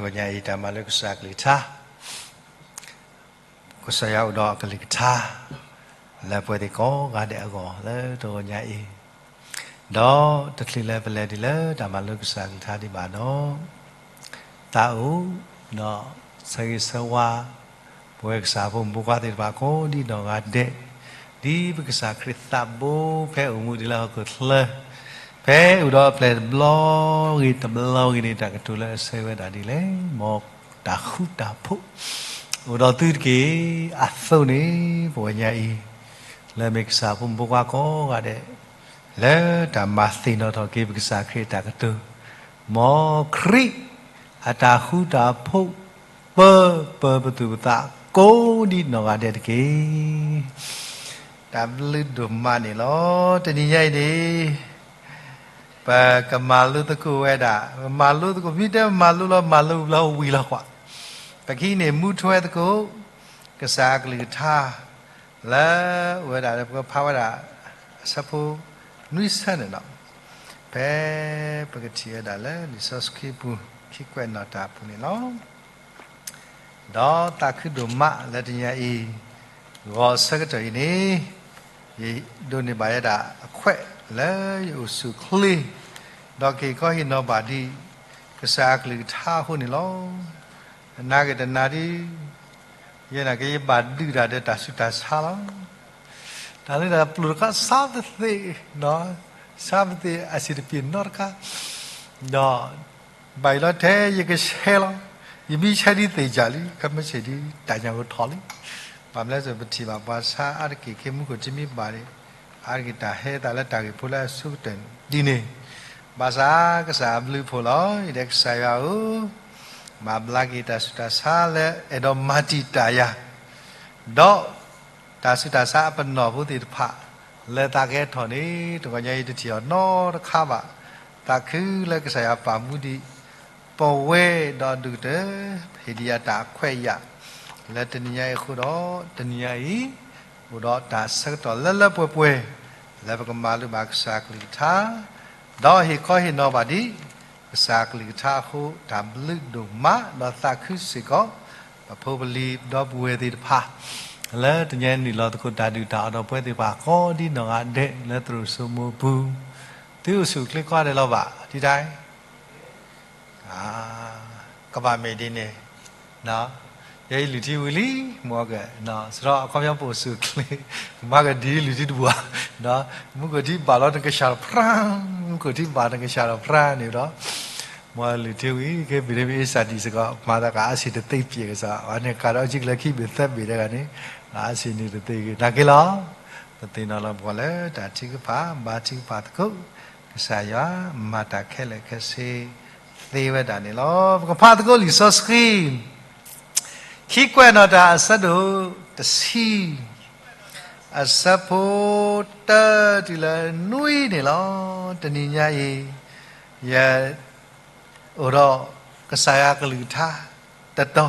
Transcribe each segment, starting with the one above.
တဂီၤညါအံၤ တၢ်မၤလိကစၢ်အကလုၢ်ကထါ, ကစၢ်ယွၤအိၣ်ဒီးအကလုၢ်ကထါ လၢပဝဲသ့ၣ်ကိးဂၤဒဲးအဂီၢ်လၢတဂီၤညါအံၤ, ဒီးတချုးလၢပလဲၤဒံးလၢတၢ်မၤလိကစၢ်အကလုၢ်ကထါဒံးဘၣ်ဒီး, သးအိၣ် ဒီးဆၢဂ့ၤဆၢဝါ ပဝဲကစၢ်ဖိမုၣ်ဖိခွါသ့ၣ်တဖၣ်ကိးဒံနီၢ်ဂၤဒဲး, ဒ်ပကစၢ်ခရံာ်သးဘိဖဲအိၣ်မူဒံးလၢဟီၣ်ခိၣ်ချၢ, ဖဲအိၣ်ဒီးအပျဲၢ်တဘျီဂ့ၤတဘျီဂ့ၤန့ၣ် တၢ်ကတိၤလၢအဆၢဝဲဒၣ်ဒ်လဲၣ်, မ်တၢ်ဃူတၢ်ဖိး အိၣ်ဒီးသုတက့ၢ်. အသိးန့ၣ် ပဝဲညါအံၤ လၢမ့ၢ်ကစၢ်ဖိမုၣ်ဖိခွါကိးဂၤဒဲး လၢတၢ်မၤသ့ၣ်နီၣ်ထီၣ်က့ၤပကစၢ်ခရံာ်အတၢ်ကတိၤ, မ်ခရံာ်အတၢ်ဃူတၢ်ဖိး ပၢပၢပသူၣ်ပသးကိးဒံနီၢ်ဂၤဒဲးတက့ၢ်. တၢ်ဘျုးဒိၣ်မးန့ၣ်လီၤ. တနံၤညါအံၤန့ၣ် ပကမၤလိသကိးဝဲဒၣ်, ပမၤလိသကိး မ့ၢ်တဲမၤလိလီၤ မၤလိလီၤဝံၤလီၤကွၢ်, ပကဟံးန့ၢ်မူထွဲသကိး ကစၢ်အကလုၢ်ကထါ လၢအိၣ်ဝဲဒၣ်လၢပကဖးဝဲဒၣ် အဆၢဖိ နွံဆၢန့ၣ်လီၤ. ဖဲပကထံၣ်ဝဲဒၣ်လၢလံာ်စီဆှံပူၤ ခံကွဲးနီၣ်တၢ်အပူၤန့ၣ်လီၤ. ဒီးသးခုဒိၣ်မးလၢတနံၤညါအံၤ ဂီၤဆၢကတီၢ်အံၤန့ၣ် ယဒိးန့ၢ်ဘၣ်ဝဲဒၣ်အခွဲးလၢယအိၣ်ဆူၣ်အိၣ်ချ့, ဒီးကဟ့ၣ်ခီဟ့ၣ်နီၤဘၣ်ဒံး ကစၢ်အကလုၢ်ကထါအဃိန့ၣ်လီၤ. နၤဂ့ၤတနၤဒံး ယဲနာ်က့ ယဘၣ်ဒုးတၢ်ဒီးတၢ်ဆူးတၢ်ဆါလီၤ. တၢ်လၢတၢ်ပျိာ်တခါ ဆါပသ့ၣ်, ဆါပသ့ၣ်အဆံးတပျ့ၤနီတခါ, ဒီး ဘၣ်အံၤလီၤထဲယကဆဲးလီၤ. ယမ့ၢ်ဆဲးဒ်သ့ၣ်ယၢ်လံ ခဲမုၢ်ဆ့ၣ်ဒ်တၢ်ညၣ်ကထီၣ်လံ. ဘၣ်မနုၤလဲၣ် ပထံၣ်ဘၣ်ပှၤဆါအါတက့ၢ် ခဲမုၢ်ခိၣ်ထံမ့ၢ်ဘၣ်န့ၣ် အါတက့ၢ်တၢ်ဟဲသးလၢတၢ်ဂ့ၢ်ဖိလၢအဆိကတၢၢ်ဒ်န့ၣ်, ဘၣ်ဆၣ်ကစၢ်အဘျုးအဖှိၣ်လီၤ. ယတဲကစၢ်ယွၤဧၢ, မၤဘျါက့ၤတၢ်ဆူးတၢ်ဆါလၢအဲၣ်ဒိးမၤတံာ်တာ်ယၤ ဒီး တၢ်ဆူးတၢ်ဆါအပနီၣ်ဖိသ့ၣ်တဖၣ် လၢသးကဟဲထီၣ်န့ၣ် တဂီၤညါအံၤတထံၣ်အီၤနီတခါဘၣ်. သးခုလၢကစၢ်ယွၤပာ်မူဒံး ပဝဲဒီးဒုၣ်ကတၢၢ် ဟ့ၣ်ဒံးယၤတၢ်အခွဲးအယာ် လၢတနံၤညါအံၤအဃိဒီး တနံၤညါအံၤ အိၣ်ဒီးတၢ်ဆၢကတီၢ်လၢလၢပှဲၤပှဲၤ လၢပကမၤလိဘၣ်ကစၢ်အကလုၢ်ကထါ ဒီးဟ့ၣ်ခီဟ့ၣ်နီၤဘၣ်ဒံး ကစၢ်အကလုၢ်ကထါအဃိ တၢ်ဘျုးဒိၣ်မး ဒီးသးခုစ့ၢ်ကီး ပဖိပလံၤဒီပုၢ်ဝဲၢ်သ့ၣ်တဖၣ် လၢတနံၤညါနုာ်လီၤသကိးတၢ်ဒုၣ်တၢ်အီၣ်ဒီးပဝဲသ့ၣ်တဖၣ်ကိးဒ်နီၢ်ဂၤဒဲးလၢသရိာ်စိမိပူၤ, သုအိၣ်ဆူၣ်အိၣ်ချ့ကိးဂၤဒဲးလီၤဘၣ် ထံထါ ကဘၣ်မ့ၢ်ဒ်န့ၣ်, ယဲယလုၢ်ထံဝံၤလံ, မ်က, စရီအခီပညီပအိၣ်ဆူၣ်အိၣ်ချ့, မၤကဒ်လုၢ်ထံတဘၣ်, မူခိၣ်ထံဘၣ်လီၤနကဆှၣ်ဒီးဖြါ, မူခိၣ်ထံဘၣ်နကဆှၣ်ဒီးဖြါန့ၣ်ဒီး, မ်လုၢ်ထံဝံၤ ကဲပ့ၤဒ့မ့ၢ်အ့စၢ်ဒံးစ့ၢ်ကီး မၤသးကအါဆံးတသ့ပျဲၢ်ကစီၣ်, အန့ၣ်ကးဒီးအီကလၢခံဘ့ၣ်သၢဘ့ၣ်တဂၤန့ၣ်, အါဆံးန့ၣ်တသ့ဂ့ၤ နာ်က့လီၤ, ပသ့ၣ်နီၣ်လီၤပှၤလၢတၢ်ထုကဖၣ် ဘါထုကဖၣ်သကိး ကစၢ်ယွၤမၤတၢ်ခဲလၢာ်ခဲဆ့ သ့ဝဲဒၣ်န့ၣ်လီၤ. ပကဖးသကိးလံာ်စီဆှံ ခံကွဲးနီၣ်တၢ်အဆၢဒိၣ်တဆံ, အဆၢဖိတၢတုၤလၢနွံန့ၣ်လီၤ. တနံၤညါအံၤ ယ အိၣ်ဒီးကစၢ်ယွၤကလုၢ်ကထါတတီၤ,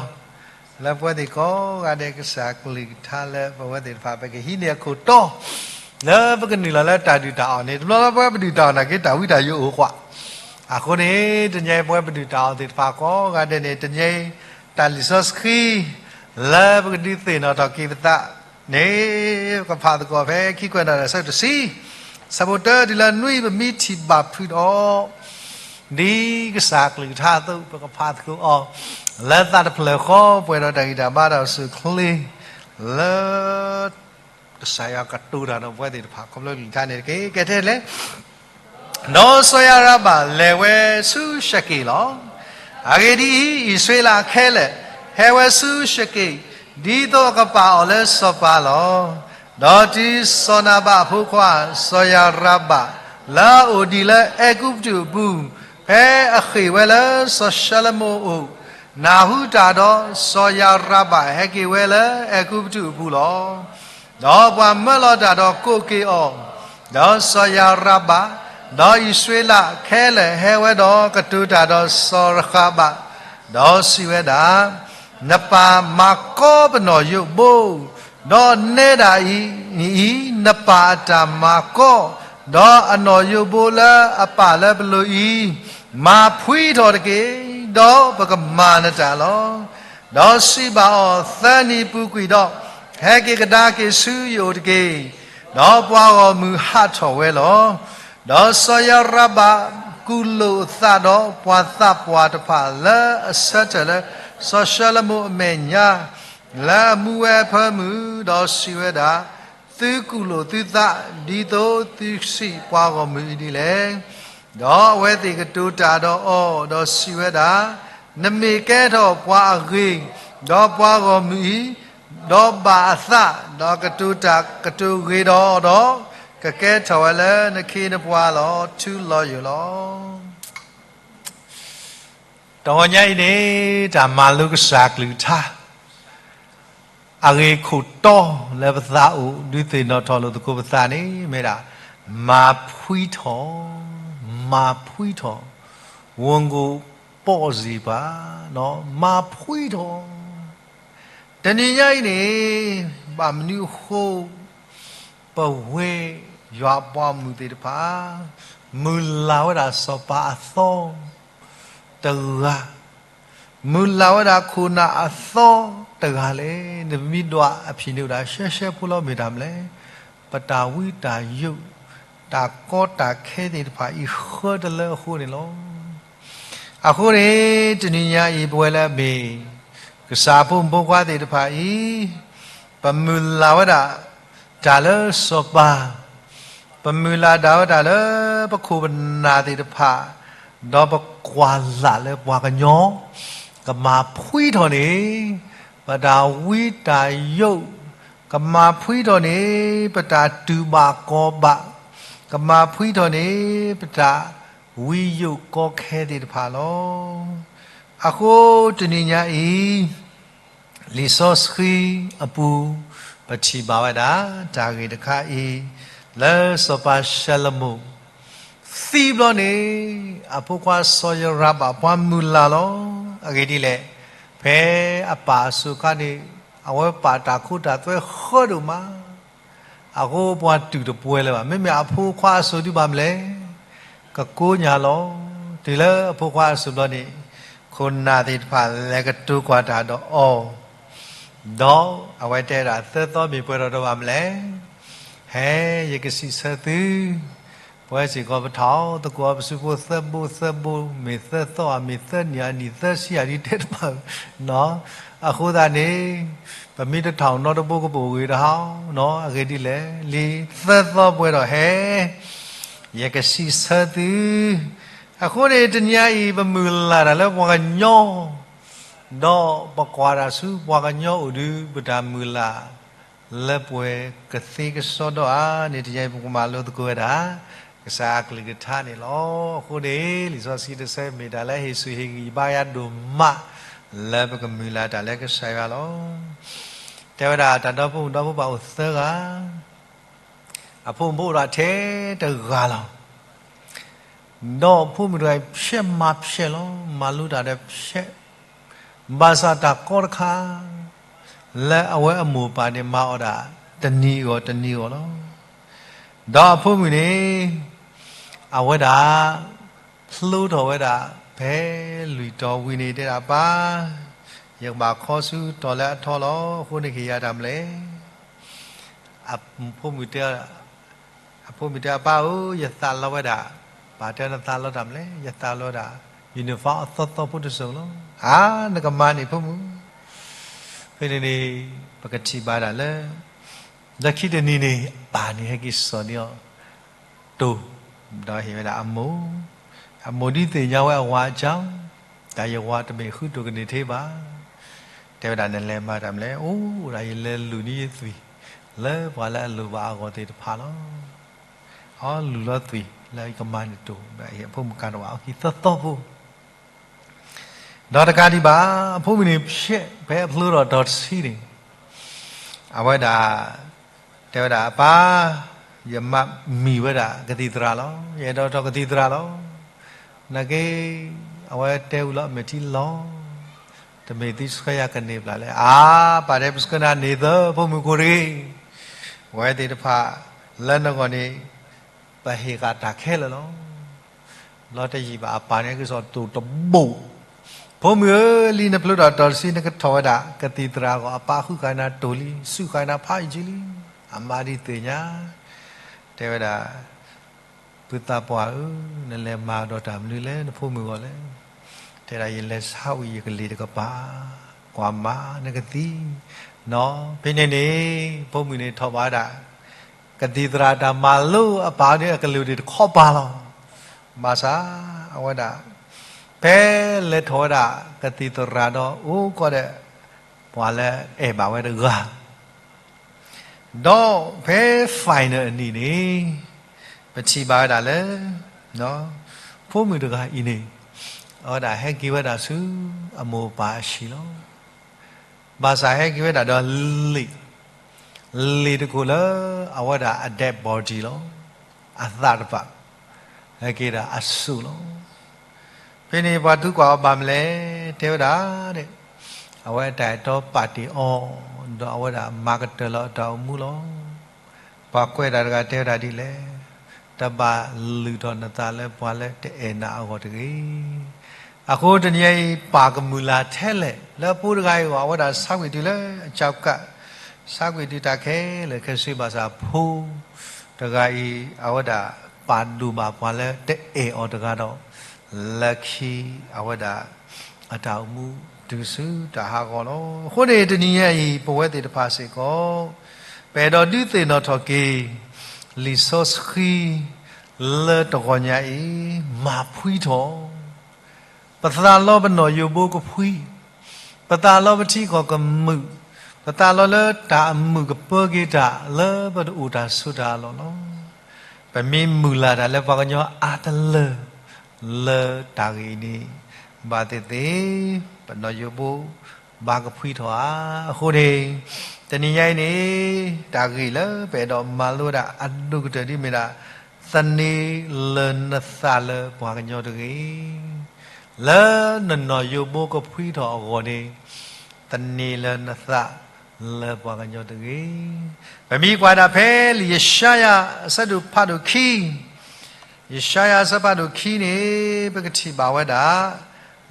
လၢပဝဲသ့ၣ်ကိးဂၤဒဲး ကစၢ်ကလုၢ်ကထါလၢပဝဲသ့ၣ်တဖၣ် ပကဟံးန့ၢ်အခိၣ်တီ လၢပကနုာ်လီၤလၢတၢ်ဒုၣ်တၢ်အီၣ်န့ၣ် တဘျီလၢပဝဲပဒုၣ်တၢ်အီၣ်နာ်က့ တၢ်ဝံတၢ်ယိာ်အိၣ်ကွၢ်, အဃိန့ၣ် တနံၤအံၤပဝဲပဒုၣ်တၢ်အီၣ်သ့ၣ်တဖၣ်ကိးဂၤဒဲးန့ၣ် တနံၤအံၤ တၢ်လံာ်စီဆှံ လၢပကဒုးသ့ၣ်နီၣ်ထီၣ်က့ၤပသးန့ၣ် ပကဖးသကိးဖဲခံကွဲးနီၣ်တၢ်အဆၢဒိၣ်တဆံ, အဆၢဖိတၢတုၤလၢနွံ ပမ့ၢ်ထံၣ်ဘၣ်ဖုးဒီး ဒ်ကစၢ်ကလုၢ်ကထါအသိး ပကဖးသကိးအီၤ လၢသးတဖျၢၣ်ဃီ ပှဲၤဒီးတၢ်ဂံၢ်တၢ်ဘါတၢ်အိၣ်ဆူၣ်အိၣ်ချ့ လၢ ကစၢ်ယွၤကတိၤတၢ်ဒီးပဝဲသ့ၣ်တဖၣ် ခီဖျိကလုၢ်ကထါန့ၣ်တက့ၢ်. ကဲထဲလဲၣ် ဒီးစီၤယၤရဘၣ်လဲၤဝဲဆူၡက့ၣ်လီၤ. အဂ့ၢ်ဒ်အံၤ, အံၣ်စရ့လးခဲလၢာ် ဟဲဝဲဆူၡက့ၣ်, ဒ်သိးအကပာ်အီၤလၢစီၤပၤလီၤ. ဒီးတုၤစီၤနၤဘးအဖိခွါ စီၤယၤရဘၣ် လၢအအိၣ်ဒံးလၢအဲၤကူပတူးအပူၤ, ဖဲအဃ့ၢ်ဝဲလၢစီၤၡလမိၣ်အအိၣ်, နၢ်ဟူတၢ်ဒီး စီၤယၤရဘၣ်ဟဲက့ၤဝဲလၢအဲၤကူပတူးအပူၤလီၤ. ဒီးပှၤမၢလီၤတၢ်ဒီးကိးက့ၤအီၤ, ဒီးစီၤယၤရဘၣ်, ဒီးအံၣ်စရ့လးခဲလၢာ်ဟဲဝဲဒီးကတိၤတၢ်ဒီးစီၤရဃးဘၣ်, ဒီးစံးဝဲဒၣ်, နပၢ်မၤကီပနီၢ်ယိးဘိ, ဒီးနဲဒၣ်အံၤ, အံၤ, နပၢ်အတၢ်မၤကီ, ဒီးအနီၢ်ယိးဘိလၢအပာ်လၢပလိၤအံၤ, မၤဖှံထီၣ်တက့ၢ်. ဒီးပကမၤနတၢ်လီၤ. ဒီးစံးဘၣ်အီၤ, သၢနံၤပူၤကွံာ်ဒီး, ဟဲက့ၤကဒါက့ၤဆူယအိၣ်တက့ၢ်. ဒီးပှၤဂီၢ်မုၢ်ဟးထီၣ်ဝဲလီၤ. ဒီးစီၤယၤရဘၣ်ကူၣ်လိာ်အသးဒီးပှၤသးပှၢ်တဖၣ်လၢအဆၢထၢၣ်လၢစီၤၡလိၤမိၤအမဲာ်ညါ, လၢအမူဝဲအဖၢမုၢ်, ဒီးစံးဝဲဒၣ်, သုကူၣ်လိာ်သုသး, ဒ်သိးသုစံးပှၤဂီၢ်မုၢ်အံၤဒ်လဲၣ်. ဒီးအဝဲသ့ၣ်ကတိၤတၢ်ဒီးအီၤ, ဒီးစံးဝဲဒၣ်, နမ့ၢ်ကဲထီၣ်ပှၤအဂ့ၤ, ဒီးပှၤဂီၢ်မုၢ်အံၤ, ဒီးဘၣ်အသး, ဒီးကတိၤတၢ်ကတိၤဂ့ၤဒီးအီၤဒီး, ကကဲထီၣ်ဝဲလၢနခ့နပှၤလီၤ, ထူလီၤယိာ်လီၤ. တဂီၤညါအံၤန့ၣ် တၢ်မၤလိကစၢ်ကလုၢ်ကထါ အဂ့ၢ်ခိၣ်တီလၢပသးအိၣ် ဒုးသ့ၣ်နီၣ်ထီၣ်လိာ်သကိးပသးန့ၣ် မ့ၢ်ဒၣ် မၤဖှံထီၣ်, မၤဖှံထီၣ်, ဝံၤကိာ်ပိာ်စံးပှၤ, မၤဖှံထီၣ်. တနံၤညါအံၤန့ၣ် ဘၣ်မနုၤအဃိ ပဝဲယွၤပှၤမုၢ်သ့ၣ်တဖၣ် မုၢ်လၢ်ဝဲဒၣ်စီၤပၤအသီတဂၤ, မုၢ်လၢ်ဝဲဒၣ်ခိၣ်နၢ်အသီတဂၤလဲၣ်. နမ့ၢ်ဒွးအဖံးန့ၣ်ဝဲဒၣ်ရှဲရှဲဖိလီၤ မ့ၢ်တၢ်မနုၤလဲၣ်. ပတၢ်ဝံတၢ်ယိး တၢ်ကီတၢ်ခဲသ့ၣ်တဖၣ်အံၤဃၢတလၢအဃိန့ၣ်လီၤ. အဃိန့ၣ် တနံၤညါအံၤ ပဝဲလၢအမ့ၢ် ကစၢ်အဖိမုၣ်ဖိခွါသ့ၣ်တဖၣ်အံၤ ပမုၢ်လၢ်ဝဲဒၣ် တၢ်လၢစီၤပၤ, ပမုၢ်လၢ်ဒၣ်ဝဲဒၣ်လၢပခိၣ်ပနၢ်သ့ၣ်တဖၣ်, ဒီးပကွၢ်လၢ်လၢပှၤကညီ ကမၤဖှံထီၣ်န့ၣ် ပတၢ်ဝံတၢ်ယိး, ကမၤဖှံထီၣ်န့ၣ် ပတၢ်တူၢ်ဘၣ်ကီၤဘၣ်, ကမၤဖှံထီၣ်န့ၣ် ပတၢ်ဝံယိးကီခဲသ့ၣ်တဖၣ်လီၤ. အဃိတနံၤညါအံၤ လံာ်စီဆှံအပူၤ ပထံၣ်ဘၣ်ဝဲဒၣ် တၢ်ဂ့ၢ်တခါအံၤ လၢစီၤပၤၡလိၤမိၤ သံဘျီန့ၣ် အဖိခွါစီၤယရၤဘၣ်ပှၤမုၢ်လၢ်လီၤ. အဂ့ၢ်ဒ်လဲၣ်, ဖဲအပၢ်အစိၤအခါန့ၣ် အဝဲပာ်တၢ်ခိတၢ်သွဲဃၢဒိၣ်မး အဃိပှၤတူၢ်တပှဲၤလၢၤဘၣ်. မ့မ့ၢ်အဖိခွါအစိၤဒုးဘၣ်မနုၤလဲၣ်, ကကိညၢ်လီၤ. တုၤလၢအဖိခွါအစိၤဘျီန့ၣ် ခိၣ်နၢ်သ့ၣ်တဖၣ်လဲၤကတိၤကွၢ်တၢ်ဒီးအီၤ, ဒီးအဝဲတဲဒၣ် သၢသီမ့ၢ်ပှဲၤထီၣ်ဒီးဘၣ်မနုၤလဲၣ်, ဟဲ ယကစံးဆၢသု ပဝဲစ့ၢ်ကီးပထီၣ်သကိးအီၤ ပစုဖိသၢဘိသၢဘိ မ့ၢ်သၢသီဧါ မ့ၢ်သၢနံၣ်ဧါ နံၣ်သၢဆံဧါ ဒ်တဲတဖၣ်, အဃိသတးန့ၣ် ပမ့ၢ်တထီၣ်နီတဘိကပိာ်ဂ့ၤတဟီ, အဂ့ၢ်ဒ်လဲၣ်, လံာ်သၢသီပှဲၤဒီးဟဲ ယကစံးဆၢသု. အဃိန့ၣ် တနံၤအံၤ ပမုၢ်လၢ်တၢ်လၢပှၤကညီ ဒီးပကွၢ်တၢ်ဆူပှၤကညီအိၣ်ဒုး ပတၢ်မုၢ်လၢ် လၢပှဲၤကသ့ကစီဒီဧါန့ၣ် တနံၤအံၤ ပကမၤလိသကိးဝဲဒၣ် ကစၢ်အကလုၢ်ကထါန့ၣ်လီၤ. အဃိန့ၣ် လံာ်စီဆှံတဆၢမ့ၢ်တၢ်လၢဟ့ၣ်ဆူၣ်ဟ့ၣ်ဂံၢ်ဘါယၤဒိၣ်မး လၢပကမုၢ်လၢ်တၢ်လၢကစၢ်ယွၤလီၤ. တဲဝဲဒၣ်တၢ်ဒီဖိမုၣ်ဒီဖိပၢ်အိၣ်သၢဂၤ, အဖိမုၣ်ဖိအိၣ်ဒီးထဲတဂၤလီၤ. ဒီးဖိမုၣ်တဂၤအံၤ ဖျဲးမၤဖျဲးလီၤ, မၤလိတၢ်ဒီးဖျဲး, ဘၣ်ဆၣ်တၢ်ကီတခါ လၢအဝဲအမိၢ်ပၢ်န့ၣ် မၤအီၣ်ဒၣ်တနံၤအဂီၢ်တနံၤအဂီၢ်လီၤ. ဒီးအဖိမုၣ်န့ၣ် အဝဲဒၣ် ဖျိထီၣ်ဝဲဒၣ် ဖဲလွံၢ်တီၤဝံၤန့ၣ် တဲဒၣ်ပၢ်, ယကဘၣ်ခီဆူတီၤလၢအထီလီၤ. အဃိန့ၣ်က့ၤယၤတၢ်မနုၤလဲၣ်. အဖိမုၣ်တဲ အဖိမုၣ်တဲ အပၢ်ဧၢ, ယသးလီဝဲဒၣ်, ပၢ်တဲနသးလီတၢ်မနုၤလဲၣ်, ယသးလီဝဲဒၣ် uniform အသီသီဖိတစိၤလီၤ. အါ, နကမၤန့ၢ်ဖိမုၣ်. ဖဲန့ၣ်န့ၣ် ပကထံၣ်ဘၣ်ဒၣ်လၢ လၢခံတနံၤန့ၣ် အပၢ်န့ၣ်ဟဲက့ၤစိာ်န့ၢ်အီၤ တိၢ်, ဒီးဟ့ၣ်ဝဲဒၣ်အမိၢ်, အမိၢ်ဒုးသ့ၣ်ညါဝဲအဝၤအကၠီ, တၢ်ယဝၤတမ့ၢ်ဃုတိၢ်ကန့ၢ်ထဲဘၣ်. တဲဝဲဒၣ်နလဲၤမၤတၢ်မနုၤလဲၣ်, အိၣ်ဒၣ်ယလဲၤလူၤန့ၢ်ယသွံၣ် လၢပှၤလၢအလိၣ်ဘၣ်အဂီၢ်သ့ၣ်တဖၣ်လီၤ. အီလူၤလီၤသွံၣ် လၢယကမၤန့ၢ်တိၢ် ဒီးဟ့ၣ်အဖိမုၣ်ကၤတဝၣ်အီၤခံသၢသီဖိ ဒီးတကးဒံးဘၣ် အဖိမုၣ်န့ၣ်ဖျဲး ဖဲအဖျိထီၣ်ဒီးတဆံန့ၣ် အဝဲဒၣ် တဲဝဲဒၣ်အပၢ်, ယမၤမံၤဝဲဒၣ်ကသံၣ်သရၣ်လီၤ. ယအဲၣ်ဒိးထီၣ်ကသံၣ်သရၣ်လီၤ. နာ်က့ အဝဲတဲဝံၤလီၤအမဲာ်ထံလီၤ. တမ့ၢ်သုဆှၢယၤကန့ၢ်ဘျီလဲၣ်. အါ, ပာ်တဲပဆှၢနၤန့ၢ်သၢဖိမုၣ်ကိးတဂ့ၤ. ဝဲသ့ၣ်တဖၣ် လၢနဂီၢ်န့ၣ် ပဟ့ၣ်ဃာ်တၢ်ခဲလၢာ်လီၤ. လီၤတယံာ်ဘၣ်အပၢ်န့ၣ် ကစီၣ်တိၢ်တဘိၣ် ဖိမုၣ်ဧၢ, လံနဖျိထီၣ်တီၤတဆံ နကထီၣ်ဝဲဒၣ်ကသံၣ်သရၣ်အဂီၢ်, အပၢ်ဃုဃာ်နၤတိၢ်လံ, စူးဃာ်နၤဖးယံာ်လံ. အမါဒ်သ့ၣ်ညါ, တဲဝဲဒၣ်, ပုၢ်သးပှၢ်ဧၢ, နလဲၤမၤဒီးတၢ်မနုၤလဲၣ် နဖိမုၣ်အဂီၢ်လဲၣ်. တဲဒၣ် ယလဲၤဆါဝံၤယကလံၤတကပၤ, ကွၢ်မၤနကသံ, နီၢ်, ဖဲန့ၣ်န့ၣ် ဖိမုၣ်န့ၣ်ထီၣ်ဘၣ်ဝဲဒၣ် ကသံၣ်သရၣ်တၢ်မၤလိအပၢ်န့ၣ် အကလုၢ်ဒံးတခီပၤလီၤ. ဘၣ်ဆၣ် အဝဲဒၣ် ဖဲလဲၤထီၣ်ဝဲဒၣ်ကသံၣ်သရၣ်ဒီး အိၣ်ကီးဒီး ပှၤလၢအဲၣ်ဘၣ်ဝဲတဂၤ, ဒီးဖဲ final အနံၤန့ၣ် ပထံၣ်ဘၣ်ဝဲဒၣ်လၢ ဖိမုၣ်တဂၤအံၤန့ၣ် အဝဲဒၣ်ဟဲက့ၤဝဲဒၣ်ဆူအမိၢ်အပၢ်အဟံၣ်လီၤ. ဘၣ်ဆၣ်ဟဲက့ၤဝဲဒၣ်ဒီးလံာ်, လံာ်တခိၣ်လၢအဝဲဒၣ်အ dead body လီၤ. အသးတဖၣ် ဟဲက့ၤဒၣ်အစိၣ်လီၤ. ဖဲန့ၣ်ပှၤသံကွၢ်အီၤဘၣ်မနုၤလဲၣ်, တဲဝဲဒၣ် အဝဲအတၢ်အဲၣ်တီပာ်တ့ၢ်အီၤ, ဒီးအဝဲဒၣ်မၤကတၢၢ်လၢအတၢ်အိၣ်မူလီၤ. ပှၤကွဲးတၢ်တဂၤတဲဝဲဒၣ်ဒ်လဲၣ်, တဘၣ်လုၢ်ထီၣ်နသးလၢပှၤလၢတအဲၣ်နၤအဂီၢ်တဂ့ၤ. အဃိတနံၤအံၤ ပၢ်ကမုၢ်လၢ်ထဲလဲၣ် လၢဖိတဂၤအံၤအဂီၢ်, အဝဲဒၣ်ဆါကွံာ်တုၤလၢအကၠီကး, ဆါကွံာ်တုၤတၢ်ခဲလၢာ်ခဲဆ့ ဘၣ်ဆၣ်ဖိတဂၤအံၤ အဝဲဒၣ်ပာ်ဒိၣ်ဘၣ်ပှၤလၢတအဲၣ်အီၤတဂၤဒီး လၢခံအဝဲဒၣ် အတၢ်အိၣ်မူတုၤဆူတၢ်ဟးဂီၤလီၤ. အဃိန့ၣ် တနံၤညါအံၤ ပဝဲသ့ၣ်တဖၣ်စ့ၢ်ကီး ပအဲၣ်ဒိးဒုးသ့ၣ်နီၣ်ထီၣ်က့ၤ လံာ်စီဆှံ လၢတဂီၤညါအံၤ မၤဖှံထီၣ် ပသးလီပနီၢ်ယိးဘိကဖှံ, ပသးလီပထံကီၢ်ကမုာ်, ပသးလီလၢတၢ်အမုာ်ကပၢက့ၤတၢ်လၢပတအိၣ်တၢ်ဆိးတၢ်အလီၢ်လီၤ. ပမ့ၢ်မုၢ်လၢ်တၢ်လၢပှၤကညီအါတလၢ လၢတၢ်ဂ့ၢ်အံၤန့ၣ် ဘၣ်သ့ၣ်သ့ၣ် ပနီၢ်ယိးဘိ ဘၣ်ကဖှံထီၣ်ဧါ. အဃိန့ၣ် တနံၤညါအံၤန့ၣ် တၢ်ဂ့ၢ်လၢပအဲၣ်ဒိးမၤလိဝဲဒၣ်အဒိၣ်ကတၢၢ်ဒ်မ့ၢ်ဒၣ် သန့ၤလၢၤနသးလၢပှၤကညီတဂ့ၤ. လၢနနီၢ်ယိးဘိကဖှံထီၣ်အဂီၢ်န့ၣ် သန့ၤလၢၤနသးလၢပှၤကညီတဂ့ၤ. ပမ့ၢ်ကွၢ်ဒၣ်ဖဲလံာ်ယၡါယၤအဆၢဒိၣ်ဖးဒိၣ်ခံ, ယၡါယၤအဆၢဖးဒိၣ်ခံန့ၣ် ပကထံၣ်ဘၣ်ဝဲဒၣ်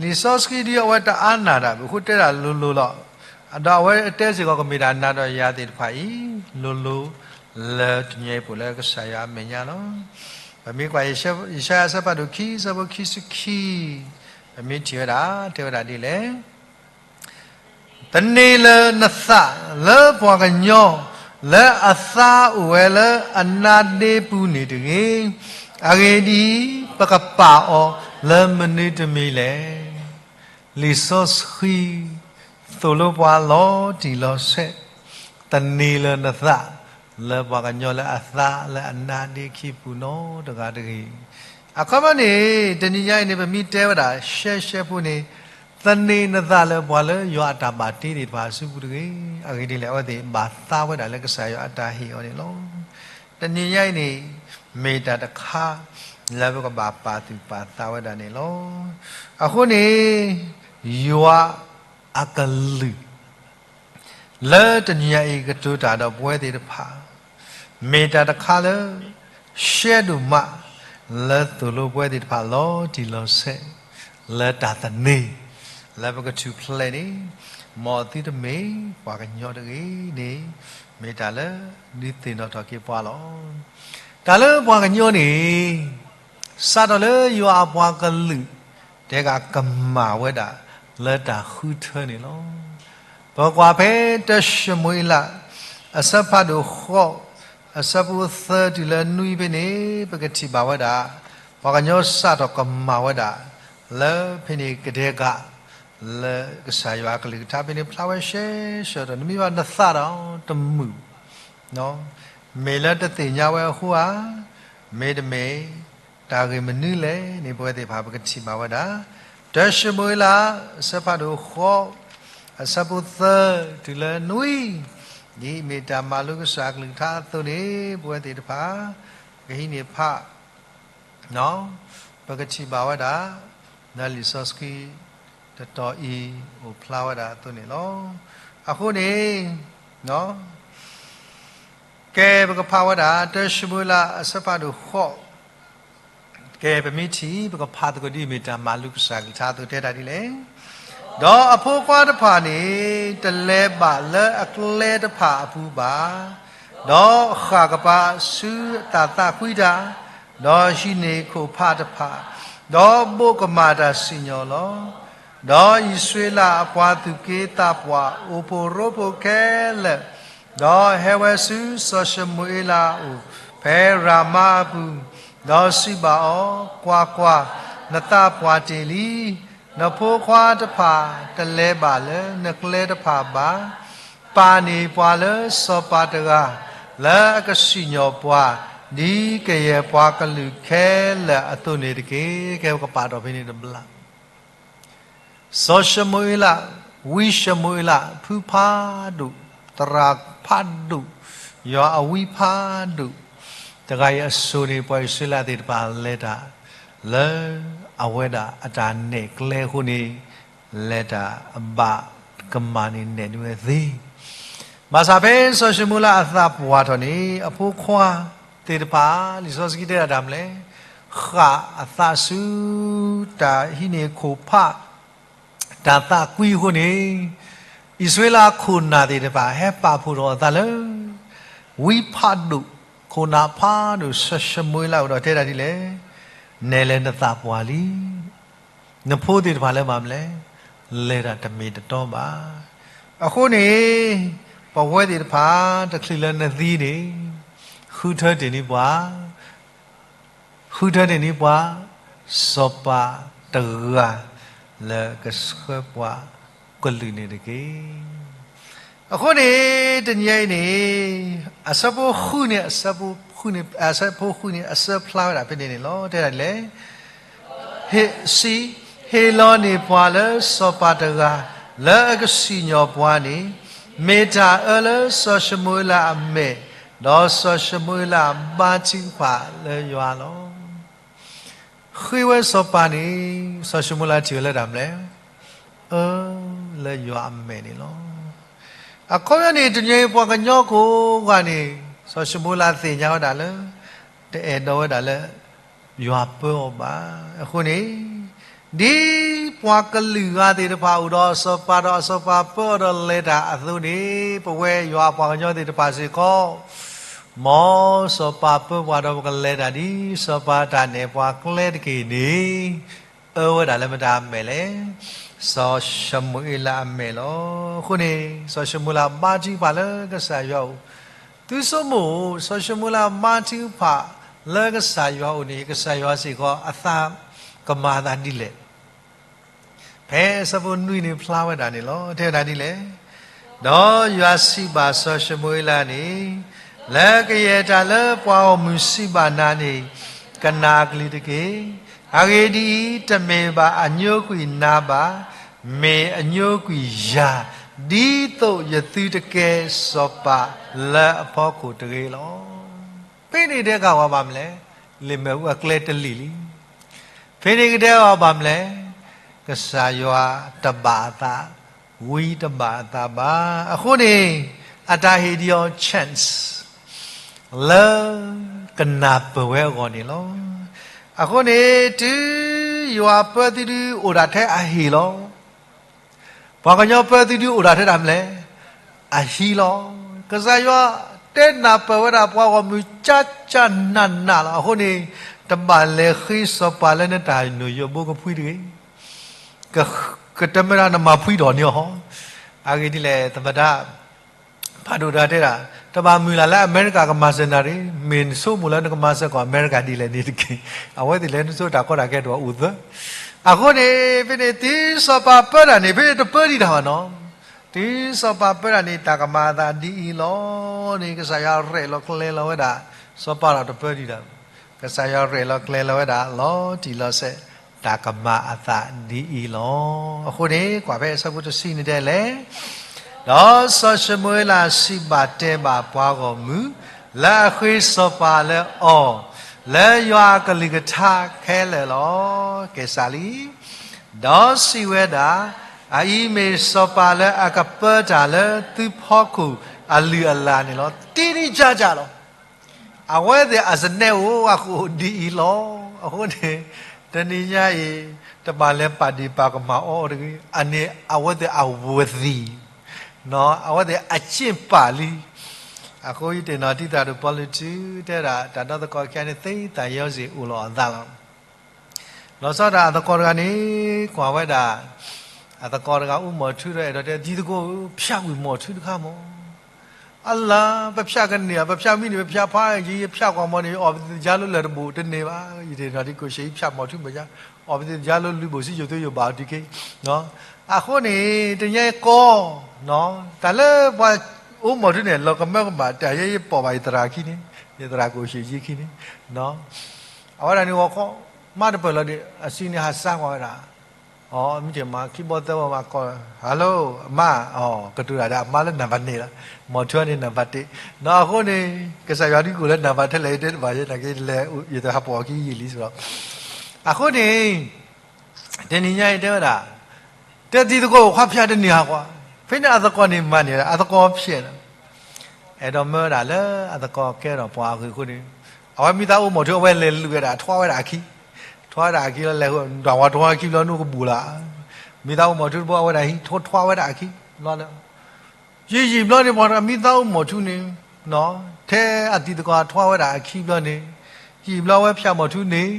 လံာ်စီဆှံဒ်အဝဲတအါနၢ်ဒၣ် ပဃိတဲဒၣ်လိၤလိၤလီၤ. ဒီးအဝဲအတဲစ့ၢ်ကီးကမ့ၢ်ဒၣ်နၤဒီးယၤသ့ၣ်တဖၣ်အံၤ လိၤလိၤလၢတနံၤအံၤပူၤလၢကစၢ်ယွၤအမဲာ်ညါလီၤ. ပမ့ၢ်ကွၢ် ယၡါယၤအဆၢဖးဒိၣ်ခံ အဆၢဖိခံဆံခံ, ပမ့ၢ်ထံၣ်ဝဲဒၣ် တဲဝဲဒၣ်ဒ်လဲၣ် သန့ၤလၢၤနသးလၢပှၤကညီ လၢအသါအိၣ်ဝဲလၢအနါဒ့ပူၤန့ၣ်တဂ့ၤ. အဂ့ၢ်ဒ်အံၤ, ပကပာ်အီၤလၢမနုၤတမံၤလဲၣ်. လံာ်စီဆှံသိၣ်လိပှၤလီၤတံၢ်လီၤဆဲး, သန့ၤလၢၤနသး လၢပှၤကညီလၢအသါလၢအနါဒ့ခံပူၤနီတဂၤတဂ့ၤ. အခီပညီန့ၣ် တနံၤညါအံၤန့ၣ် ပမ့ၢ်တဲဝဲဒၣ်ရှဲရှဲဖိန့ၣ် သန့ၤနသးလၢပှၤလၢယွၤအတၢ်ဘၣ်တ့သ့ၣ်တဖၣ်အစုပူၤတဂ့ၤ. အဂ့ၢ်ဒ်လဲၣ် အဝဲသ့ၣ်ဘၣ်သါဝဲဒၣ်လၢကစၢ်ယွၤအတၢ်ဟ့ၣ်အီၤန့ၣ်လီၤ. တနံၤညါအံၤန့ၣ် မ့ၢ်တၢ်တခါလၢပကဘၣ်ပာ်သူၣ်ပာ်သးဝဲဒၣ်န့ၣ်လီၤ. အဃိန့ၣ် ယွၤအကလုၢ် လၢတနံၤညါအံၤကတိၤတၢ်ဒီးပဝဲသ့ၣ်တဖၣ် မ့ၢ်တၢ်တခါလၢ ရှဲဒိၣ်မး လၢသိၣ်လိပဝဲသ့ၣ်တဖၣ်လီၤတံၢ်လီၤဆဲး လၢတၢ်သန့ၤ လၢပကထူၣ်ဖျဲးန့ၣ် မ်သုတမ့ၢ်ပှၤကညီတဂ့ၤန့ၣ် မ့ၢ်တၢ်လၢဒုးသ့ၣ်နီၣ်ထီၣ်က့ၤပှၤလီၤ. တၢ်လၢပှၤကညီန့ၣ် စးထီၣ်လၢယွၤအပှၤကလုာ် တဲဂၤကမၤဝဲဒၣ်လၢတၢ်ဃုထၢန့ၣ်လီၤ. ပကွၢ်ဖဲတၢၡမူၤအ့လး အဆၢဖးဒိၣ်ဃိး အဆၢဖိသၢတုၤလၢနွံဖဲန့ၣ် ပကထံၣ်ဘၣ်ဝဲဒၣ် ပှၤကညီစးထီၣ်ကမၤဝဲဒၣ် လၢဖဲန့ၣ်ကဒဲကး လၢကစၢ်ယွၤအကလုၢ်ကထါဖဲန့ၣ် ဖျါဝဲရှဲရှဲဒီး နမ့ၢ်ဘၣ်နသးဒီးတမုာ် မ့ၢ်လၢတသ့ၣ်ညါဝဲအဃိဧါ, မ့တမ့ၢ် တၢ်ဂ့ၢ်မနုၤလဲၣ်န့ၣ် ပဝဲသ့ၣ်တဖၣ်ပကထံၣ်ဘၣ်ဝဲဒၣ် တၢၡမူၤအ့လး အဆၢဖးဒိၣ်ဃိး အဆၢဖိသၢတုၤလၢနွံ, ဒ်မ့ၢ်တၢ်မၤလိကစၢ်အကလုၢ်ကထါအသိးန့ၣ် ပဝဲသ့ၣ်တဖၣ် ကဟံးန့ၢ်ဖး ပကထံၣ်ဘၣ်ဝဲဒၣ် လၢလံာ်စီဆှံတတီၤအံၤ အိၣ်ဖျါဝဲဒၣ်အသိးန့ၣ်လီၤ. အဃိန့ၣ် ကဲ ပကဖးဝဲဒၣ် တၢၡမူၤအ့လး အဆၢဖးဒိၣ်ဃိး, ကဲ ပမ့ၢ်ထံၣ် ပကဖးသကိးဒ်အမ့ၢ်တၢ်မၤလိကစၢ်ကလုၢ်ကထါအသိး တဲတၢ်ဒ်လဲၣ်. ဒီးအဖိခွါတဖၣ်န့ၣ် တလဲၤဘၣ်လၢအကျဲတဖၣ်အပူၤဘၣ်, ဒီးဃၣ်ကပၤဆူအတၢ်သးကွံတၢ်, ဒီးဟံးန့ၢ်ခိၣ်ဖးတဖၣ်, ဒီးဘိးကမၣ်တၢ်စံၣ်ညီၣ်လီၤ. ဒီးအံၣ်စရ့လးအပှၤသူၣ်က့သးပှၢ် အိၣ်ဖှိၣ်ရိဖှိၣ်ခဲလၢာ်, ဒီးဟဲဝဲဆူစီၤၡမူၤအ့လးအအိၣ် ဖဲရၤမါအပူၤ, ဒီးစံးဘၣ်အီၤ, ကွၢ်ကွၢ်, နသးပှၢ်တ့ၢ်လံ. နဖိခွါတဖၣ်တလဲၤဘၣ်လၢနကျဲတဖၣ်ဘၣ်. ပာ်န့ၢ်ပှၤလၢစီၤပၤတဂၤ လၢအကစံၣ်ညီၣ်ပှၤ ဒ်ကယဲၢ်ပှၤကလုာ်ခဲလၢာ်အသိးန့ၣ်တက့ၢ်. ကဲ ပကပာ်ထီၣ်ဖဲန့ၣ်တဘျီ စီၤၡမူၤအ့လး, ဝံၡမူၤအ့လး, ဖုဖးဒိၣ်, သရၣ်ဖးဒိၣ်, ယွၤအဝံဖးဒိၣ်တဂၤအံၤအစိၤန့ၣ် ပှၤအံၣ်စရ့လးသ့ၣ်တဖၣ်လဲၤတၢ် လၢအဝဲဒၣ်အတၢ်နဲၣ်ကျဲအဃိန့ၣ် လဲၤတၢ်အဘၣ်ကမၣ်န့ၣ်နဲၣ်န့ၢ်ဝဲသ့ ဘၣ်ဆၣ်ဖဲစီၤၡမူၤအ့လးအသးပှၢ်ထီၣ်န့ၣ် အဖိခွါသ့ၣ်တဖၣ် လံာ်စီဆှံတဲဒၣ်တၢ်မနုၤလဲၣ်, ဃၣ်အသးဆူ တၢ်ဟံးန့ၢ်ခိၣ်ဖး တၢ်သးကွံအဃိန့ၣ် အံၣ်စရ့လးခိၣ်နၢ်သ့ၣ်တဖၣ် ဟဲပာ်ဖှိၣ်ထီၣ်အသးလၢ ဝံဖးဒိၣ်, ခိၣ်နၢ်ဖးဒိၣ် စီၤၡမူၤအ့လးအအိၣ်ဒီးတဲဒၣ်ဒ်လဲၣ်, နဲလဲၤနသးပှၢ်လံ. နဖိသ့ၣ်တဖၣ်လၢမၤမနုၤလဲၣ်, လဲၤတၢ်တမ့ၢ်တတီဘၣ်. အဃိန့ၣ် ပဝဲသ့ၣ်တဖၣ် တချုးလၢနသံန့ၣ် ဃုထၢတ့ၢ်န့ၢ်ပှၤ ဃုထၢတ့ၢ်န့ၢ်ပှၤ စီၤပၤတဂၤ လၢကဆှၢပှၤကလုာ်န့ၣ်တက့ၢ်. အဃိန့ၣ် တနံၤအံၤန့ၣ် အဆၢဖိဃုန့ၣ် အဆၢဖိဃုန့ၣ် အဆၢဖျါဝဲဒၣ်ဖဲန့ၣ်န့ၣ်လီၤ. တဲဒၣ်ဒ်လဲၣ်, ဟ့ၣ်, စံး, ဟ့ၣ်လီၤန့ၢ်ပှၤလၢစီၤပၤတဂၤ လၢအကစံၣ်ညီၣ်ပှၤန့ၣ် မ့ၢ်တၢ်အၢလၢစီၤၡမူၤအ့လးအမဲာ်, ဒီးစီၤၡမူၤအ့လးဘါထုကဖၣ်လၢယွၤလီၤ. ဃ့ဝဲစီၤပၤန့ၣ် စီၤၡမူၤအ့လးထံၣ်ဝဲလၢတၢ်မနုၤလဲၣ်, အၢလၢယွၤအမဲာ်န့ၣ်လီၤ. အခီပညီန့ၣ် တနံၤအံၤပှၤကညီကိးဂၤန့ၣ် စီၤၡမူၤအ့လးသ့ၣ်ညါဝဲဒၣ်လၢ တအဲၣ်ဒိးဝဲဒၣ်လၢ ယွၤပၢအီၤဘၣ်. အဃိန့ၣ် ဒ်ပှၤကလုာ်ဂၤသ့ၣ်တဖၣ်အိၣ်ဒီးစီၤပၤဒီးအစီၤပၤပၢအီၤဒီးလဲၤတၢ်အသိးန့ၣ် ပဝဲယွၤအပှၤကညီသ့ၣ်တဖၣ်စ့ၢ်ကီး မ်စီၤပၤပၢပှၤဒီးပကလဲၤတၢ်ဒ် စီၤပၤတၢ်နဲၣ်ပှၤကျဲတက့ၢ်န့ၣ် အၢဝဲဒၣ်လၢမတၤအမဲာ်လဲၣ်, စီၤၡမူၤအ့လးအမဲာ်လီၤ. အဃိန့ၣ် စီၤၡမူၤအ့လးဘါထုကဖၣ်လၢကစၢ်ယွၤအအိၣ်, သုဆိကမိၣ် စီၤၡမူၤအ့လးဘါထုကဖၣ်လၢကစၢ်ယွၤအအိၣ်န့ၣ် ကစၢ်ယွၤစ့ၢ်ကီးအသးကမၤအသးဒ်လဲၣ် ဖဲအဆၢဖိနွံန့ၣ်ဖျါဝဲဒၣ်န့ၣ်လီၤ. တဲဝဲဒၣ်ဒ်လဲၣ်, ဒီးယွၤစံးဘၣ်စီၤၡမူၤအ့လးန့ၣ်, လၢကယဲၢ်တၢ်လၢပှၤဂီၢ်မုၢ်စံးဘၣ်နၤန့ၣ် ကနၣ်အကလုၢ်တက့ၢ်. အဂ့ၢ်ဒ်အံၤ, တမ့ၢ်ဘၣ်အညိကွံာ်နၤဘၣ်, မ့ၢ်အညိကွံာ်ယၤ, ဒ်သိးယသုတကဲစီၤပၤလၢအဖီခိၣ်တဂ့ၤလီၤ. ဖဲန့ၣ်တဲကဒီးပှၤဘၣ်မနုၤလဲၣ်, လ့ၣ်မ့ၣ်အူအကျဲတလံာ်လံ. ဖဲန့ၣ်ကတဲအီၤဘၣ်မနုၤလဲၣ်, ကစၢ်ယွၤတဘၣ်အသး, ဝံတဘၣ်အသးဘၣ်. အဃိန့ၣ် အတၢ်ဟ့ၣ်ဒံးအီၤ chance လၢကနၢ်ပၢၢ်ဝဲအဂီၢ်န့ၣ်လီၤ. အဃိန့ၣ် တုၤယွၤပၢသုဒုအိၣ်ဒၣ်ထဲအဟ့ၣ်လီၤ. ပှၤကညီပၢသုဒုအိၣ်ဒၣ်ထဲတၢ်မနုၤလဲၣ်, အဟံးလီၤ. ကစၢ်ယွၤတဲနၢ်ပၢၢ်ဝဲဒၣ်ပှၤဂီၢ်မုၢ်ကၠၢကၠၢနးနးလီၤ. အဃိန့ၣ် တဘၣ်လဲၤဃ့စီၤပၤလၢနတၢ်နိၣ်ယိးဘိကဖှံတဂ့ၤ. ကတမ့ၢ်ဒၣ်နမၤဖှံထီၣ်န့ၢ်အီၤ, အဂ့ၢ်ဒ်လဲၣ် သမ္မတ ဖးဒိၣ်တဂၤတဲဒၣ်, တဘၣ်မုၢ်လၢ်လၢအမဲရကၤကမၤစၢၤနၤတဂ့ၤ, မ့ၢ်နဆိကမိၣ်လၢနကမၤစၢၤကီၢ်အမဲရကၤဒ်လဲၣ်န့ၣ်တက့ၢ်. အဝဲသ့ၣ်လဲၤနုာ်ဆိတၢ်ကီတၢ်ခဲတအိၣ်သၢ. အဃိန့ၣ် ဖဲန့ၣ် တုၤစီၤပၤပၢတၢ်န့ၣ် ဖဲန့ၣ်တပၢဒံးတၢ်ဘၣ်နီၤ. တုၤစီၤပၤပၢတၢ်န့ၣ် တၢ်ကမၤအသးဒ်အံၤလီၤန့ၣ် ကစၢ်ယွၤရဲၣ်လီၤကျဲၤလီၤဝဲဒၣ် စီၤပၤဒီးတပၢဒံးတၢ် ကစၢ်ယွၤရဲၣ်လီၤကျဲၤလီၤဝဲဒၣ်လီၤတံၢ်လီၤဆဲး တၢ်ကမၤအသးဒ်အံၤလီၤ. အဃိန့ၣ် ကွၢ်ဖဲအဆၢဖိတဆံန့ၣ်တဲလဲၣ်, ဒီးစီၤၡမူၤအ့လးစံးဘၣ်တဲဘၣ်ပှၤဂီၢ်မုၢ် လၢအဃ့စီၤပၤလၢအီၤ, လၢယွၤအကလုၢ်ကထါခဲလၢာ်လီၤ. ကဲစးလံ. ဒီးစံးဝဲဒၣ်, အအံၤမ့ၢ်စီၤပၤလၢအကပၢတၢ်လၢသုဖီခိၣ်အလုၢ်အလၢ်န့ၣ်လီၤ. တံတံကၢ်ကၢ်လီၤ. အဝဲသ့ၣ်အစနဲအိၣ်အဃိဒ်အံၤလီၤ. အဃိန့ၣ် တနံၤညါအံၤ တဘၣ်လဲၤပာ်ဒ့ၣ်ပာ်ကမၣ်အီၤတဂ့ၤ, အန့ၣ်အဝဲသ့ၣ်အဝၢ်သံၣ်, အဝဲသ့ၣ်အကျင့်ပာ်လံ. အဃိယတနီၤတံၢ်သးဒိၣ်ပီလူးထူ တဲဒၣ် တၢ်ဒီသကိးခံဂၤန့ၣ် သ့သးယီၤစ့ၢ်အိၣ်လီၤအသးလီၤ. လီၤဆီဒၣ်တၢ်အသကိးတဂၤန့ၣ် ကွၢ်ဝဲဒၣ် အသကိးတဂၤအိၣ်မီၤထူဒီး အဲၣ်ဒိးတဲ တံၤသကိးဧၢ ဖၠးကွံာ်မီၤထူတခါမီၤ. အလၤ ပဖၠးကန့ၢ်ဧါ, ပဖၠးမံန့ၢ် ပဖၠးဖးယံၤ ယဖၠးကွၢ်မီၤန့ၣ် အီၣ်ပသံၣ်တယါလိလၢာ်တဘိၣ်တန့ၢ်ဘၣ်. ယတနီၤတံၢ်ကိၣ်ရှ့ ယဖၠးမီၤထူမ့ၢ်ညါ, အီၣ်ပသံၣ်တယါလိ လုၢ်ဘိၣ်စံယိၣ်သုယိၣ်ဘၣ်အီၤတံၢ်က့. အဃိန့ၣ် တနံၤညါအံၤကီ တၢ်လၢပှၤအိၣ်မီၤထူန့ၣ် လီၤကမၢကမၣ် တၢ်ယဲယပီၢ်ဘၣ်ယသရၣ်ခံန့ၣ်, ယသရၣ်ကိၣ်ရှ့ယခံန့ၣ်, အဝဲဒၣ်န့ၣ်ဂီၤခီ မါတပၢၢ်လီၤဒီး အစုန့ၣ်ဟးစါကွၢ်ဝဲဒၣ် အမ့ၢ်တမၤခံဘီသၢဘီမၤကီၢ်, hello အမါ, ကတိၤတၢ်ဒီးအမါလၢနံၣ်ဘၣ်န့ၣ်လီၤ, မီၤထူန့ၣ်နံၣ်ဘၣ်တ့ၢ်, အဃိန့ၣ် ကစၢ်ယွၤဒုးကိၣ်လၢနံၣ်ဘၣ်ထဲလဲၣ် ယတဲတဘၣ်ယဲနာ်က့လဲၣ် ယတဟးပိာ်အီၤခံယံာ်လံစ့ၢ်ကီး. အဃိန့ၣ် တနံၤညါအံၤတဲဝဲဒၣ်, တဲတံၤသကိးခွါဖၠးတန့ၢ်ဟးကွၢ်, ဖဲန့ၣ်အသကိးန့ၣ်မၤန့ၢ်ဝဲဒၣ် အသကိးဖျဲးလီၤ. အဲၣ်ဒိးမၢဝဲဒၣ်လၢအသကိးကဲထီၣ်ပှၤအဂ့ၢ်အဃိန့ၣ်, အဝဲမ့ၢ်သးအိၣ်မီၤထူ အဝဲလဲၤလုၢ်ဝဲဒၣ် ထွါဝဲဒၣ်အခံ, ထွါဝဲဒၣ်အခံလီၤ လဲၤဃုာ် တၢ်ဝါထွါခံဘျီ နအိၣ်ကဘူးလီၤ. မ့ၢ်သးအိၣ်မီၤထူတဘိ အဝဲဒၣ်ဟံး ထိထွါဝဲဒၣ်အခံဘျီလီၤ. ယံာ်ယံာ်ဘျီန့ၣ် ပှၤတဂၤမ့ၢ်သးအိၣ်မီၤထူန့ၣ်, ထဲအတံၤသကိးထွါဝဲဒၣ်အခံဘျီန့ၣ်, ယံာ်ဘျီဝဲဖၠးမီၤထူန့ၣ်,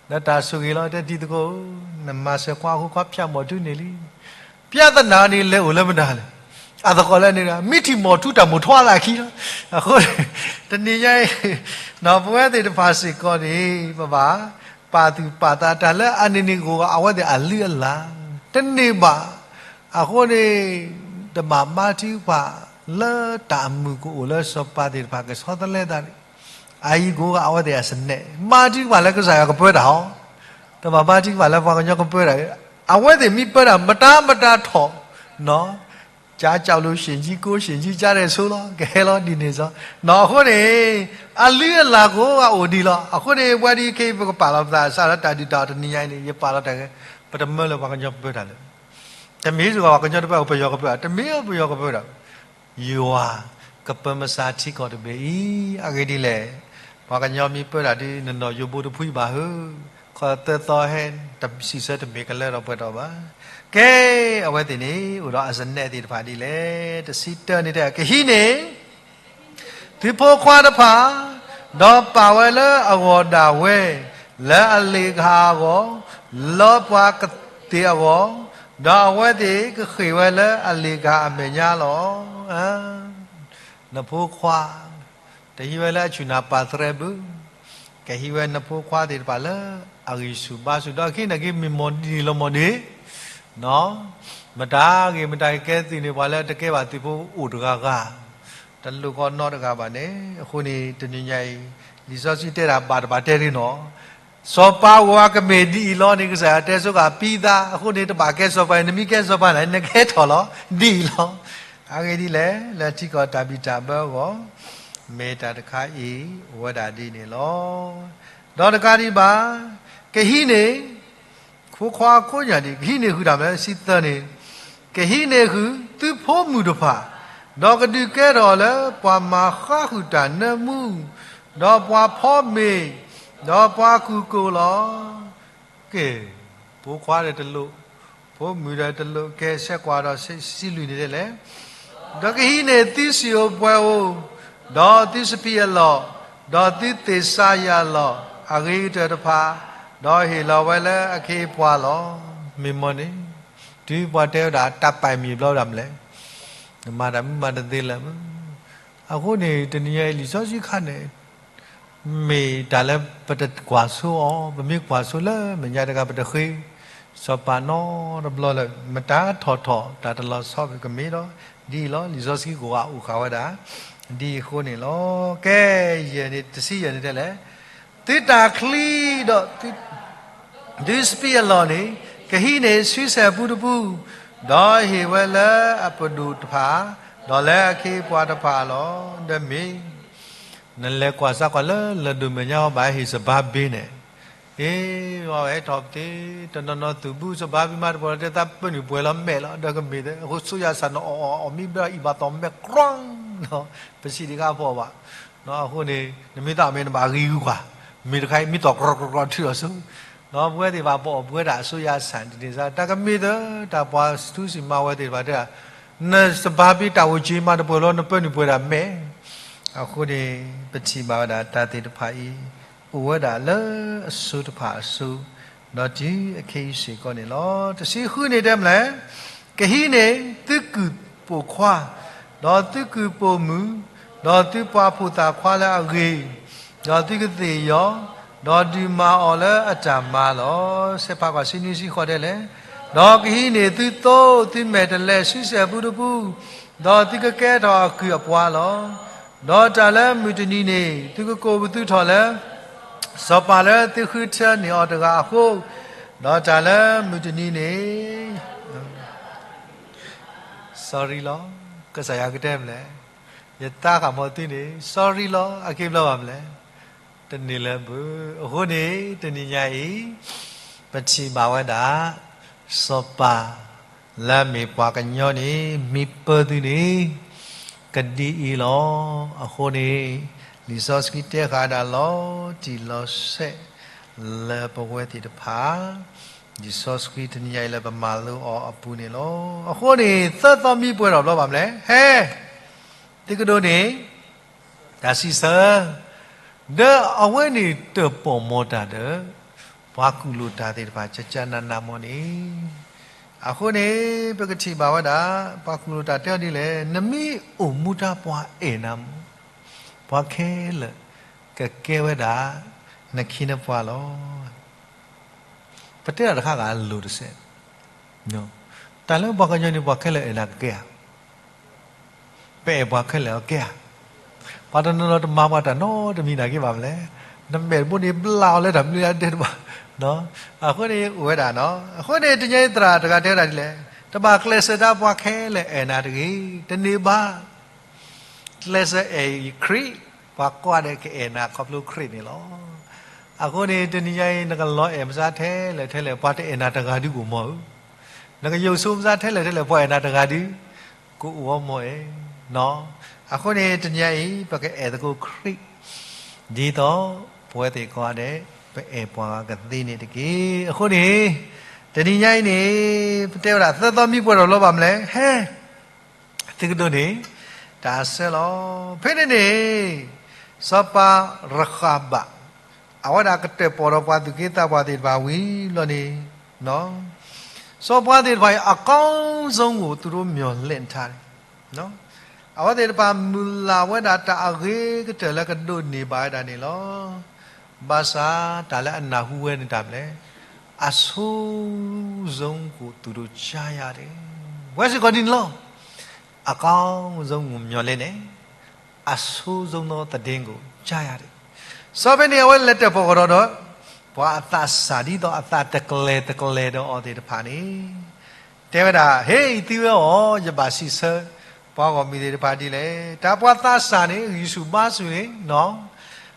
ဒီးတၢ်ဆိၣ်ဂ့ၤလီၤ တဲတံၤသကိးဧၢ, နမၤစၢၤခွါအဃိ ခွါဖၠးမီၤထူန့ၢ်လံ. ပျၢ်သနာ်န့ၣ် လဲၤအိၣ်လၢမတၤလဲၣ်. အသကိးလၢန့ၣ် မ့ၢ်ထံၣ်မီၤထူတၢ်မိၣ်ထွါလၢအခံလီၤ. အဃိ တနံၤညါအံၤ ပဝဲသ့ၣ်တဖၣ်စ့ၢ်ကီးန့ၣ် ပဘၣ်ပာ်သူၣ်ပာ်သးတၢ်လၢအန့ၣ်န့ၣ် ဂိၢ်ဂီၤအဝဲသ့ၣ်အလုၢ်အလၢ် တန့ၢ်ဘၣ်. အဃိန့ၣ် တဘၣ်မၤထံပှၤလၢတၢ်အမုာ်ကအိၣ်လၢစီၤပၤသ့ၣ်တဖၣ်ကဆီတလဲသးန့ၣ်, အအံၤကိးဂၤအဝဲသ့ၣ်အစနဲၣ် မၤထံပှၤလၢကစၢ်ယွၤကပၢတၢ်ဟီ, တဘၣ်မၤထံပှၤလၢပှၤကညီကပၢတၢ်, အဝဲသ့ၣ်မ့ၢ်ပၢတၢ်မတၤမတၤထီၣ်, ကၠီကၠီလိၤ ရှ့ၣ်ကၠံကိၣ် ရှ့ၣ်ကၠံကၠါ ဒဲးဆိလီၤ ကဟဲလီၤဒ်န့ၣ်စီ, အဃိန့ၣ် အလုၢ်အလၢ်ကိးဂၤအိၣ်ဒံးလီၤ. အဃိန့ၣ် ပဝဲဒၣ်ခဲအံၤ ပကပာ်လီၤပသးစးလၢတၢ်ဒုၣ်တၢ်အီၣ်တနံၤညါအံၤန့ၣ် ယပာ်လီၤတၢ်ဂ့ၢ် ပတမၢလၢပှၤကညီပၢတၢ်လၢ တမ့ၢ်စ့ၢ်ကီးပှၤကညီတဖၣ် ပယီၤကပၢတၢ်, တမ့ၢ်ပယီၤကပၢတၢ်, ယွၤကပၢမုၢ်ဆါထံကီၢ်တဘ့ၣ်အံၤ, အဂ့ၢ်ဒ်လဲၣ်, ပှၤကညီမ့ၢ်ပၢတၢ်ဒ်နနီၢ်ယိၤဘိတဖုအံၤဘၣ်ဧၢ, ခီသၢသီဟဲ စံးဆၢတမ့ၢ်ကလၢထီၣ်ပှဲၤထီၣ်ဘၣ်. ကဲ, အဝဲသ့ၣ်န့ၣ် အိၣ်ဒီးအစနဲၣ်သ့ၣ်တဖၣ်ဒ်လဲၣ်, တဆံတၢန့ၣ်တဲ ကဟံးန့ၢ် သုဖိခွါတဖၣ်, ဒီးပာ်ဝဲလၢအဂီၢ်ဒၣ်ဝဲ, လၢအလ့ၣ်ကဟၣ်အဂီၢ်, လၢပှၤကသ့ၣ်အဂီၢ်, ဒီးအဝဲသ့ၣ်ကဃ့ၢ်ဝဲလၢအလ့ၣ်ကဟၣ်အမဲာ်ညါလီၤ. နဖိခွါ, တဟံးဝဲလၢအဆူၣ်နၢ်ပၢ်သရဲဘု, ကဟံးဝဲနဖိခွါသ့ၣ်တဖၣ်လၢအဂံၢ်ဆူၣ်ဘါဆူၣ် ဒီးအခံနာ်က့မ့ၢ်မီၢ်ဒ်န့ၣ်လီၤမီၢ်ဒ် မတၤဂ့ၤမတၤကဲသ့ၣ်န့ၣ် ပှၤလၢတကဲဘၣ်သုးဖိအိၣ်တဂၤဂၤ, တလိၣ်ကီနီတဂၤဘၣ်န့ၣ်. အဃိန့ၣ် တနံၤညါအံၤ လံာ်စီဆှံတဲဒၣ်ဘၣ်တဘၣ်တဲဒ်နီၤ, စီၤပၤဂီၤအကမ့ၢ်ဒ်အံၤလီၤန့ၣ် ကစၢ်ယွၤတဲဆိကမိၣ်ပံသး, အဃိန့ၣ် တဘၣ်ကဲစီၤပၤအံၤ နမ့ၢ်ကဲစီၤပၤန့ၣ် နကဟဲထီၣ်လီၤ ဒ်အံၤလီၤ. အဂ့ၢ်ဒ်လဲၣ်, လၢထံကီၢ်တၢ်ဘံၣ်တၢ်ဘၢအဂီၢ်, မ့ၢ်တၢ်တခါအံၤ အိၣ်ဝဲဒၣ်ဒ်န့ၣ်လီၤ. ဒီးတကးဒံးဘၣ်, ကဟံးန့ၢ် ဖိခွါကိးညါဒံး ကဟံးန့ၢ်ဃုာ်တၢ်မနုၤလဲၣ် တဆံသၢန့ၣ်, ကဟံးန့ၢ်ဃုာ်သုဖိမုၣ်တဖၣ်, ဒီးကဒုးကဲထီၣ်လၢပှၤမၤဃါဃုာ်တၢ်နၢမူ, ဒီးပှၤဖီမ့ၤ, ဒီးပှၤကူၣ်ကိၣ်လီၤ. ကဲ, ဖိခွါဒီးတလိၣ်, ဖိမုၣ်ဒီးတလိၣ်, ကဲဆဲးကွၢ်ဒီးစံးလွံၢ်န့ၣ်ဒ်လဲၣ် ဒီးကဟံးန့ၢ်သုစံၣ်ဧိၤပှဲၤဧိၤ, ဒီးသုစပံးအလီၢ်, ဒီးသုသ့ၣ်စၤယၤလီၢ်အဂ့ၤကတၢၢ်တဖၣ်, ဒီးဟ့ၣ်လီၤဝဲလၢအခ့အပှၤလီၤ. မ့ၢ်မီၢ်န့ၣ်, တုၤပှၤတဲဝဲဒၣ်တၢ်ပာ်မံၤဘျီဝဲဒၣ်မနုၤလဲၣ်, နမၤတၢ်မုာ်မၤတသ့လၢၤ. အဃိန့ၣ် တနံၤညါအံၤလံာ်စီဆှံခါန့ၣ် မ့ၢ်တၢ်လၢပတကွၢ်ဆိအီၤ, ပမ့ၢ်ကွၢ်ဆိလၢမဲာ်ညါတဂၤ ပတဃ့ စီၤပၤနီတဘျီလၢၤ, မတၤထီၣ်ထီၣ်တၢ်တလီၤဆီကမ့ၢ်ဒီး, ဒ်အံၤလီၤ. လံာ်စီဆှံကိးဂၤအိၣ်ဃာ်ဝဲဒၣ် ဒ်အဃိန့ၣ်လီၤ. ကဲ, ယဲၢ်န့ၣ် တဆံယဲၢ်န့ၣ်တဲလဲၣ်, သုတၢ်ချံဒီး သုစပံးအလီၢ်န့ၣ် ကဟံးန့ၢ်ဆံဆဲၣ်ပူတပူ, ဒီးဟ့ၣ်ဝဲလၢအပဒိၣ်တဖၣ်, ဒီးလၢအခ့အပှၤတဖၣ်လီၤ. ဒီးမ့ၢ် နလဲၤကွၢ်စးကွၢ်လၢလၢၢ်ဒိၣ်မဲာ်ညါအီၤ ဘၣ်ဟ့ၣ်စဘါဘ့န့ၣ်, အ့ ဝဲဟဲထီၣ်ပသ့, တနီၤနီၤသုးဘူးစဘါဘ့မးတပှဲၤလီၤ တဲသးပၢနုာ်ပှဲၤလီၤမဲာ်လီၤ. ဒီးကမ့ၢ်အဃိ ဆိယၤစၢ်နအီၣ်အီၣ်မံဘျီ အံၣ်ဘၣ်သီၣ်မဲာ်ကြီ, ပစံးတခါဖီၣ်ဘၣ်. အဃိန့ၣ် နမ့ၢ်သးမ့ၢ်နဘၣ်ဂံၢ်ဂုာ်ကွၢ်, မ့ၢ်တခါအံၤ မ့ၢ်သီၣ်ကြီကြီထုးထီၣ်ဆိ ဒီးပဝဲသ့ၣ်တဖၣ် ပအီၣ်ပဝဲဒၣ်အစိယါဆၣ်တန့ၢ်စါ တၢ်ကမ့ၢ်သၢ တၢ်ပှၤထူစံၣ်မၤဝဲသ့ၣ်တဖၣ်တဲဒၣ်, နစပၤဘ့တၢ်အိၣ်က့ၤမးတပှဲၤလီၤ နပၢနုာ်ပှဲၤဒၣ်မဲာ်. အဃိန့ၣ် ပထံၣ်ဘၣ်ဝဲဒၣ်တၢ်သ့ၣ်တဖၣ်အံၤ အိၣ်ဝဲဒၣ်လၢအစိၤတဖၣ်အစိၤ, ဒီးတုၤအခဲအံၤစ့ၢ်ကီးန့ၣ်လီၤ. တဆံဃုန့ၣ်တဲမလဲၣ်, ကဟံးန့ၢ်သုကုၢ်ပိာ်ခွါ, ဒီးသုကုၢ်ပိာ်မုၣ်, ဒီးသုပှၤဖိသၣ်ခွါလၢအဂ့ၤ, ဒီးသုကသ့ၣ်ယီၤ, ဒီးဒုးမၤအီၤလၢအတၢ်မၤလီၤ. ဆဲးဖးကွၢ်ဆံနွံဆံဃိးတဲလဲၣ်, ဒီးကဟံးန့ၢ်သုသိသုမဲာ်တဲးလဲးဆူစဲးပူတပူ, ဒီးသုကကဲထီၣ်အကုၢ်အပှၤလီၤ. ဒီးတၢ်လၢမုၢ်တနံၤန့ၣ် သုကကိးပသူထီၣ်လၢ စီၤပၤလၢသုဃုထၢန့ၢ်အီၤတဂၤအဃိ, ဒီးတၢ်လၢမုၢ်တနံၤန့ၣ် sorry လီၤ. ကစၢ်ယွၤကတဲမလဲၣ်, ယသးဃၣ်မီၤသုန့ၣ် sorry လီၤ. အက့ၤဘျီဘၣ်မလဲၣ်, တန့ၢ်လၢၤဘၣ်. အဃိန့ၣ် တနံၤညါအံၤ ပထံၣ်ဘၣ်ဝဲဒၣ် စီၤပၤလၢအမ့ၢ်ပှၤကညီန့ၣ် မ့ၢ်ပၢသုန့ၣ် ကဒ်အံၤလီၤ. အဃိန့ၣ် လံာ်စီဆှံတဲဃာ်ဒၣ်လီၤတံၢ်လီၤဆဲး လၢပဝဲသ့ၣ်တဖၣ် လံာ်စီဆှံတနံၤညါအံၤလၢပမၤလိအီၤအပူၤန့ၣ်လီၤ. အဃိန့ၣ် သၢသီမံပှဲၤထီၣ်ဘျီဘၣ်မလဲၣ်, ဟဲ သုကဒိးန့ၢ် တၢ်စံးဆၢ, ဒီးအဝဲန့ၣ်တၢၣ်ပီၣ်မီၤတၢ်ဒီး ပှၤကူၣ်လိာ်တၢ်သ့ၣ်တဖၣ် ကကနးနးမီၢ်န့ၣ်, အဃိန့ၣ် ပကထံၣ်ဘၣ်ဝဲဒၣ် ပှၤကူၣ်လိာ်တၢ်တဲအီၤဒ်လဲၣ်, နမ့ၢ်အိၣ်မူတၢ်ပှၤအဲၣ်နၤမး, ပှၤခဲလၢာ်ကကဲဝဲဒၣ် နခ့နပှၤလီၤ. ပတဲဒၣ်တခါဂၤအလိၤတစဲး, တၢ်လၢပှၤကညီန့ၣ် ပှၤခဲလၢာ်အဲၣ်နၤကကဲဧါ, ပအဲၣ်ပှၤခဲလၢာ်အကဲဧါ, ပှၤတနီၤနီၤတမၤပှၤတၢ်နီတမံၤနာ်က့ဘၣ်မလဲၣ်, နမဲာ်တဘိန့ၣ်ဘျးအီၤလၢတၢ်မနုၤအဒဲးတဘၣ်, အဃိန့ၣ်အိၣ်ဝဲဒၣ်နီၤ, အဃိန့ၣ်တနံၤအံၤသရၣ်တဂၤတဲဝဲဒၣ်ဒ်လဲၣ်, တဘၣ်ကျဲးစၢးတၢ်ပှၤခဲလၢာ်အဲၣ်နၤတဂ့ၤ, တန့ၢ်ဘၣ် ကျဲးစၢးအဲၣ်ခရံာ်, ပှၤကွၢ်ဒီးကအဲၣ်နၤခီဖျိခရံာ်န့ၣ်လီၤ. အဃိန့ၣ် တနံၤညါအံၤ နကလီၤအဲၣ်မစါထဲလဲၣ်ထဲလဲၣ် ပှၤတအဲၣ်နၤတဂၤဒုကအိၣ်မီၢ်ဧၢ, နကယိာ်ဆိမစါထဲလဲၣ်ထဲလဲၣ် ပှၤအဲၣ်နၤတဂၤဒု ကအိၣ်အီၤမီၢ်ဧၢ, အဃိန့ၣ် တနံၤညါအံၤ ပကအဲၣ်သကိးခရံာ်, ဒ်သိးပဝဲသ့ၣ်ကိးဂၤဒဲး ပအဲၣ်ပှၤဂၤကသ့န့ၣ်တက့ၢ်. အဃိန့ၣ် တနံၤညါအံၤန့ၣ် ပတဲဝဲဒၣ်သၢသီမံပှဲၤထီၣ်လီၤဘၣ်မလဲၣ်, ဟဲ သုကဒိးန့ၢ် တၢ်ဆၢလီၤ. ဖဲန့ၣ်န့ၣ် စီၤပၤရဃၤဘၣ် အဝဲဒၣ်ကတၢၣ်ပီၣ်ဒီးပှၤသူၣ်က့သးပှၢ်သ့ၣ်တဖၣ်ဝံၤဘျီန့ၣ်, စီၤပၤသ့ၣ်တဖၣ်အံၤ အကောင်းဆုံးကို သူတို့မျှော်လင့်ထားတယ်, အဝဲသ့ၣ်တဖၣ်မုၢ်လၢ်ဝဲဒၣ်တၢ်အဂ့ၤကတၢၢ်လၢကဒိးန့ၢ်ဘၣ်ဝဲဒၣ်န့ၣ်လီၤ. ဘၣ်ဆၣ်တၢ်လၢအနၢ်ဟူဝဲန့ၣ်တၢ်မလဲၣ်, အဆိုးဆုံးကို သူတို့ကြားရတယ်, ဝဲစ့ၢ်ကီးဒ်န့ၣ်လီၤ. အကောင်းဆုံးကို မျှော်လင့်တယ်, အဆိုးဆုံးသော သတင်းကို ကြားရတယ်. စီၤပၤန့ၣ် အဝဲလဲၤတၢၣ်ပီၣ်ကဒီးဒီး ပှၤအသးစၢ်ဒ်သိးအသးတကျဲၤတကျဲၤဒီးအီၤသ့ၣ်တဖၣ်န့ၣ် တဲဝဲဒၣ်, ဟ့ၣ်သံဝဲအီၤ, ယဘၣ်စံးဆၢ ပှၤဂီၢ်မုၢ်သ့ၣ်တဖၣ်ဒ်လဲၣ်. တၢ်ပှၤသးစၢ်န့ၣ် ဂံၢ်ဆူၣ်ဘါဆူၣ်န့ၣ်,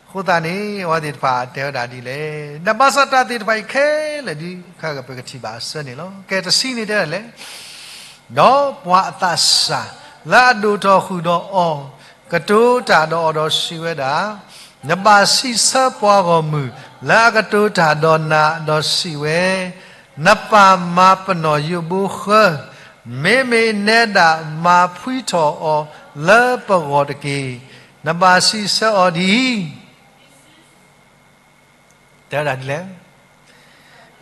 အဃိသတးန့ၣ် အဝဲသ့ၣ်တဖၣ်တဲဝဲဒၣ်ဒ်လဲၣ်. နဘၣ်ဆၣ်တၢ်သ့ၣ်တဖၣ်အံၤခဲလၢာ်ဒ်ခဲကပကထံၣ်ဘၣ်အဆၢန့ၣ်လီၤ. ကဲတဆံန့ၣ်တဲဒ်လဲၣ် ဒီးပှၤအသးစၢ်လၢအဒိၣ်ထီၣ်ဃုာ်ဒီးအီၤ ကတိၤတၢ်ဒီးအီၤဒီးစံးဝဲဒၣ်, နဘၣ်စံးဆၢပှၤဂီၢ်မုၢ်လၢအကတိၤတၢ်ဒီးနၤဒီးစံးဝဲ, နပၢ်မၤပနီၢ်ယိးဘိဃၢ, မ့မ့ၢ်နဲဒၣ်မၤဖှံထီၣ်အီၤလၢပဂီၢ်တက့ၢ်. နဘၣ်စံးဆၢအီၤဒ်အံၤ တဲဝဲဒၣ်ဒ်လဲၣ်,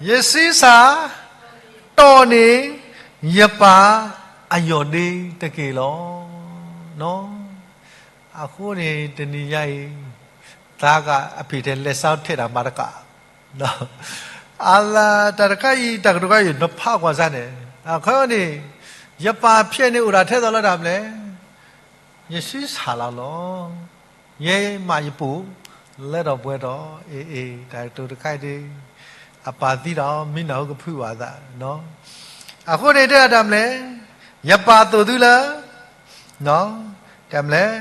ယဆံးစၢ်တီၢ်န့ၢ်ယပၢ်အယီၢ်ဒ့တက့ၢ်လီၤ. အဃိန့ၣ် တနံၤညါအံၤ သးကအဖံၣ်ထဲလဲၤစးထဲတၢ်မၤတကး, အလၢတၢ်တခါအံၤ တၢ်ကတိၤခါအံၤ နဖးကွၢ်စၢ်န့ၣ်, အခီန့ၣ် ယပၢ်ဖျဲးန့ၣ်အိၣ်ဒၣ်ထဲသိးလၢတၢ်မလဲၣ်, ယဆံးစၢ်လီၤလီၤ. ယဲမးယပူၤ လၢထီၣ်ပှဲၤထီၣ်, အ့ၣ်အ့ၣ် တၢ်ကတိၤတခါအံၤဒ် အပၢ်သံဒီး မံနၢ်ဟူကဖုဘၣ်သး, အဃိန့ၣ်တဲဒၣ်တၢ်မလဲၣ်, ယပၢ်သိၣ်သုလၢ တၢ်မလဲၣ်,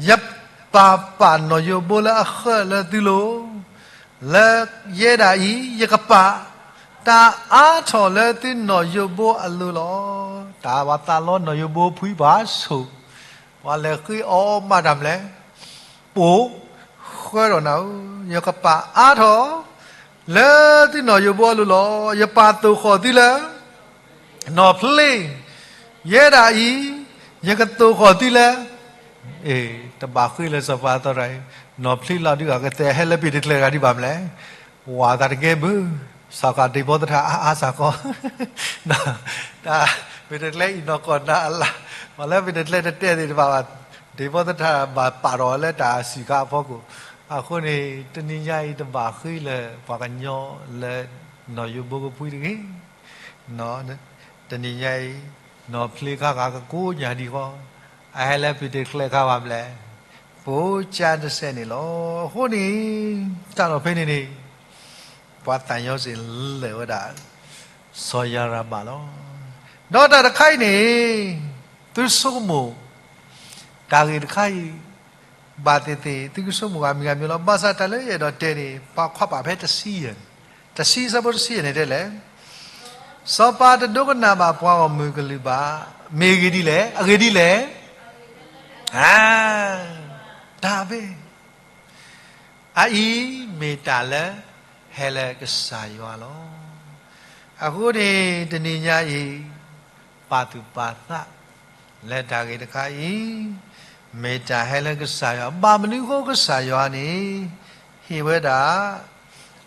ယပၢ်ပာ်နီၢ်ယိးဘိလၢအဃၢလၢသုလိၤ, လၢယဲဒၣ်အံၤ ယကပာ်တၢ်အါထီၣ်လၢသုနီၢ်ယိးဘိအလိၤလီၤ. တၢ်ဘၣ်သးလီနီၢ်ယိးဘိဖှံဘၣ်ဆိၣ်, ပှၤလဲၤဃ့အီၤမးတၢ်မလဲၣ်, ပိာ်ဃၢဒီးနၤဧၢ, ယကပာ်အါထီၣ် လၢသုနီၢ်ယိးဘိအလိၤလီၤ. ယပာ်သိၣ်ဃီၣ်သုလၢ နီၢ်ဖျ့, ယဲဒၣ်အံၤ ယကသိၣ်ဃီၣ်သုလၢ တဘၣ်ဃ့လၢစီၤပၤအသီတဂၤအံၤ, နီၢ်ဖျ့လီၤဒုးဂၤကသဲးဟဲလၢပ့းတကျဲတဂၤဒံးဘၣ်မလဲၣ်. ဝၤသးတကဲဘၣ်, စးကီးဒံးဘီသထၣ်အါအါစးကီး, တၢ်ပ့းတကျဲအံၤနီၢ်ကီၢ်နၤအလၢ်, ပှၤလၢပ့းတကျဲတတဲသ့ၣ်တဘၣ်ဘၣ်, ဒံးဘီသထၣ်ဘၣ်ပာ်ထီၣ်လၢတၢ်စံးခါအဖီခိၣ်, အဃိန့ၣ် တနံၤညါအံၤတဘၣ်ဃ့လၢပှၤကညီလၢနီၢ်ယိးဘိကဖှံတဂ့ၤ တနံၤညါအံၤ နီၢ်ဖျ့ခါဂၤကကိးညါဒံးဃီ, အဟဲလၢပ့းတကျဲခါဘၣ်မလဲၣ်, ပိကၢတစဲးန့ၣ်လီၤ. အဃိန့ၣ် တၢ်လီၢ်ဖဲန့ၣ်န့ၣ် ပှၤသးညီစ့ၣ်လဲၤဝဲဒၣ် စီၤယၤရဘၣ်လီၤ. ဒီးတၢ်တခါအံၤန့ၣ် သုဆိကမိၣ် တၢ်ဂ့ၢ်တခါအံၤ ဘၣ်သ့ၣ်သ့ၣ် သုကဆိကမိၣ်ဂ့ၤမံၤဂ့ၤမံၤလီၤ. ဘၣ်ဆၣ်တၢ်လၢယအဲၣ်ဒိးတဲန့ၣ် ပှၤကွၢ်ပာ်ဖဲတဆံယဲၢ်, တဆံအဆၢဖိတဆံယဲၢ်န့ၣ်တဲလဲၣ်, စီၤပၤတဒိကနၣ်ဘၣ်ပှၤဂီၢ်မုၢ်ကလုၢ်ဘၣ်, မ့ၢ်ဂ့ၢ်ဒ်လဲၣ်, အဂ့ၢ်ဒ်လဲၣ်, အ တၢ်ဘ့ၣ် အအံၤမ့ၢ်တၢ်လၢဟဲလၢကစၢ်ယွၤလီၤ. အဃိန့ၣ် တနံၤညါအံၤ ပာ်သူၣ်ပာ်သးလၢတၢ်ဂ့ၢ်တခါအံၤ မ့ၢ်တၢ်ဟဲလၢကစၢ်ယွၤ, ဘၣ်မနုၤအဃိကစၢ်ယွၤန့ၣ် ဟ့ၣ်ဝဲဒၣ်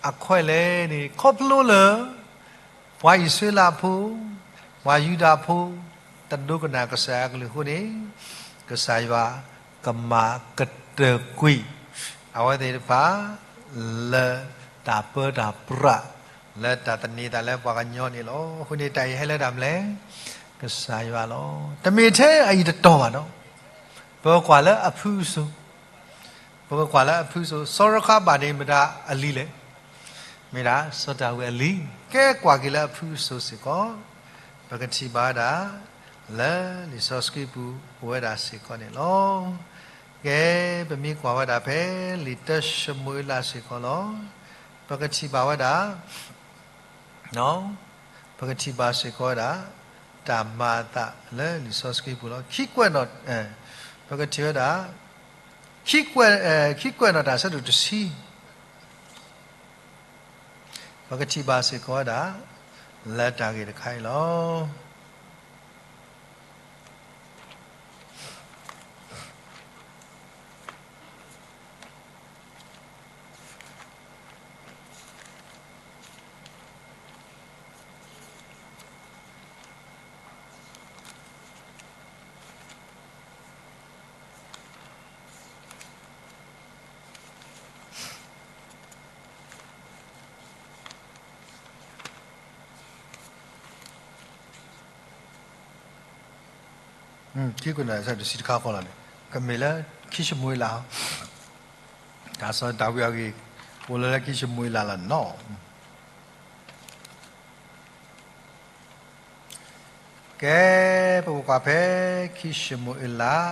အခွဲးလဲၣ်န့ၣ် ခီဖျိလၢ ပှၤအံၣ်စရ့လးဖိ, ပှၤယူဒၤဖိ တဒိကနၣ်ကစၢ်ယွၤအကလုၢ်အဃိန့ၣ် ကစၢ်ယွၤကမၤကတၢၢ်ကွံာ် အဝဲသ့ၣ်တဖၣ် လၢတၢ်ပၢတၢ်ပြး လၢတၢ်သန့ၤသးလၢပှၤကညီန့ၣ်လီၤ. အဃိန့ၣ် တၢ်အံၤဟဲလၢတၢ်မနုၤလဲၣ်, ကစၢ်ယွၤလီၤ. တမ့ၢ်ထဲအအံၤတတီၤဘၣ်နီၤ, ပကကွၢ်လၢအဖုအစိၤ ပကကွၢ်လၢအဖုအစိၤ, စီၤရခါဘၣ်န့ၣ်မတၤအလံၤလဲၣ်, မ့ၢ်ဒၣ်စီၤဒၤဝံးအလံၤ, ကဲကွၢ်က့ၤလၢအဖုအစိၤစ့ၢ်ကီး, ပကထံၣ်ဘၣ်ဝဲဒၣ် လၢလံာ်စီဆှံပူၤအိၣ်ဝဲဒၣ်စ့ၢ်ကီးန့ၣ်လီၤ. ကဲ ပမ့ၢ်ကွၢ်ဝဲဒၣ်ဖဲ လံာ်တၢၡမူၤအ့လးစ့ၢ်ကီးလီၤ. ပကထံၣ်ဘၣ်ဝဲဒၣ် ပကထံၣ်ဘၣ်စ့ၢ်ကီးဝဲဒၣ် တၢ်မၤအသးလၢလံာ်စီဆှံပူၤလီၤ. ခံကွဲးနီၣ်, ပကထံၣ်ဝဲဒၣ် ခံကွဲး, ခံကွဲးနီၣ်တၢ်ဆၢဒိၣ်တဆံ, ပကထံၣ်ဘၣ်စ့ၢ်ကီးဝဲဒၣ် လၢတၢ်ဂ့ၢ်တခါအံၤလီၤ. ခံကွဲးနီၣ်တၢ်ဆၢဒိၣ်တဆံတခါဃီလီၤန့ၣ်, ကမ့ၢ်လၢ ခံၡမူၤအ့လး, တၢ်စီၤဒၤဝံးအဂ့ၢ် အိၣ်လၢလၢခံၡမူၤအ့လးလီၤနီၤ. ကဲ ပကကွၢ်ဖဲ ခံၡမူၤအ့လး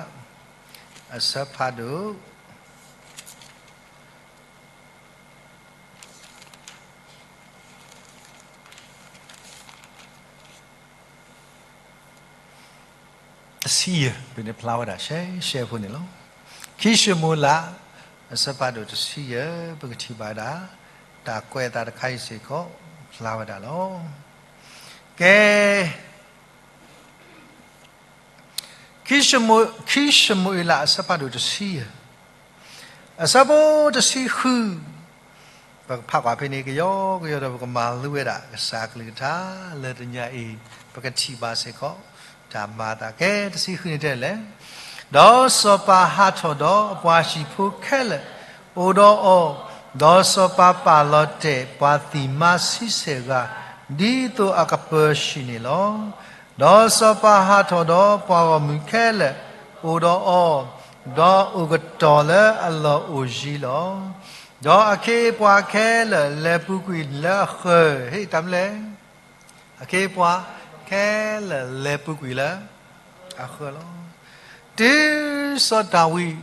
အဆၢဖးဒိၣ် တဆံယဲၢ်, ပန့ၣ်ဖျါဝဲဒၣ်ရှဲရှဲဖိန့ၣ်လီၤ. ခံၡမူၤအ့လး အဆၢဖးဒိၣ်တဆံယဲၢ် ပကထံၣ်ဘၣ်ဝဲဒၣ် တၢ်ကွဲးအသးတခါအံၤစ့ၢ်ကီး ဖျါဝဲဒၣ်လီၤ. ကဲ ခံၡမူၤ, ခံၡမူၤအ့လး အဆၢဖးဒိၣ်တဆံယဲၢ်, အဆၢဖိတဆံဃု, ပကဖးကွၢ်ဖဲန့ၣ် ကယီကယီဒီး ပကမၤလိဝဲဒၣ် ကစၢ်အကလုၢ်ကထါ လၢတနံၤအံၤ ပကထံၣ်ဘၣ်စ့ၢ်ကီး တၢ်မၤအသး. ကဲ တဆံဃုန့ၣ်တဲလဲၣ်, ဒီးစီၤပၤဟးထီၣ်ဒီးအပှၤဟံၣ်ဖိခဲလၢာ် အိၣ်ဒီးအီၤ, ဒီးစီၤပၤပာ်လီၤတဲာ်ပှၤသံၣ်မါဆံဆဲၣ်ဂၤ ဒ်သိးအကပၢၤဆှံန့ၣ်လီၤ. ဒီးစီၤပၤဟးထီၣ်ဒီးပှၤဂီၢ်မုၢ်ခဲလၢာ် အိၣ်ဒီးအီၤ, ဒီးအိၣ်ကတီၤလၢအလီၢ်အိၣ်ယံၤလီၤ. ဒီးအခ့အပှၤခဲလၢာ်လဲၤပူၤကွံာ်လၢအဃၢၤ, ဟ့ၣ်တၢ်မနုၤလဲၣ်, အခ့အပှၤခဲလၢာ်လဲၤပူၤကွံာ်လၢအဃၢၤလီၤ. တုၤစီၤဒၤဝံး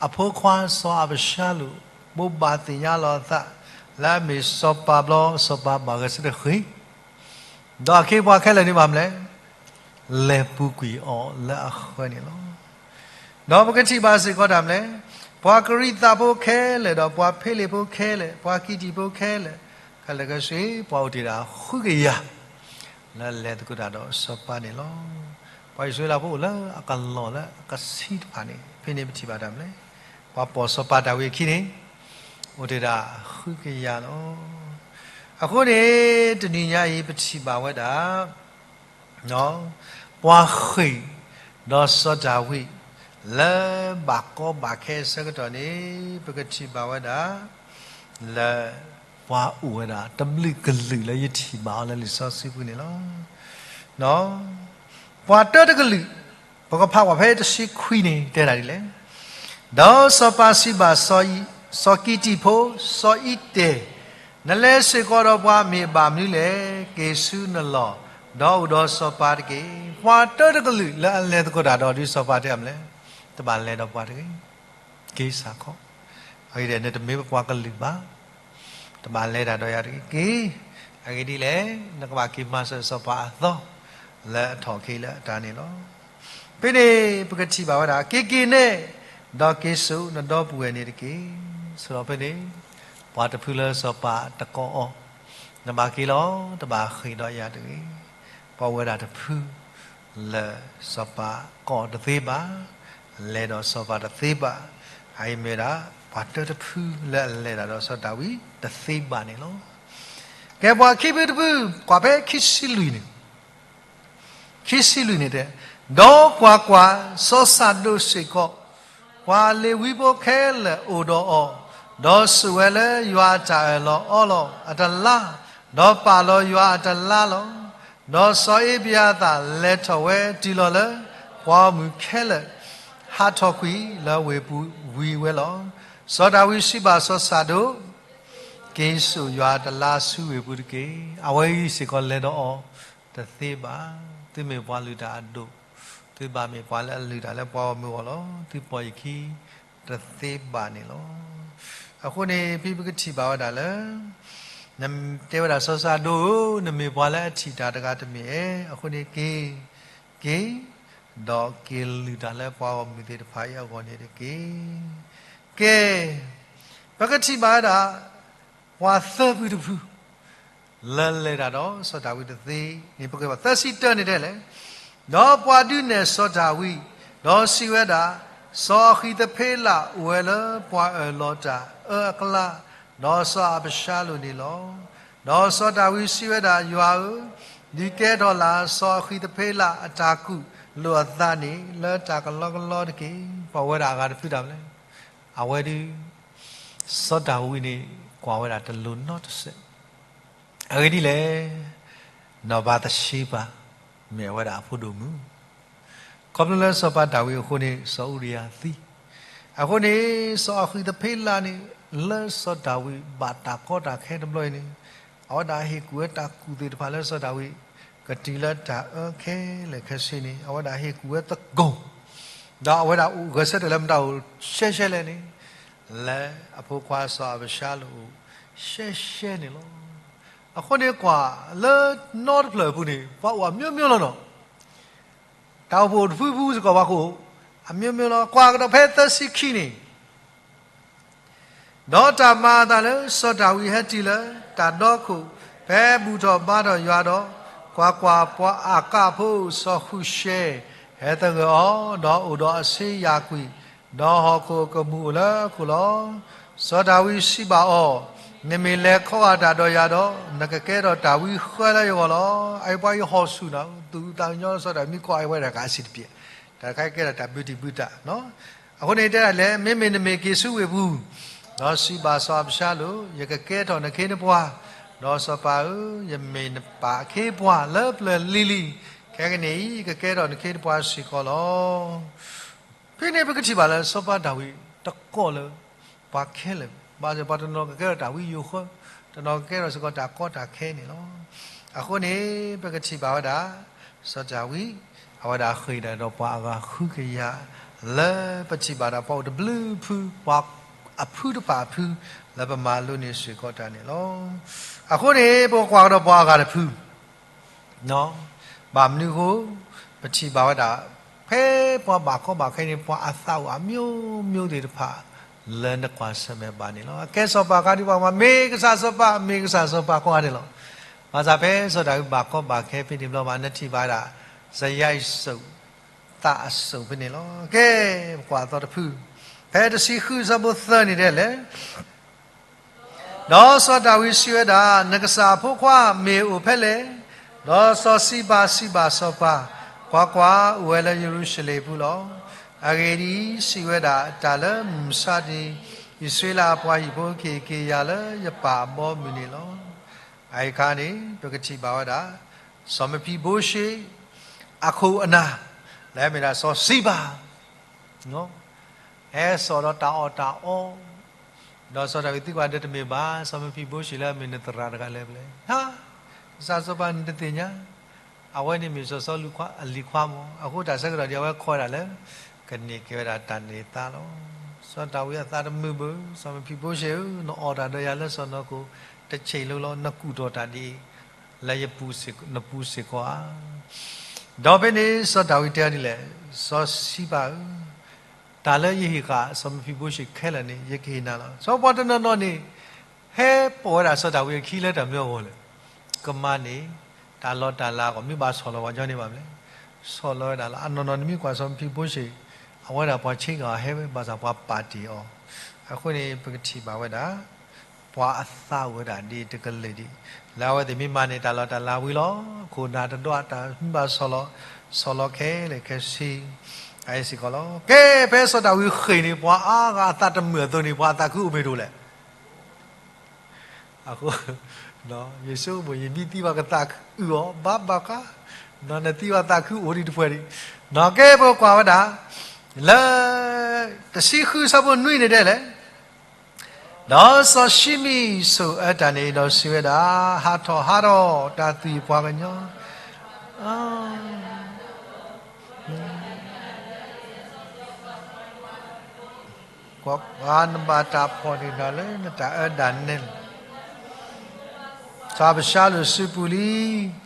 အဖိခွါစီၤအၤဘၡါလိၣ် ဘိးဘၣ်သ့ၣ်ညါလီၤအသး လၢအမ့ၢ်စီၤပၤဘျီ စီၤပၤဘၣ်ဂဲၤဆၢထၢၣ်ဃ့ ဒီးအခ့အပှၤခဲလၢာ်န့ၣ်ဘၣ်မနုၤလဲၣ်, လဲၤပူၤကွံာ်အီၤလၢအဃၢၤန့ၣ်လီၤ. ဒီးပကထံၣ်ဘၣ်စ့ၢ်ကီးတၢ်မနုၤလဲၣ်, ပှၤကရံၣ်သးဖိခဲလၢာ် ဒီးပှၤဖ့လ့ၣ်ဖိခဲလၢာ်, ပှၤကံးတံာ်ဖိခဲလၢာ်, ခဲလၢာ်ခဲဆ့ ပှၤအိၣ်တ့ၢ်ဒၣ်ဃုကယၤ လၢလဲၤသကိးတၢ်ဒီးစီၤပၤန့ၣ်လီၤ. ပှၤအံၣ်စရ့လးဖိအိၣ်လၢအကလီၢ်လၢအကဆံးတဖၣ်န့ၣ် ဖဲန့ၣ်ပထံၣ်ဘၣ်တၢ်မနုၤလဲၣ်, ပှၤပိာ်စီၤပၤဒၤဝံးအခံန့ၣ် အိၣ်တ့ၢ်ဒၣ်ဃုကယၤလီၤ. အဃိန့ၣ် တနံၤညါအံၤပထံၣ်ဘၣ်ဝဲဒၣ် ပှၤဃ့ၢ်ဒီးစီၤဒၤဝံး လၢဘၣ်ကီဘၣ်ခဲအဆၢကတီၢ်န့ၣ် ပကထံၣ်ဘၣ်ဝဲဒၣ် လၢပှၤအိၣ်ဝဲဒၣ်တဘျုးကလုာ်လၢယထံၣ်ဘၣ်အီၤလၢလံာ်စီဆှံပူၤန့ၣ်လီၤ. ပှၤတၢတကလုာ်, ပကဖးကွၢ်ဖဲတဆံခွံန့ၣ်တဲဒၣ်ဒ်လဲၣ်, ဒီးစီၤပၤစံးဘၣ်စီၤကံးတံၢ်ဖိ စီၤအံးတဲာ်, နလဲၤစ့ၢ်ကီးဒီးပှၤမ့ၢ်ဘၣ်မနုၤလဲၣ်. က့ၤဆူနလီၢ်, ဒီးအိၣ်ဒီးစီၤပၤတက့ၢ်. ပှၤတၢတကလုာ်လၢအလဲၤသကိးတၢ်ဒီးဒုးစီၤပၤတဲအီၤမနုၤလဲၣ်, တဘၣ်လဲၤဒီးပှၤတဂ့ၤ, က့ၤစ့ၢ်ကီး, အဂ့ၢ်ဒ်အံၤ နတမ့ၢ်ပပှၤကလုာ်ဘၣ် တဘၣ်လဲၤတၢ်ဒီးယၤတဂ့ၤ, က့ၤ, အဂ့ၢ်ဒ်လဲၣ်, နကဘၣ်က့ၤမၤစၢၤစီၤပၤအသီ လၢအထီၣ်က့ၤလၢအတၢ်န့ၣ်လီၤ. ဖဲန့ၣ်ပကထံၣ်ဘၣ်ဝဲဒၣ် က့ၤက့ၤနဲၣ်, ဒီးက့ၤစိာ်နဒီပုၢ်ဝဲၢ်န့ၣ်တက့ၢ်. ဆိဒီးဖဲန့ၣ် ပှၤတဖုလၢစီၤပၤတကိးအီၤ, နဘၣ်က့ၤလီၤ, တဘၣ်ဃ့ၢ်ဒီးယၤတဂ့ၤ. ပှၤအိၣ်ဝဲဒၣ်တဖု လၢစီၤပၤကိးတသ့ဘၣ်, လဲၤဒီးစီၤပၤတသ့ဘၣ်, အအံၤမ့ၢ်ဝဲဒၣ် ပှၤတၢတဖုလၢအလဲၤတၢ်ဒီးစီၤဒၤဝံးတသ့ဘၣ်န့ၣ်လီၤ. ကဲပှၤခံဖုတဖု, ကွၢ်ဖဲခံဆံလွံၢ်န့ၣ်, ခံဆံလွံၢ်န့ၣ်တဲ, ဒီးကွၢ်ကွၢ်, စီၤစၤဒိးစ့ၢ်ကီး, ပှၤလ့ၤဝံဖိခဲလၢာ်အိၣ်ဒီးအီၤ, ဒီးစိာ်ဝဲလၢယွၤအတၢ်အၢၣ်လီၤအီလီၤအတလါ, ဒီးပာ်လီၤယွၤအတလါလီၤ. ဒီးစီၤအ့ဘယၤသၣ်လဲၤထီၣ်ဝဲတုၤလီၤလၢ ပှၤဂီၢ်မုၢ်ခဲလၢာ် ဟးထီၣ်ကွံာ်လၢဝ့ၢ်ပူၤဝံၤဝဲလီၤ. စီၤဒၤဝံးစံးဘၣ်စီၤစၤဒိး, က့ၤစိာ်ယွၤအတလါဆူဝ့ၢ်ပူၤတက့ၢ်. အဝဲအံၤစ့ၢ်ကီးလဲၤဒီးအီၤတသ့ဘၣ်. သုမ့ၢ်ပှၤလုၢ်တၢ်အဒိၣ်, သုဘၣ်မ့ၢ်ပှၤလၢအလုၢ်တၢ်လၢပှၤဂီၢ်မုၢ်အဂီၢ်လီၤ. သုပိာ်ယခံတသ့ဘၣ်န့ၣ်လီၤ. အဃိန့ၣ် ဖဲပကထံၣ်ဘၣ်ဝဲဒၣ်လၢ နတဲဝဲဒၣ်စီၤစၤဒိးဧၢ, နမ့ၢ်ပှၤလၢအထံၣ်တၢ်တဂၤတမ့ၢ်ဧါ. အဃိန့ၣ်က့ၤ, က့ၤ, ဒီးက့ၤလုၢ်တၢ်လၢပှၤဂီၢ်မုၢ်သ့ၣ်တဖၣ်အံၤအဂီၢ်န့ၣ်တက့ၢ်. ကဲ, ပကထံၣ်ဘၣ်ဝဲဒၣ် ပှၤသၢဖုတဖု လၢလဲၤတၢ်ဒီးစီၤဒၤဝံးတသ့န့ၣ် ပကဘၣ်သၢဆံတၢန့ၣ်တဲလဲၣ်. ဒီးပှၤဒုးနဲၣ်စီၤဒၤဝံး, ဒီးစံးဝဲဒၣ်, စီၤအဃံးသဖ့လးအိၣ်ဝဲလၢပှၤအၢၣ်လီၤတၢ်အၢအကျါ, ဒီးစီၤအၤဘၡါလိၣ်န့ၣ်လီၤ. ဒီးစီၤဒၤဝံးစံးဝဲဒၣ်, ယွၤဧၢ, ဒုးကဲထီၣ်လၢ် စီၤအဃံးသဖ့လးအတၢ်ကူၣ်လိာ်အသးန့ၣ် လၢတၢ်ကလီကလီတက့ၢ်. ပှၤဝဲဒၣ်အဂၤတဖုတၢ်မနုၤလဲၣ်. အဝဲဒၣ် စီၤဒၤဝံးန့ၣ် ကွၢ်ဝဲဒၣ်တလိၣ်နီတစဲး. အဂ့ၢ်ဒ်လဲၣ်, နီၢ်ဘၤသရှ့ဘၤ မ့ၢ်အဝဲဒၣ်အဖိဒိၣ်မုၣ်. ခီဖျိလၢစီၤပၤဒၤဝံးအဃိန့ၣ် စီၤအူရံယၤသံ. အဃိန့ၣ် စီၤအဃံးသဖ့လးန့ၣ် လၢစီၤဒၤဝံးဘၣ်တၢ်ကီတၢ်ခဲတဘျီအံၤန့ၣ် အဝဲဒၣ်ဟ့ၣ်ကူၣ်ဝဲတၢ်ကူၣ်သ့ၣ်တဖၣ်လၢစီၤဒၤဝံး ကတုၤလၢတၢ်အၢခဲလၢာ်ခဲဆ့န့ၣ် အဝဲဒၣ်ဟ့ၣ်ကူၣ်ဝဲသကိး, ဒီးအဝဲဒၣ်အိၣ်ဂဲၤဆၢထၢၣ်လၢမတၤအိၣ်ရှဲရှဲလဲၣ်န့ၣ်, လၢအဖိခွါစီၤအၤဘၡါလိၣ်အိၣ်ရှဲရှဲန့ၣ်လီၤ. အဃိန့ၣ်ကွၢ်လၢနီတဖျၢၣ်အပူၤန့ၣ် ပှၤအိၣ်အမျိုးမျိုးလီၤနီၤ. တၢ်အိၣ်ဖှိၣ်တဖုဖုစ့ၢ်ကီး ပှၤကအိၣ်အမျိုးမျိုးလီၤ. ကွၢ်ကဒီးဖဲသၢဆံခံန့ၣ် ဒီးတၢ်မၤအသးလၢစီၤဒၤဝံးဟဲတုၤလၢတၢ်ဒီခိၣ် ဖဲဘူၣ်ထီၣ်ဘါထီၣ်ယွၤဒီး, ကွၢ်ကွၢ်, ပှၤအၣ်ကၣ်ဖိစီၤဃုၣ်ရှဲဟဲသဂၢၢ်အီၤ, ဒီးအိၣ်ဒီးအဆ့ယၣ်ကွံာ်, ဒီးဟီၣ်ခိၣ်အကမူၣ်အိၣ်လၢအခိၣ်လီၤ. စီၤဒၤဝံးစံးဘၣ်အီၤ, နမ့ၢ်လဲၤခီဂာ်တၢ်ဒီးယၤဒီး နကကဲထီၣ်တၢ်ဝံဃၢလၢယဂီၢ်လီၤ. အအံၤပှၤအံၤဟီၣ်ဆူၣ်နီၤ သူၣ်အုးသးအုးညီလၢစီၤဒၤဝံး မ့ၢ်ကွၢ်အဝဲဒၣ်ကအဆံးတပျဲၢ်, တၢ်တခါကဲထီၣ်တၢ်ဘုတံၢ်ဘုတၢ် အဃိန့ၣ်တဲဒၣ်လဲၣ်, မ့မ့ၢ်နမ့ၢ်က့ၤဆူဝ့ၢ်ပူၤ, ဒီးစံးဘၣ်စီၤအၤဘၡါလိၣ်, ယကကဲထီၣ်နခ့နပှၤ, ဒီးစီၤပၤဧၢ, ယမ့ၢ်နပၢ်အခ့အပှၤလၢပျၢၤလံၤလံၤ, ခဲကနံၣ်အံၤ ယကကဲထီၣ်နခ့နပှၤစ့ၢ်ကီးလီၤ. ဖဲန့ၣ်ပကထံၣ်ဘၣ်လၢစီၤပၤဒၤဝံးတကိးလၢ ပှၤခဲလၢာ်, ဘၣ်ဆၣ်ပှၤတနီၤကကဲထီၣ်တၢ်ဝံယိၤဃၢ, တနီၤကကဲထီၣ်စ့ၢ်ကီးတၢ်ကီတၢ်ခဲန့ၣ်လီၤ. အဃိန့ၣ် ပကထံၣ်ဘၣ်ဝဲဒၣ် စီၤဒၤဝံး အဝဲဒၣ်ဃ့ၢ်ဒၣ်ဒီးပှၤအဂၤဃုကယၤ လၢပထံၣ်ဘၣ်ဒၣ်ပှၤအိၣ်တဘျုးဖု ပှၤအဖုတဖၣ်အဖု လၢပမၤလိန့ၢ်စ့ၢ်ကီးတၢ်န့ၣ်လီၤ. အဃိန့ၣ် ပကကွၢ်ကဒီးပှၤအဂၤတဖု ဘၣ်မနုၤအဃိ ပထံၣ်ဘၣ်ဝဲဒၣ် ဖဲပှၤဘၣ်ကီဘၣ်ခဲန့ၣ် ပှၤအသးအိၣ်အမျိုးမျိုးသ့ၣ်တဖၣ် လၢနကွၢ်ဆၢၣ်မဲာ်ဘၣ်န့ၣ်လီၤ. အကဲစီၤပၤခါဒံးပှၤမၤ မ့ၢ်ကစၢ်စီၤပၤ မ့ၢ်ကစၢ်စီၤပၤကိးဂၤဒဲးလီၤ. ဘၣ်ဆၣ်ဖဲစီၤဒၤဝံးဘၣ်ကီဘၣ်ခဲဖဲန့ၣ်ဘျီဘၣ် နထံၣ်ဘၣ်ဝဲဒၣ် စယါအံၤစိာ် သးအစိာ်ဖဲန့ၣ်လီၤ. ကဲ ပကွၢ်အသီတဖု ဖဲတဆံဃုဆၢဖိသၢန့ၣ်ဒဲးလဲၣ် ဒီးစီၤဒၤဝံးစံးဝဲဒၣ်, နကစၢ်အဖိခွါမ့ၢ်အိၣ်ဖဲလဲၣ်. ဒီးစီၤစံဘၤစံးဘၣ်စီၤပၤ, ကွၢ်ကွၢ်, အိၣ်ဝဲလၢယရူၤၡလ့ၣ်အပူၤလီၤ. အဂ့ၢ်ဒ်အံၤ, စံးဝဲဒၣ်, တၢ်လၢမုၢ်မဆါတနံၤ အံၣ်စရ့လးအပှၤဟံၣ်ဖိက့ၤက့ၤယၤလၢယပၢ်အဘီအမုၢ်န့ၣ်လီၤ. အအံၤအခါန့ၣ် ပကထံၣ်ဘၣ်ဝဲဒၣ် စီၤမဖံဘိရှ့ အခိၣ်အနၢ် လၢမ့ၢ်ဒၣ်စီၤစံဘၤ ဟဲစိာ်ဒီးတၢ်အီၣ်တၢ်အီ, ဒီးစီၤဒၤဝံးသံကွၢ်ဒီး တမ့ၢ်ဘၣ် စီၤမဖံဘိရှ့လၢအမ့ၢ်နသရၣ်တဂၤလၢပျဲၢ်, ဟါ, ကစၢ်စီၤပၤနတသ့ၣ်ညါ, အဝဲန့ၣ်မ့ၢ်စီၤစီလူးအလံၤခွါမး, အဃိတၢ်ဆၢကတီၢ်ဒ်အဝဲခိးဝဲဒၣ်လၢ ကန့ၢ်က့ၤဝဲဒၣ်တၢ်န့ၢ်သါလီၤ. စီၤဒၤဝံးအသးတမုာ်ဘၣ်, စီၤမဖံဘိရှ့ဧၢ, နအီၣ်တၢ်ဒီးယၤလၢစီၤနီၢ်ခိၣ် တဆံးလိၤလီၤ, နကူၣ်ထီၣ်တၢ်ဒ်အံၤ လၢယပူၤစ့ၢ်ကီးဧါ. ဒီးဖဲန့ၣ်စီၤဒၤဝံးတဲအီၤဒ်လဲၣ်, စီၤစံဘၤဧၢ, တၢ်လၢယဟ့ၣ်ဃာ်စီၤမဖံဘိရှ့ခဲလၢာ်န့ၣ် ယကဟ့ၣ်နၤလီၤ. စီၤပၤတနီၤနီၤန့ၣ် ဟဲပိာ်ဝဲဒၣ်စီၤဒၤဝံးအခံလၢတၢ်မနုၤအဂီၢ်လဲၣ်, ကမၤန့ၢ် တၢ်လီၢ်တၢ်လၤအဂီၢ်, မ့ၢ်ဘၣ်ဆီၣ်လီၤပှၤကညီန့ၣ်ဘၣ်မလဲၣ်, ဆီၣ်လီၤဝဲဒၣ်လီၤ. အနီၢ်နီၢ်နမ့ၢ်ကွၢ်စီၤမဖံဘိရှ့ အဝဲဒၣ်ပှၤဆ့ကၤအီၤဟဲဝဲ ဘၣ်ဆၣ်ပှၤပာ်တ့ၢ်အီၤ, အဃိန့ၣ် ပကထံၣ်ဘၣ်ဝဲဒၣ် ပှၤအသးအိၣ်ဝဲဒၣ်ဒ်တကလုာ်ဒံး, လၢအဝဲသ့ၣ်မ့ၢ်မၤန့ၢ်တၢ်လီၢ်တၢ်လၤဝံၤလီၤ, ခိၣ်နၢ်တဒွးတၢ်မ့ၢ်ဘၣ်ဆီၣ်လီၤ, ဆီၣ်လီၤခဲလၢာ်ခဲဆ့, အအံၤစ့ၢ်ကီးလီၤ. ကဲ ဖဲစီၤဒၤဝံးဃ့ၢ်န့ၣ် ပှၤအါဂၤအသးတမုာ်အသိးန့ၣ် ပှၤအသးခုအိၣ်မ့ၢ်တအိၣ်လဲၣ်. အဃိ ယဆိကမိၣ် ယမ့ၢ်သံဘၣ်ကသးခုအုးအီၤ ဘၣ်ဘၣ်ဃး, နသံဘၣ်သးခုအိၣ်ဒံးတဖှဲးဒံး, ကဲ ပကွၢ်ဝဲဒၣ် လၢ တဆံဃုဆၢဖိနွံန့ၣ်ဒဲးလဲၣ်, ဒီးစီၤၡံမံၣ်ဆိၣ်အၢတၢ်န့ၣ် ဒီးစံးဝဲဒၣ်, ဟးထီၣ်ဟးထီၣ် တၢ်သွံၣ်ပှၤကညီ ကွၢ်ကွၢ်, နဘၣ်တၢ်ဖီၣ်န့ၢ်နၤလၢနတၢ်အၢဒၣ်နဲလီၤ. စီၤအၤဘၡါလိၣ်စံးပူၤလံ,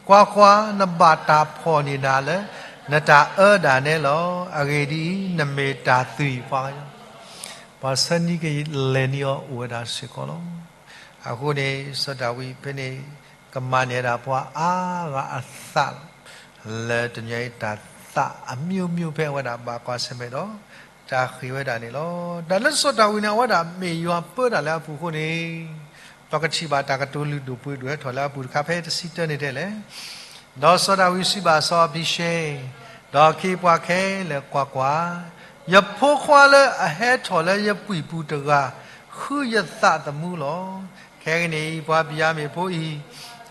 ကွၢ်ကွၢ်, နဘၣ်တၢ်ဖီၣ်န့ၢ်နၤလၢနတၢ်အၢဒၣ်နဲလီၤ. အဂ့ၢ်ဒ်အံၤ, နမ့ၢ်တၢ်သွံၣ်ပှၤကညီ, ပှၤဆၢနံၤကလဲၤနံၤအီၤအိၣ်ဝဲဒၣ်စ့ၢ်ကီးလီၤ. အဃိန့ၣ် စီၤဒၤဝံးဖဲန့ၣ် ကမၤန့ၢ်ဝဲဒၣ်ပှၤအါဂၤအသးလီၤ. လၢတနံၤအံၤတၢ်သးအမျိုးမျိုးဖဲအဝဲဒၣ်ဘၣ်ကွၢ်ဆၢၣ်မဲာ်ဒီး တၢ်ဃ့ၢ်ဝဲဒၣ်န့ၣ်လီၤ. တၢ်လၢစီၤဒၤဝံးန့ၣ် အဝဲဒၣ်မ့ၢ်ယွၤပၢတၢ်လၢအပူၤအဃိန့ၣ် ပကထံၣ်ဘၣ်တၢ်ကတိၤလုၢ်ဒိၣ်ပှ့ၤဒိၣ်ဟဲထီၣ်လၢအပူၤတခါ ဖဲတဆံတၢန့ၣ်ဒဲးလဲၣ်. ဒီးစီၤဒၤဝံးစံးဘၣ်စီၤအၤဘံၡဲ ဒီးအခ့အပှၤခဲလၢာ်, ကွၢ်ကွၢ်, ယဖိခွါလၢအဟဲထီၣ်လၢယပှံၢ်ပူၤတဂၤ ဃုယသးသမူလီၤ. ခဲကနံၣ်အံၤ ပှၤဘံၣ်ယၤမံၣ်ဖိအံၤ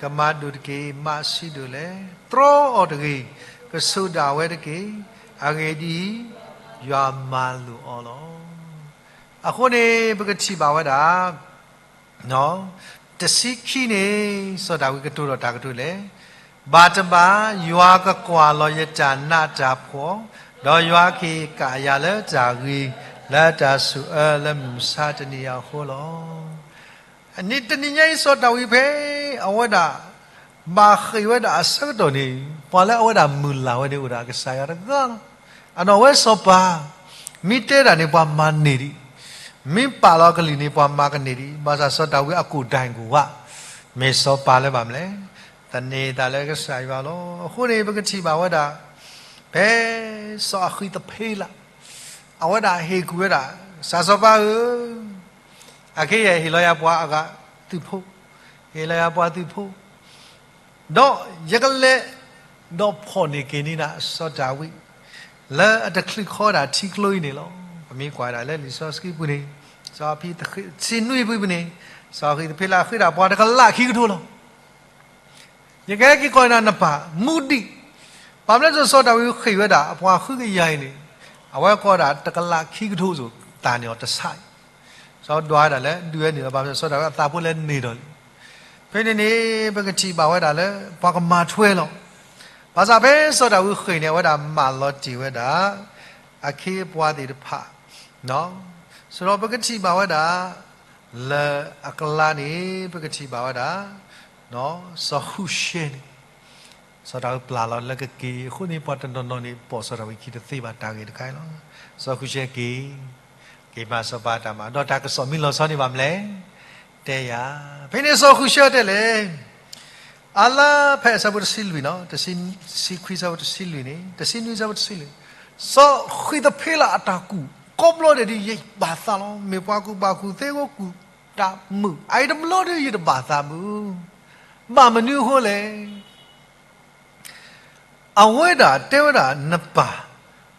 ကမၤဒိၣ်တက့ၢ်, မးဆံးဒိၣ်လဲၣ်. တြီအီၤတဂ့ၤ, ကဆိၣ်ဒၣ်ဝဲတက့ၢ်. အဂ့ၢ်ဒ်အံၤ, ယွၤမၤလိာ်အီၤလီၤ. အဃိန့ၣ် ပကထံၣ်ဘၣ်ဝဲဒၣ် တဆံခံန့ၣ် စီၤဒၤဝံးကတိၤဒီးတၢ်ကတိၤလဲၣ်, ဘၣ်တဘၣ် ယွၤကကွၢ်လီၤယတၢ်နးတၢ်ဖှီၣ်, ဒီးယွၤက့ၤကၣ်ယၤလၢတၢ်ဂ့ၤ လၢတၢ်ဆိၣ်အၢလၢမုၢ်မဆါတနံၤအံၤအဃိလီၤ. အန့ၣ်တနံၤညါအံၤ စီၤဒၤဝံးဖဲ အဝဲဒၣ် ဘၣ်ဃ့ၢ်ဝဲဒၣ်အဆၢကတီၢ်န့ၣ် ပှၤလၢအဝဲဒၣ်မုၢ်လၢ်ဝဲန့ၣ် အိၣ်ဒၣ်ကစၢ်ယွၤတဂၤလီၤ. အနီၢ်ဝဲစီၤပၤ မ့ၢ်တဲတၢ်န့ၣ် ပှၤမၤန့ၢ်ဒံး, မ့ၢ်ပာ်လီၤကလံၣ်န့ၣ် ပှၤမၤကန့ၢ်ဒံး, ဘၣ်ဆၣ်စီၤဒၤဝံးအကိၣ်ဒၣ်အံၤကဝး မ့ၢ်စီၤပၤလၢဘၣ်မလဲၣ်, သန့ၤသးလၢကစၢ်ယွၤလီၤ. အဃိန့ၣ် ပကထံၣ်ဘၣ်ဝဲဒၣ် ဖဲစီၤအဃံးသဖ့လး အဝဲဒၣ်ဟ့ၣ်ကူၣ်ဝဲဒၣ် ကစၢ်စီၤပၤဧၢ, အခဲအံၤဟ့ၣ်လီၤယၤပှၤအဂၤသုးဖိ, ဟ့ၣ်လီၤယၤပှၤသုးဖိ, ဒီးယကလဲၤ ဒီးဖီၣ်န့ၢ်က့ၤန့ၢ်ဒၣ် စီၤဒၤဝံး လၢအတချုးခီဒၣ်ထံကျိအံၤန့ၣ်လီၤ. ပမ့ၢ်ကွၢ်ဒၣ်လၢလံာ်စီဆှံပူၤန့ၣ် စီၤအဃံးသဖ့လးဃ့ဒၣ်ပှၤတကလးခံကထိလီၤ. ယကဟဲက့ၤကိးနၤနပၢ်မူဒံး, ဘၣ်မနုၤစီၤဒၤဝံးဃ့ၢ်ဝဲဒၣ်အပှၤဃုကယၤအံၤန့ၣ် အဝဲကိးဒၣ်တကလးခံကထိအသိး သးန့ၢ်အီၤတဆၣ်အံၤ, စီၤဒွးဝဲဒၣ်လၢဒုးဝဲန့ၣ်လီၤ. ဘၣ်မနုၤစီၤဒၤဝံးအသးဖိလဲၤန့ၢ်ဒီးလံ. ဖဲန့ၣ်န့ၣ် ပကထံၣ်ဘၣ်ဝဲဒၣ်လၢ ပှၤကမၤထွဲလီၤ. ဘၣ်ဆၣ်ဖဲစီၤဒၤဝံးဃ့ၢ်န့ၣ် အဝဲဒၣ်မၢလီၤတ့ၢ်ဝဲဒၣ် အခ့အပှၤသ့ၣ်တဖၣ်, စးထီၣ်ပကထံၣ်ဘၣ်ဝဲဒၣ် လၢအကျါန့ၣ် ပကထံၣ်ဘၣ်ဝဲဒၣ် စီၤဃုၣ်ၡဲန့ၣ် စီၤဒၤဝံးပျၢ်လီၤလၢကက့ၤအဃိန့ၣ် ပှၤတနီၤနီၤန့ၣ် ပိာ်စီၤဒၤဝံးခံတသ့ဘၣ်တၢ်ဂ့ၢ်တခါအံၤလီၤ. စီၤဃုၣ်ၡဲက့ၤ က့ၤမၤစီၤပၤတၢ်မၤ ဒီးတၢ်ကစီၣ်မ့ၢ်လီၤဆီန့ၣ်ဘၣ်မလဲၣ်. တဲယၤ, ဖဲန့ၣ်စီၤဃုရှဲတဲလဲၣ်, အါလၢဖဲအဆၢဖိတဆံလွံၢ်နီၤ, တဆံခွံဆၢဖိတဆံလွံၢ်န့ၣ်, တဆံနွံဆၢဖိတဆံလွံၢ်, စီၤဃံးသဖ့လးအတၢ်ကူၣ် ကိးဘျီဒဲးဒုးယဘၣ်သးလီၤ. မ့ၢ်ပှၤကူၣ်ဘၣ်ကူၣ်သ့ ဂီၢ်ကူၣ်တၢ်မုာ် အအံၤတဘျီဒုးယတဘၣ်သးဘၣ်. ဘၣ်မနုၤအဃိလဲၣ်. အဝဲဒၣ်တဲဝဲဒၣ်နပၢ်,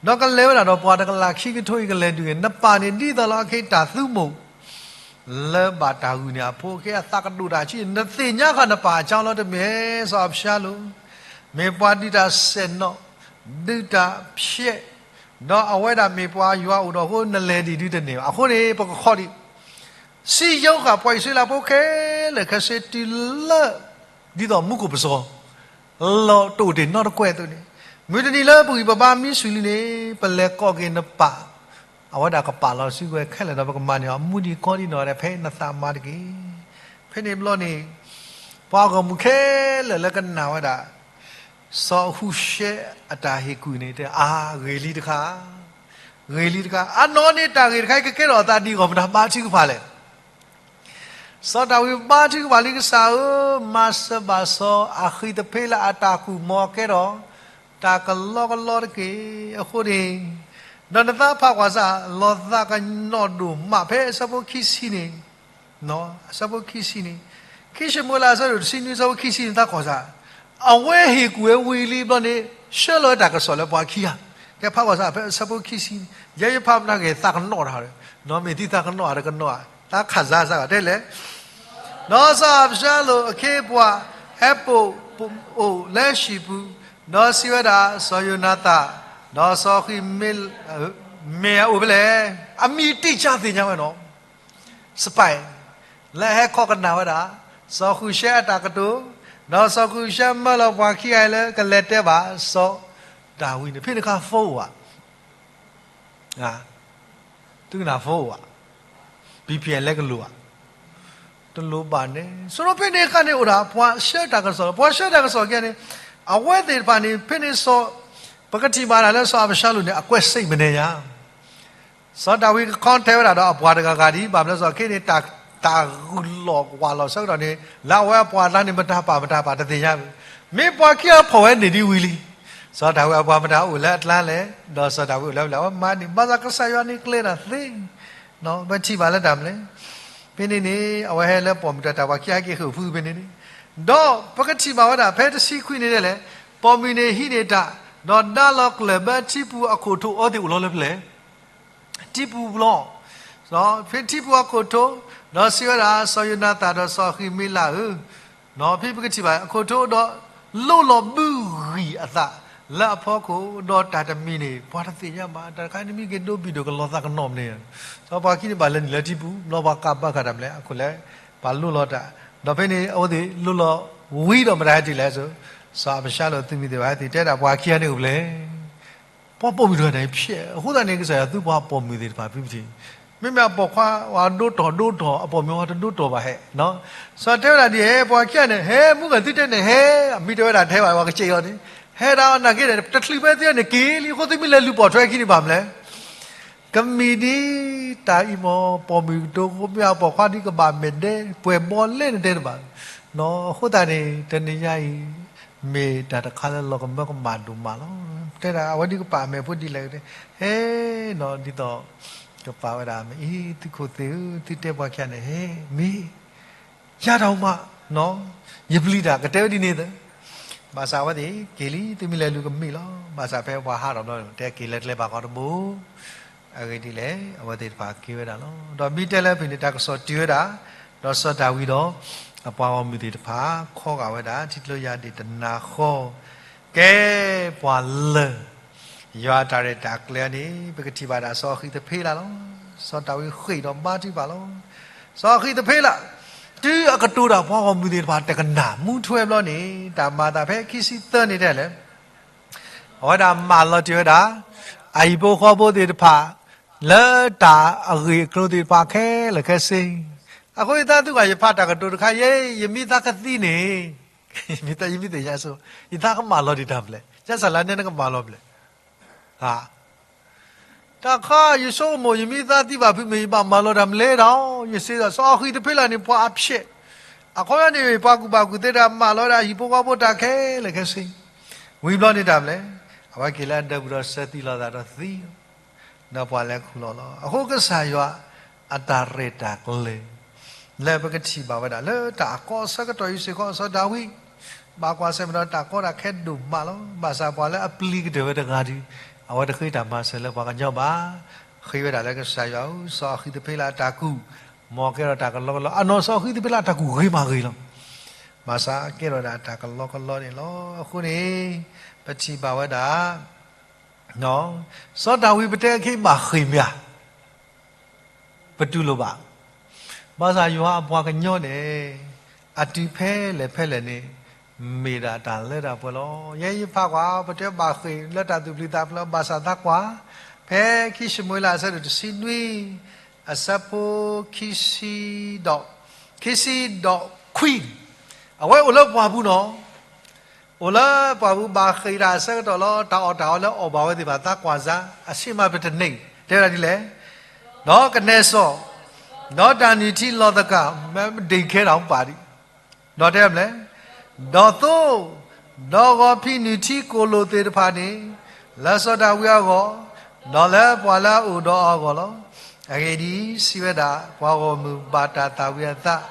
ဒီးကလဲၤဝဲဒၣ်ဒီးပှၤတကလးခံကထိအံၤကလဲၤဒုးဂ့ၤ, နပၢ်န့ၣ်ဒ်သိးလီၤအခ့တၢ်သူမိၢ် လၢဘၣ်တၢ်ဂုာ်န့ၢ်အဖိအခ့အသးကဒိၣ်တၢ်ဆံး, နသ့ၣ်ညါဃီနပၢ်အကၠီလီၤတမ့ၢ် စီၤအၤဘၡါလိၣ်, မ့ၢ်ပှၤဒုးတၢ်စဲးနီၣ်, ဒုးတၢ်ဖျဲး, ဒီးအဝဲဒၣ်မ့ၢ်ပှၤယွၤအိၣ်ဒီးအဃိ နလဲၤဒံးဒုးတန့ၢ်ဘၣ်. အဃိန့ၣ် ပကခီဒံး စံယိၤဃာ် ပှၤအံၣ်စရ့လးဖိခဲလၢာ်ခဲဆ့တုၤလၢ ဒ်သိးမူခိၣ်ပစီၤ လီၤတအိၣ်တ့ၢ်နီတကွဲးအသိးန့ၣ်, မုၢ်တနံၤလၢပဂံၢ်ပဘါမံဆူၣ်လံန့ၣ် ပလဲၤကိးက့ၤနပၢ်, အဝဲဒၣ်ကပာ်လီၤစုကဝဲၤခဲလၢာ်ဒီး ပကမၤန့ၢ်အီၤမူဒံးကီဒံးနီၢ်ဒဲး ဖဲနသးမၤတက့ၢ်. ဖဲန့ၣ်ဘျီန့ၣ် ပှၤဂီၢ်မုၢ်ခဲလၢာ်လၢကနၣ်ဝဲဒၣ် စီၤဃုရှဲအတၢ်ဟ့ၣ်ကူၣ်န့ၣ် တဲအါ ဂ့ၤလံတခါ, ဂ့ၤလံတခါ, အနီၢ်န့ၣ်တၢ်ဂ့ၢ်တခါအံၤ ကကဲထီၣ်အသးဒ်အံၤ မတၤဘါထုကဖၣ်လဲၣ်. စီၤဒၤဝံးဘါထုကဖၣ်လံ ကစၢ်ဧၢ, မၤစၢၤဘၣ်စီၤအဃံးသဖ့လးအတၢ်ကူၣ် မ်အကဲထီၣ်တၢ်ကလီကလီတက့ၢ်. အဃိန့ၣ် ဒီးနသးဖးကွၢ်စၢ် လီၤသးကနီၣ်ဒိၣ်မး ဖဲအဆၢဖိခံဆံန့ၣ်, အဆၢဖိခံဆံန့ၣ်, ခံၡမူၤအ့လးအဆၢဒိၣ်တဆံနွံ အဆၢဖိခံဆံန့ၣ် သးကွၢ်စၢ်, အဝဲဟ့ၣ်ကူၣ်ဝဲဝံၤလံဘျီန့ၣ် ဆှၢလီၤဝဲတၢ်ကစီၣ်လၢပှၤခံဂၤ, ကဲဖးကွၢ်စၢ် ဖဲအဆၢဖိခံဆံန့ၣ် ယဲယဖးမတၤဂ့ၤ သးကနီၣ်တၢ်ဒီး, နီၢ်မ့ၢ်သံသးကနီၣ်တၢ်တကနီၣ်ဧါ, သးခးစါစၢ်ဂၤတဲလဲၣ်. ဒီးစီၤအၤဘၡါလိၣ်အခ့အပှၤ ဟဲပိာ်အိၣ်လၢဟံၣ်ပူၤ, ဒီးစံးဝဲဒၣ် စီၤယိၤနၤသၣ်, ဒီးစီၤဃံးမ့းလးဧၢ, မ့ၢ်အအိၣ်ဖဲလဲၣ်. အမံၤတ့ၢ်ကၢ်သ့ၣ်ညါဝဲနီၤ spy လၢအဟဲခီကနၣ်ဝဲဒၣ် စီၤဃုရှဲအတၢ်ကတိၤ, ဒီးစီၤဃုရှဲမၢလီၤပှၤခံဂၤအံၤလၢကလဲၤတဲဘၣ် စီၤဒၤဝံးန့ၣ် ဖဲန့ၣ်အခါ phone အိၣ်ဧါ, သုကနၣ် phone အိၣ်ဧါ, VPN လဲကလိၤဧါ, တလိၤဘၣ်န့ၣ်, ဆိကမိၣ်ဖဲန့ၣ်အခါန့ၣ်အိၣ်ဒၣ် ပှၤဆှၢတၢ်ကစီၣ်, ပှၤဆှၢတၢ်ကစီၣ်ခံဂၤန့ၣ်, အဝဲသ့ၣ်တဖၣ်န့ၣ် ဖဲန့ၣ်စီၤ, ပကထံၣ်ဘၣ်ဒၣ်လၢစီၤအၤဘၡါလိၣ်န့ၣ် အကွဲးစံးမနဲယါ စီၤဒၤဝံးကခီထဲဝဲဒၣ်ဒီးအပှၤတဂၤဂၤဒ်အံၤ, ဘၣ်မနုၤစီၤခ့န့ၣ် တၢ်ဂုာ်လီၤဝးလီၤဆၢကတီၢ်န့ၣ် လၢအဝဲအပှၤအကျါန့ၣ် မတၤပာ်မတၤပာ်တသ့ၣ်ညါ, မ့ၢ်ပှၤခံဂၤဖီၣ်ဝဲန့ၣ်ဒ်ဝံၤလံ. စီၤဒၤဝံးအပှၤမတၤအိၣ်လၢအကျါလဲၣ်, ဒီးစီၤဒၤဝံးအိၣ်လၢအကျါ အဝဲမၤန့ၣ် ဘၣ်ဆၣ်ကစၢ်ယွၤန့ၣ်ကျဲၤတၢ်သ့, ပထံၣ်ဘၣ်လၢတၢ်မနုၤလဲၣ်. ဖဲန့ၣ်န့ၣ် အဝဲဟဲလၢပိာ်မုၣ်တၢ် တၢ်ပှၤခံဂၤက့ၤဃုာ်ဖုဖဲန့ၣ်န့ၣ်, ဒီးပကထံၣ်ဘၣ်ဝဲဒၣ် ဖဲတဆံခွံန့ၣ်ဒ်လဲၣ်, ပိာ်မုၣ်န့ၣ်ဟံးန့ၢ်တၢ်, ဒီးဒါလီၤကျၢၢ်ဘၢထံပူၤအခိၣ်ထိး အဝဲသ့ၣ်အိၣ်လီၤလၢဖဲလဲၣ် ထံပူၤဘျီ, ဖဲထံပူၤအခိၣ်ထိး, ဒီးစံးဝဲဒၣ် စီၤယိၤနၤသၣ်ဒီးစီၤဃံးမ့းလးဧၢ, ဖဲပကထံၣ်ဘၣ် အခိၣ်ထိးဒီး လိၣ်လီၤဘုဂံၢ်အသး လၢအဖီခိၣ်, ဒီးတၢ်တမံၤန့ၣ် ပှၤတသ့ၣ်ညါဘၣ်, တၢ်တခါန့ၣ်မ့ၢ်က့ၤဒိဘံၣ်ဒိၣ်ကလီၤသးကနီၣ်မနုၤ, စီၤပှၤခံန့ၣ်ဘၣ်လဲၤနုာ်လၢထံပူၤ, ဘျီပှၤကးဘၣ်ဃးတၢ်မနုၤလဲၣ်, အခိၣ်လဲၣ်, ပှၤလိၣ်လီၤတၢ်, ဒီးဖဲန့ၣ် အဝဲသ့ၣ်လိၣ်လီၤဝံၤဒီးမတၤဟဲတုၤလဲၣ်, စီၤအၤဘၡါလိၣ်သုးမုၢ်သ့ၣ်တဖၣ်ဟဲတုၤ တဲဒၣ်ပှၤခံဂၤန့ၣ်အိၣ်ဖဲလဲၣ် ပှၤပိာ်မုၣ်တဂၤန့ၣ် ဖျဲး, အဃိသတးန့ၣ် ကစၢ်ယွၤသူပှၤပိာ်မုၣ်သ့ၣ်တဖၣ်ဖဲပထံၣ်, မ့မ့ၢ်အပိာ်ခွါ ပှၤဒိတီၢ်ဒိတီၢ် အပိာ်မုၣ်အီၤတဒိတီၢ်ဘၣ်ဟဲ, စီၤတဲဝဲဒၣ်ဒ်ဟဲ ပှၤခံဂၤန့ၣ် ဟဲမူကသံတဲန့ၣ် ဟဲ, အမံၤတဲဝဲဒၣ်ထဲဘၣ် ပှၤကစဲးအီၤန့ၣ်, ဟဲဒၣ်နာ်က့ဒီး တချုးဖဲသ့ၣ်န့ၣ်က့ၤလံ, အဃိသုမ့ၢ်လဲၤလူၤပိာ်ထွဲခံန့ၣ်ဘၣ်မနုၤလဲၣ် ကမံၤဒ်တၢ်အံၤမ့ၢ် ပိာ်မုၣ်ကတိၤ မ့ၢ်အပိာ်ခွါဒ်ကဘၣ်မဲာ်ဒဲး ပှဲၤဘီလဲၣ်နတဲတဘၣ်, အဃိသတးန့ၣ် တနံၤညါအံၤ မ့ၢ်တၢ်တခါလၢလီၤကမၢကမၣ်ဒိၣ်မးလီၤ. တဲဒၣ်အဝဲဒ်ကပာ်အမဲာ်ဖိဒ်လဲၣ်, ဟဲနီၤ ဒ်သိး ကပာ်ဝဲဒၣ်မ့ၢ်အံၤ သုးခိၣ်သ့ၣ်ဧၢ, သုတဲပှၤခံဂၤန့ၣ် ဟဲမ့ၢ် ယၤတၢ်မး, ယပျံၤတၢ် ကတဲဝဲဒ်န့ၣ်သၢ, ဘၣ်ဆၣ်အဝဲသ့ၣ်က့ၤလံ, သုမ့ၢ်လဲၤလူၤကမ့ၢ်လီၤ. ဘၣ်ဆၣ်ဖဲပှၤဟးထီၣ်ဘျီ တဲက့ၤလၢကျဲဘၣ်ကီတဘိ အဂ့ၢ်ဒ်လဲၣ် အဝဲသ့ၣ်တဖၣ်က့ၤဝဲဒၣ်လီၤ. ဒီးမ့ၢ်တဲလၢဖဲန့ၣ် တၢ်ကစီၣ်တုၤဝဲဒၣ်, ဒီးစီၤဒၤဝံးဒီး အပှၤဂီၢ်မုၢ်သ့ၣ်တဖၣ် ခီဂာ်ဝဲဒၣ် ထံကျိယါဒ့ၣ်တနၤဃီ, ကဲပှၤလၢာ် ယွၤအတၢ်ရဲၣ်တၢ်ကျဲၤန့ၣ် ပကထံၣ်ဘၣ်ဒၣ်စီၤဃံးသဖ့လးလီၤ. စီၤဒၤဝံးဃ့ၢ်ဒီးဘါထုကဖၣ်လီၤ. စီၤဃံးသဖ့လး တုၤအကတိၤတၢ်ပှၤဂီၢ်မုၢ်သ့ၣ်တဖၣ်တကနၣ် မူထွဲဘျီန့ၣ် တၢ်မၤအသးဖဲခံဆံသၢန့ၣ်တဲလဲၣ် အဝဲဒၣ်မၢလီၤတ့ၢ်ဝဲဒၣ် အဟံၣ်ဖိဃီဖိသ့ၣ်တဖၣ် လၢတၢ်အဂ့ၢ်အကျိၤသ့ၣ်တဖၣ်ခဲလၢာ်ခဲဆ့. အဃိယသးသုဂၤ ယဖးတၢ်ကတိၤတခါ ယဲ ယမ့ၢ်သးကသံန့ၣ် ယမ့ၢ်သး ယမ့ၢ်သ့ၣ်ညါဆိ ယသးကမၢလီၤဒံးတၢ်ဖဲလဲၣ်, ယစၢ်လၢနဲနကမၢလီၤဖဲလဲၣ်. တၢ်ခါ ယဆိကမိၣ် ယမ့ၢ်သးသံဘၣ်ဖုးမ့ၢ် ယဘၣ်မၤလီၤတၢ်မနုၤလဲၣ်ဒီး ယစံးဒီး စီၤအဃံးသဖ့လးန့ၣ် ပှၤအဖျဲး, အခီပညီန့ၣ် ပှၤကူၣ်ဘၣ်ကူၣ်သ့တၢ် မၤလီၤဝဲဒၣ်ဟံၣ်ဖိဃီဖိတၢ်ခဲလၢာ်ခဲဆ့, ဝံၤဘျီန့ၣ်တၢ်မနုၤလဲၣ်, အဝဲက့ၤလၢအဒၢးပူၤဒီး ဆၢသံလီၤသးဒီးသံ ဒီးပှၤလဲၤခူၣ်လီၤလီၤ. အဃိကစၢ်ယွၤအတၢ်ရဲၣ်တၢ်ကျဲၤ လၢပကထံၣ်ဘၣ်ဝဲဒၣ် လၢတၢ်အကီအဆၢကတီၢ်အံၤစ့ၢ်ကီး စီၤဒၤဝံး ဘၣ်ကွၢ်ဆၢၣ်မဲာ်ဒီးတၢ်ကီတၢ်ခဲဒိၣ်မးလီၤ. ဘၣ်ဆၣ်ပှၤလၢအပျံၤကတၢၢ်ဝဲတဂၤဒီး အဝဲတဃ့တၢ်မၤစၢၤလၢပှၤကညီဘၣ်. ဃ့ဝဲဒၣ်လၢကစၢ်ယွၤဧၢ, စီၤအဃံးသဖ့လးအတၢ်ကူၣ်, မ်ကဲထီၣ်တၢ်ကလီကလီ, အနီၢ်စီၤအဃံးသဖ့လးအတၢ်ကူၣ်ဂ့ၤမးဂ့ၤလီၤ. ဘၣ်ဆၣ်ကဲထီၣ်ဒၣ်တၢ်ကလီကလီန့ၣ်လီၤ. အဃိန့ၣ် ပထံၣ်ဘၣ်ဝဲဒၣ် စီၤဒၤဝံးပတဲအခံဘၣ်ဃ့ၢ်မ့ၢ်ဧါ, ပတူၢ်လိာ်ဘၣ်. ဘၣ်ဆၣ်ယွၤအပှၤကညီန့ၣ် အတုၤဖဲလဲၣ်ဖဲလဲၣ်န့ၣ် မ့ၢ်ဒၣ်တၢ်လၢတၢ်ပှဲၤလီၤ. ယဲယဖးကွၢ် ပတဲဘၣ်ဃ့ၢ်လၢတၢ်သူၣ်ပျံၤသးဖျၢၣ် ဘၣ်ဆၣ်သးကွၢ် ဖဲခံၡမူၤအ့လးအဆၢဒိၣ်တဆံနွံ အဆၢဖိခံဆံဒီး ခံဆံဒီးခွံ, အဝဲအိၣ်လၢပှၢ်ပူၤနီၤ အိၣ်လၢပှၢ်ပူၤဘၣ်ဃ့ၢ်တၢ်အဆၢကတီၢ်လီၤ. တၢ်အီၣ်တၢ်အီလၢအီၣ်ဘၣ်ဝဲသ့ၣ်တဖၣ် သးကွၢ်စ့ၢ် အဆံးမးပတန့ၢ် တဲဝဲဒၣ်ဒ်လဲၣ်, ဒီးကနဲစီၣ်, ဒီးတၢ်နုၢ်ထံလီၤသကၤ မ့ၢ်ဒ့ၣ်ခဲတၢ်ပာ်ဒံး, ဒီးတဲမလဲၣ်, ဒီးသိ, ဒီးဂီၤဖံးနုၢ်ထံကိၣ်လိၣ်သ့ၣ်တဖၣ်န့ၣ် လၢစီၤဒၤဝံးအဂီၢ်, ဒီးလၢပှၤလၢအအိၣ်ဒီးအီၤအဂီၢ်လီၤ. အဂ့ၢ်ဒ်အံၤ, စံးဝဲဒၣ်, ပှၤဂီၢ်မုၢ်ဘၣ်တၢ်သၣ်ဝံၤအသး,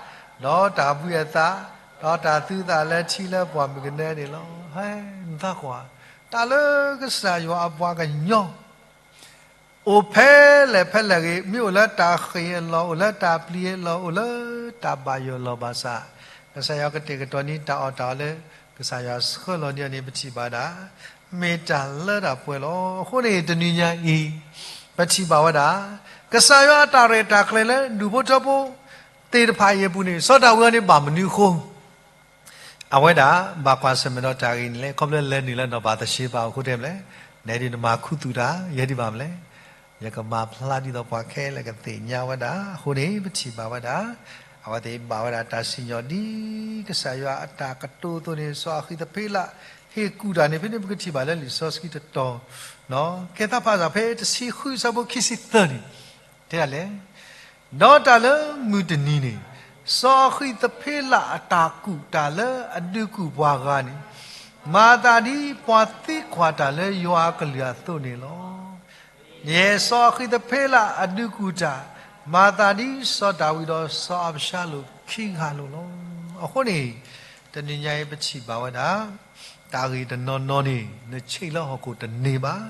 ဒီးတၢ်ဘှံးအသး, ဒီးတၢ်သုသးလၢထံလၢပှၢ်မုၢ်ကနၢန့ၣ်လီၤ. နသးကွၢ်, တၢ်လၢကစၢ်ယွၤအပှၤကညီ အိၣ်ဖဲလဲၣ်ဖဲလဲၣ်ဂ့ၤ, မ့ၢ်အိၣ်လၢတၢ်ဃ့ၢ်အလီၢ်, အိၣ်လၢတၢ်ပျံၤအလီၢ်, အိၣ်လၢတၢ်ဘၣ်ယိၣ်အလီၢ်ဘၣ်ဆၣ်, ကစၢ်ယွၤကတဲာ်ကတီၤန့ၢ်တၢ်အီၣ်တၢ်အီလၢ ကစၢ်ယွၤဆှၢလီၤန့ၢ်အီၤန့ၣ် ပထံၣ်ဘၣ်ဒၣ် မ့ၢ်တၢ်လၢတၢ်ပှဲၤလီၤ. အဃိန့ၣ် တနံၤညါအံၤ ပထံၣ်ဘၣ်ဝဲဒၣ် ကစၢ်ယွၤအတၢ်ရဲၣ်တၢ်ကျဲၤလၢဒူၣ်ဖိထၢဖိသ့ၣ်တဖၣ်အံၤအပူၤန့ၣ် စီၤဒၤဝံးအံၤန့ၣ်ဘၣ်မနုၤအဃိ အဝဲဒၣ်ဘၣ်ကွၢ်ဆၢၣ်မဲာ်ဒီးတၢ်ဂ့ၢ်န့ၣ်လဲၣ်, ခီဖျိလဲၤနုာ်လၢနီၢ်ဘၤသရှ့ဘၤအဃိတဲမလဲၣ်, နဲဒ်နမၤခူသူၣ်တၢ် ယဲဒ်ဘၣ်မလဲၣ်, ယကမၤဖျါဒ်သိးပှၤခဲလၢာ်ကသ့ၣ်ညါဝဲဒၣ်. အဃိန့ၣ် ပထံၣ်ဘၣ်ဝဲဒၣ် အဝဲသ့ၣ်ဘၣ်ဝဲဒၣ်တၢ်စံၣ်ညီၣ်ဒ်ကစၢ်ယွၤအတၢ်ကတိၤအသိးန့ၣ် စီၤအဃံးသဖ့လး ဟ့ၣ်ကူၣ်တၢ်န့ၣ် ဖဲန့ၣ်ပကထံၣ်ဘၣ်လၢလံာ်စီဆှံတတီၤ, ကဲသးဖးစၢ်ဖဲတဆံဃုအဆၢဖိခံဆံသၢန့ၣ် တဲဒၣ်လဲၣ် ဒီးတၢ်လၢမုၢ်တနံၤန့ၣ်, စီၤအဃံးသဖ့လးအတၢ်ကူၣ်တၢ်လၢအဒုးကူၣ်ပှၤဂၤန့ၣ်, မၤသးဒ်ပှၤသံကွၢ်တၢ်လၢယွၤအကလုၢ်အသိးန့ၣ်လီၤ. ယဲၢ်စီၤအဃံးသဖ့လးအဒုးကူၣ်တၢ်, မၤသးဒ်စီၤဒၤဝံးဒီးစီၤအၤဘၡါလိၣ်ခံဂၤလိာ်လီၤ. အဃိန့ၣ်, တနံၤညါအံၤပထံၣ်ဘၣ်ဝဲဒၣ် တၢ်ဂ့ၢ်တနီၤနီၤန့ၣ် နဆံးလၢဟီၣ်ခိၣ်တန့ၢ်ဘၣ်.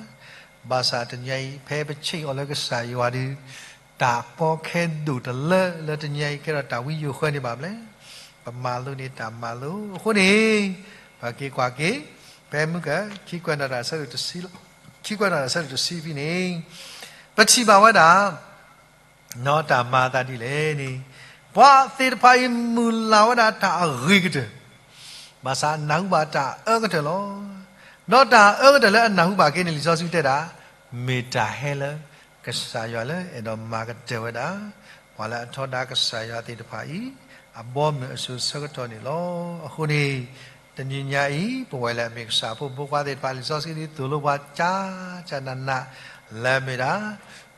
ဘၣ်ဆၣ်တနံၤညါအံၤ ဖဲပဆံးအီၤလၢကစၢ်ယွၤဒီး တၢ်ကီခဲဒိၣ်တလၢလၢတနံၤညါအံၤ ကဲထီၣ်တၢ်ဝံယိၤဃၢန့ၣ်ဘၣ်မလဲၣ်. ပမၤလိန့ၢ်တၢ်မၤလိအဃိန့ၣ်, ပက့ၤကွၢ်က့ၤ ဖဲမုၢ်က ခံကွဲးနီၣ်တၢ်ဆၢဒိၣ်တဆံ, ခံကွဲးနီၣ်တၢ်ဆၢဒိၣ်တဆံဖဲန့ၣ်, ပထံၣ်ဘၣ်ဝဲဒၣ် နီၢ်တၢ်မၤအသးဒ်လဲၣ်န့ၣ်, ပှၤသ့ၣ်တဖၣ်အံၤမုၢ်လၢ်ဝဲဒၣ်တၢ်အဂ့ၤကတၢၢ်, ဘၣ်ဆၣ်အနၢ်ဟူဘၣ်တၢ်အၢကတၢၢ်လီၤ. ဒီးတၢ်အၢကတၢၢ်လၢအနၢ်ဟူဘၣ်က့ၤန့ၣ် လံာ်စီဆှံတဲဒၣ်, မ့ၢ်တၢ်ဟဲလၢကစၢ်ယွၤလၢအဲၣ်ဒိးမၤကတၢၢ်ဝဲဒၣ် ပှၤလၢအထီဒါကစၢ်ယွၤသ့ၣ်တဖၣ်အံၤ အဘီအမုၢ်အစိၤဆၢကတီၢ်န့ၣ်လီၤ. အဃိန့ၣ်, တနံၤညါအံၤ ပဝဲလၢအမ့ၢ်ကစၢ်ဖိမုၣ်ဖိခွါသ့ၣ်တဖၣ် လံာ်စီဆှံဒ်သိးလိပှၤ ကၢ်ကၢ်နးနး လၢအမ့ၢ်ဒၣ်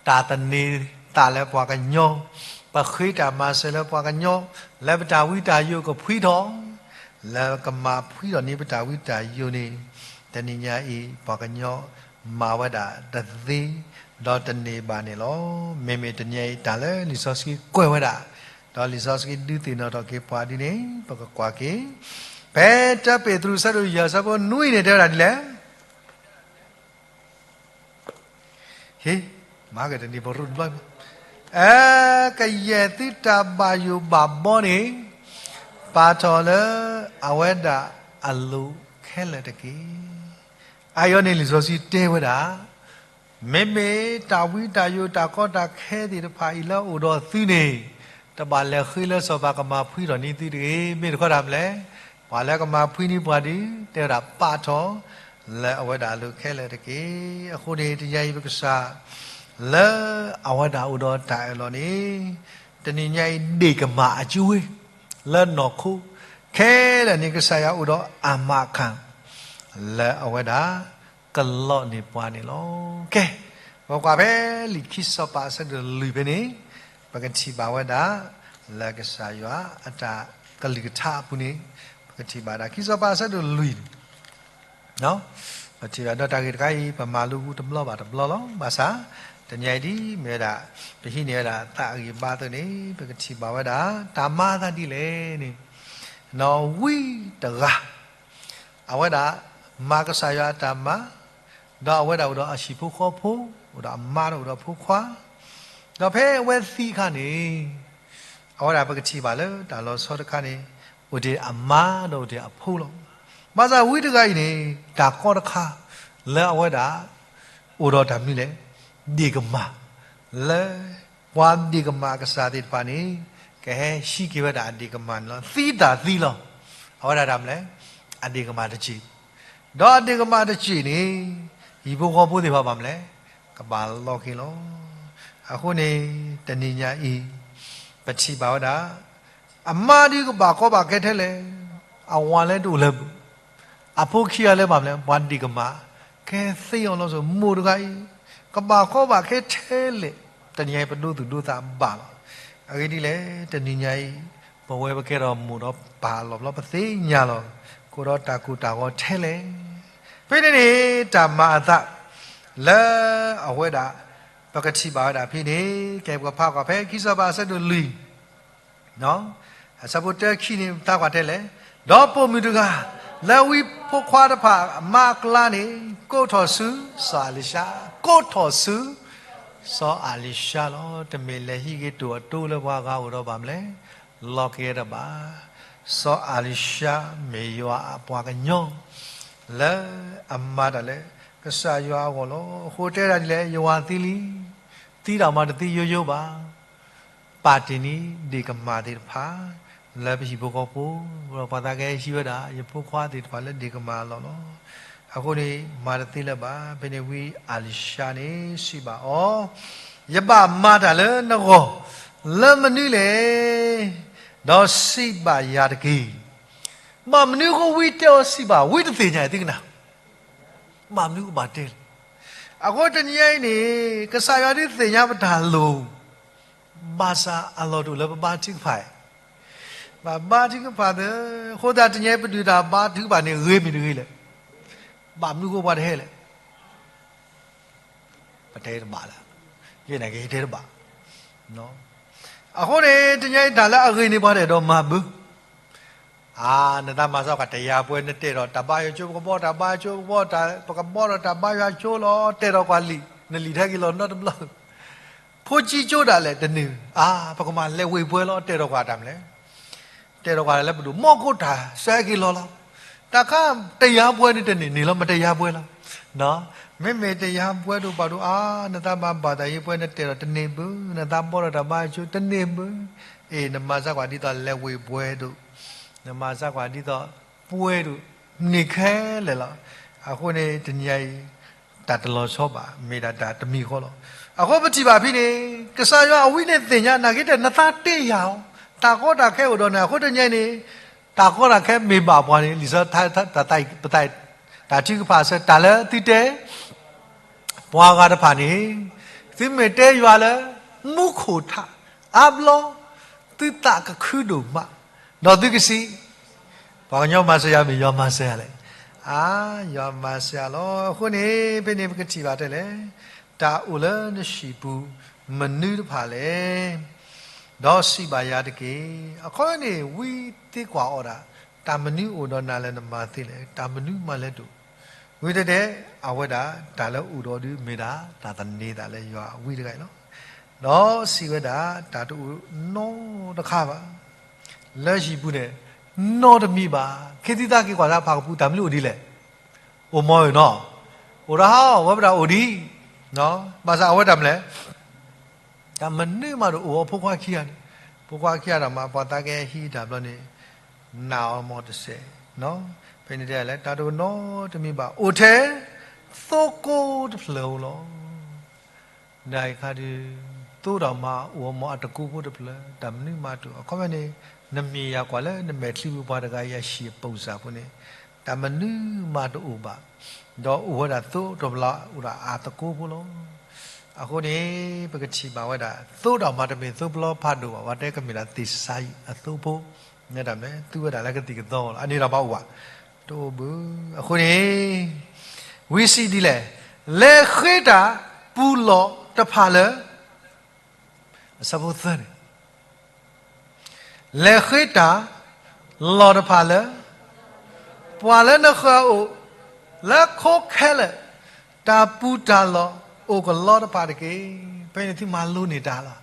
တၢ်သန့ၤသးလၢပှၤကညီ, ပဃ့တၢ်မၤစၢၤလၢပှၤကညီ, လၢပတၢ်ဝံတၢ်ယိာ်ကဖှံထီၣ်, လၢကမၤဖှံထီၣ်န့ၢ်ပတၢ်ဝံတၢ်ယိာ်န့ၣ်, တနံၤညါအံၤ ပှၤကညီမၤဝဲဒၣ်တသ့, ဒီးတန့ၢ်ဘၣ်န့ၣ်လီၤ. မ့မ့ၢ်တနံၤညါအံၤ တၢ်လၢလံာ်စီဆှံကွဲးဝဲဒၣ်, ဒီးလံာ်စီဆှံဒုးသ့ၣ်နီၣ်ထီၣ်က့ၤပှၤဒ်န့ၣ် ပကကွၢ်က့ၤ, ဖဲတၢပ့းတရူး အဆၢဒိၣ်ယဲၢ် အဆၢဖိနွံန့ၣ် တဲဝဲဒၣ်ဒ်လဲၣ် ဟ့, မၤကတနံၤပရူးတဘျီ, အဲ, ကယဲၢ်သုတၢ်ဘၣ်ယိၣ်ဘၣ်ဘီန့ၣ် ပာ်ထီၣ်လၢအဝဲဒၣ်အလိၤခဲလၢာ်တက့ၢ်. အါအံၤန့ၣ် လံာ်စီဆှံတဲဝဲဒၣ်, မ့မ့ၢ်တၢ်ဝံတၢ်ယိာ်တၢ်ကီတၢ်ခဲသ့ၣ်တဖၣ်အံၤလၢအအိၣ်ဒီးသုန့ၣ်, တဘၣ်လဲၤဃ့လၢစီၤပၤကမၤဖှံထီၣ်န့ၢ်သုတဂ့ၤ. မ့ၢ်တခီတၢ်မနုၤလဲၣ်, ပှၤလၢကမၤဖှံန့ၢ်ပှၤဒီး တဲဝဲဒၣ်ပာ်ထီၣ် လၢအဝဲဒၣ်အလိၤခဲလၢာ်တက့ၢ်. အဃိန့ၣ် တနံၤညါအံၤပကစၢ် လၢအဝဲဒၣ်အိၣ်ဒီးတၢ်အၢၣ်လီၤန့ၣ်, တနံၤညါအံၤ ဒ့ၣ်ကမၣ်အကဝ့ လၢနီၢ်ခိ ခဲလၢာ်န့ၣ် ကစၢ်ယွၤအိၣ်ဒီးအမၤအခၣ် လၢအဝဲဒၣ် ကလီန့ၢ်ပှၤန့ၣ်လီၤ. ကဲ ပကွၢ်ဖဲလံာ်ခံစီၤပၤအဆၢဒိၣ်လွံၢ်ဖဲန့ၣ်, ပကထံၣ်ဘၣ်ဝဲဒၣ် လၢကစၢ်ယွၤအတၢ်ကလုၢ်ကထါအပူၤန့ၣ်, ပကထံၣ်ဘၣ်ဒၣ်ခံစီၤပၤအဆၢဒိၣ်လွံၢ်န့ၣ် ပထံၣ်ဘၣ်ဒီးတၢ်ဂ့ၢ်တခါအံၤ ပမၤလိတဘျီဘၣ်တဘျီလီၤ. ဘၣ်ဆၣ် တနံၤအံၤဒ်မ့ၢ်ဝဲဒၣ် ပဟံးန့ၢ်ဝဲဒၣ်သးအဂံၢ်ဘါအသိးန့ၣ် ပကထံၣ်ဘၣ်ဝဲဒၣ် တၢ်မၤအသးဒ်လဲၣ်န့ၣ်, ဝံတဂၤ အဝဲဒၣ် မၤကစၢ်ယွၤအတၢ်မၤ, ဒီးအဝဲဒၣ်အိၣ်ဒီးအဟံၣ်ဖိဃီဖိ, အိၣ်ဒီးအမါဒီးအိၣ်ဒီးဖိခွါ, ဒီးဖဲအဝဲသံအခါန့ၣ် အဝဲဒၣ်ပကထံၣ်ဘၣ်လၢတၢ်လီၤဆီတခါန့ၣ် အိၣ်ဒံးအမါဒီးအိၣ်ဒံးအဖိလီၤ. ဘၣ်ဆၣ်ဝံတဂၤအံၤန့ၣ် တၢ်ကီတခါ လၢအဝဲဒၣ် အိၣ်ဒီးတၢ်မနုၤလဲၣ်, ဒ့ၣ်ကမၢ်, လၢ ပှၤဒ့ၣ်ကမၢ်အကစၢ်သ့ၣ်တဖၣ်န့ၣ် ကဟဲဟံးက့ၤဝဲဒၣ်အဒ့ၣ်ကမၢ်န့ၣ်လီၤ. သံတၢ်သံလီၤ. အဝဲဒၣ်တၢ်မနုၤလဲၣ်, အဒ့ၣ်ကမၢ်တစ့ၢ်, ဒီးအဒ့ၣ်ကမၢ်တစ့ၢ်န့ၣ် ဟံၣ်ဖိဃီဖိသ့ၣ်တဖၣ်ဘၣ်မနုၤလဲၣ်, ကဘၣ်လီၤက့ၤလီၤ. အဃိန့ၣ် တနံၤညါအံၤ ပထံၣ်ဘၣ်ဝဲဒၣ် အမါဒုးကဘၣ်ကီဘၣ်ခဲထဲလဲၣ်, အဝၤလၢတအိၣ်လၢၤဘၣ်, အဖိခံဂၤလၢဘၣ်မနုၤလဲၣ်, ပှၤဒ့ၣ်ကမၢ် ကဲသ့အီၤလီၤ. ဆိမိၣ်တဂၤအံၤ ကဘၣ်ကီဘၣ်ခဲထဲလဲၣ်, တနံၤညါအံၤပဒိသူၣ်ဒိသးဘၣ်လီၤ. အဂ့ၢ်ဒ်လဲၣ်, တနံၤညါအံၤ ပဝဲပကဲထီၣ်မိၢ်ဒီးပၢ်အလီၢ်ဘျီ ပသ့ၣ်ညါလီၤ. ကအိၣ်ဒီးတၢ်ကိၢ်တၢ်ဂီၤထဲလဲၣ်. ဖဲန့ၣ်န့ၣ် တၢ်မၤအသး လၢအဝဲဒၣ် ပကထံၣ်ဘၣ်ဝဲဒၣ်ဖဲန့ၣ် ကဲပကဖးကွၢ်ဖဲခံစီၤပၤအဆၢဒိၣ်လွံၢ် အဆၢဖိတၢခံန့ၣ် ပသးကွၢ်ထဲလဲၣ်, ဒီးပိာ်မုၣ်တဂၤ လၢဝံဖိခွါတဖၣ်အမါအကျါန့ၣ် ကိးထီၣ်ဆူစီၤအၤလံၤၡါ, ကိးထီၣ်ဆူ စီၤအၤလံၤၡါလီၤ. တမ့ၢ်လဲၤဟံးက့ၤတိၢ်အတိလၢပှၤဂၤအိၣ်ဒီးဘၣ်မနုၤလဲၣ်, လီၤက့ၤတဘၣ်. စီၤအၤလံၤၡါမ့ၢ်ယွၤအပှၤကညီ လၢအမၤတၢ်လၢကစၢ်ယွၤအဂီၢ်လီၤ. အဃိတဲဒၣ်ဒ်လဲၣ်, ယဝၤသံလံ, သံတၢ်မၤတသံယိယိဘၣ် ပာ်တ့ၢ်န့ၢ်ဒ့ၣ်ကမၢ်သ့ၣ်တဖၣ် လၢပဟံၣ်ဖိဃီဖိ, ဒီးပှၤသးကဟဲဟံးဝဲဒၣ် ယဖိခွါသ့ၣ်တဖၣ်လၢဒ့ၣ်ကမၢ်အလီၢ်လီၤ. အဃိန့ၣ် မၤတသ့လၢၤဘၣ်. ဖဲန့ၣ်ဝံအၤလံၤၡါန့ၣ် စံးဘၣ်အီၤ, ယဘၣ်မၤတၢ်လၢနဂီၢ် လၢမနုၤလဲၣ်, ဒီးစံးဘၣ်ယၤတက့ၢ်. ဘၣ်မနုၤအဃိဝံတဲအီၤစံးဘၣ်, ဝံတသ့ၣ်ညါအံၤသ့ကနၣ် ဘၣ်မနုၤကဘၣ်တဲလဲၣ်. အဃိတနံၤအံၤန့ၣ် ကစၢ်ယွၤဒုးသ့ၣ်ညါပတၢ်လိၤ, ဘၣ်ဆၣ်အလီၢ်တအိၣ်လၢပဘါထုကဖၣ်, ဘၣ်ဘါထုကဖၣ်သ့, အဃိသတးတနံၤအံၤ ပဒုးတၢ်ဘါထုကဖၣ်န့ၣ် ဂ့ၤမ့ၢ်တဂ့ၤလဲၣ်. ဘၣ်မနုၤအဃိပှၤတဟဲလဲၣ်. ပတဲတဘၣ်လၢ, ယနာ်က့ၤတဲတဘၣ်. အဃိန့ၣ် တနံၤအံၤတၢ်လၢအဂ့ၤန့ၣ် ပှၤတအဲၣ်ဒိးမၤဘၣ်. အါ, နသးမၤစၢၤကွၢ်တယၤပှဲၤ နတဲဒီးတၢ်ဘါယွၤကၠိ, ပကဘီတၢ်ဘါယွၤကၠိ, ပကဘီဒီးတၢ်ဘါယွၤကၠိလီၤ, တဲဒီးကွၢ်လံာ်, နလံာ်ထဲက့ၤလီၤနီတဘျီ. ဖိကံကၠိဒၣ်လဲာ်တန့ၢ်, အါ, ပကမၤလဲၤဝ့ၢ်ပှဲၤလီၤ, တဲဒီးကွၢ်တၢ်မနုၤလဲၣ်. တဲဒီးကွၢ်လၢပဒိၣ်မီၢ်ခိၣ်တၢ်ဆၢက့ၤလီၤလီၤ. တၢ်ခါတယၤပှဲၤန့ၣ်တန့ၢ်န့ၣ်လီၤ, မ့ၢ်တယၤပှဲၤလီၤ. မ့မ့ၢ်တယၤပှဲၤဒိၣ်ပှၤဒိၣ်အါ, နသးမၤဘၣ်တၢ်ယံၤပှဲၤ နတဲဒီးတန့ၢ်ဘၣ်, နသးဘီဒီးတၢ်ဘါယွၤကၠိတန့ၢ်ဘၣ်. အ့ၣ် နမၤစၢၤကွၢ်ဒ်သိးလဲၤဝ့ၢ်ပှဲၤဒိၣ်, နမၤစၢၤကွၢ်ဒ်သိးပှဲၤဒိၣ်န့ၣ်ခဲလၢာ်လီၤ. အဃိန့ၣ် တနံၤအံၤ တၢ်တလီၤဆီဘၣ်, မ့ၢ်ဒၣ်တၢ်တမံၤဃီလီၤ. အဃိပထံၣ်ဘၣ်ဖဲန့ၣ် ကစၢ်ယွၤအဝံန့ၣ်သ့ၣ်ညါ နာ်က့ၤတဲ နသးတ့ၢ်ယၤအီၤ, တၢ်ကီတၢ်ခဲအိၣ်ဒီးနၤ, အဃိတနံၤအံၤန့ၣ် တၢ်ကီတၢ်ခဲမ့ၢ်ဘၣ်ပှၤန့ၣ် လံာ်စီဆှံပသး တၢ်ထုကဖၣ်ဆၢ တၢ်လၢသုတဲ ပှၤဂၤတဖၣ်န့ၣ် သုမ့ၢ်တဲယွၤလၢ မူခိၣ်ထးအါဘျီ သုသးကခုဒိၣ်မး, ဒီးသုကစံး, ပှၤကညီမၤစၢၤယၤ မ့ၢ်ယွၤမၤစၢၤယၤလဲၣ်. အါ, ယွၤမၤစၢၤယၤလီၤ. အဃိန့ၣ် ဖဲန့ၣ်ပကထံၣ်ဘၣ်တဲလဲၣ်, တၢ်အိၣ်လၢနဟံၣ်ပူၤမနုၤတဖၣ်လဲၣ်, ဒီးစံးဘၣ်ယၤတက့ၢ်. အခီပညီန့ၣ် ဝံသံကွၢ်အီၤဒၣ်, တၢ်မနုၤအိၣ်ဒီးနၤလၢနမၤသ့လဲၣ်, တၢ်မနုၤမးလဲၣ်တအိၣ် ဝံတဲတဲ, အဝဲဒၣ်တၢ်လၢအိၣ်ဒီးဒုးမ့ၢ်ဒၣ် တၢ်သန့ၤသးလၢယွၤအဝံတဂၤအံၤလီၤ. ဒီးစံးဝဲဒၣ်, တၢ်တအိၣ်နီတခါဘၣ်, လၢဟံၣ်ပူၤန့ၣ် နီတမံၤဘၣ်. ခ့သံသးက့ၤကွၢ်သးဖးကပူၤ တၢ်မနုၤအိၣ်ဒ်လဲၣ်, အိၣ်မီၤဧၢနီၤ, အိၣ်ဒီးဟးအီၣ်ဝဲပဒၣ်အိၣ်ဒံး, ဘၣ်ဆၣ်အဝဲတၢ်မနုၤလဲၣ် တၢ်မနုၤမးတအိၣ်အီၤ ဖိခွါခံဂၤန့ၣ်, ဖိခွါခံဂၤဒီးမး ပှၤသးကဟဲဟံးတၢ်ဘျီန့ၣ်, နာ်အီၤမီၤတစဲး, ဖဲန့ၣ်တဲလဲၣ် တၢ်တအိၣ်နီတမံၤဘၣ်, အိၣ်ထဲသိကိးတဖျၢၣ်ဧိၤလီၤ. နၤအံၤခါဒုး သိဒီးမးအိၣ်အီၤမီၤအတကိးဖိတဖျၢၣ်, တၢ်မနုၤမးတအိၣ်. အခီပညီန့ၣ် နမ့ၢ်ယၤကွၢ်လၢနမဲာ်ချံပူၤပှၤတဂၤအံၤအဟံၣ်အပူၤစၢ်ဖိန့ၣ်, တၢ်မနုၤမးတအိၣ်ဘၣ်, ဒီးအိၣ်ဝဲဒၣ်သိတဖျၢၣ် အိၣ်ဒၣ်အတကိးဖိလီၤ. အဃိန့ၣ် ပကထံၣ်ဘၣ်ဝဲဒၣ် သိဒီးမၤတမ့ၢ်သိပလီဖးဒိၣ်ဘၣ်, ပှၤတဲကမ့ၢ်ဒၣ်သ့ၣ်စါယံၤအသိဖိ, န့ၣ်တၢ်မ့ၢ်သူဝဲဒၣ်လၢကသံၣ်ကသီလီၤ. အန့ၣ်ဒီးဘၣ်အိၣ်ဘၣ်, တအိၣ်ဘၣ်. အဃိန့ၣ် ဝံစံးဒ်လဲၣ်, လဲၤဃ့တၢ်ပူၤလီၢ်တဖၣ်လၢ အဆၢဖိသၢန့ၣ် လဲၤဃ့တၢ်လီၢ်တဖၣ်လၢ ပှၤလၢနဃၢၤအအိၣ်, လၢခိခဲလၢာ်, တၢ်ပူၤတၢ်လီၢ်အိၣ်ကလီတဖၣ်တက့ၢ်. ဖဲန့ၣ်သုမၤလိန့ၢ်တၢ်လီၤ.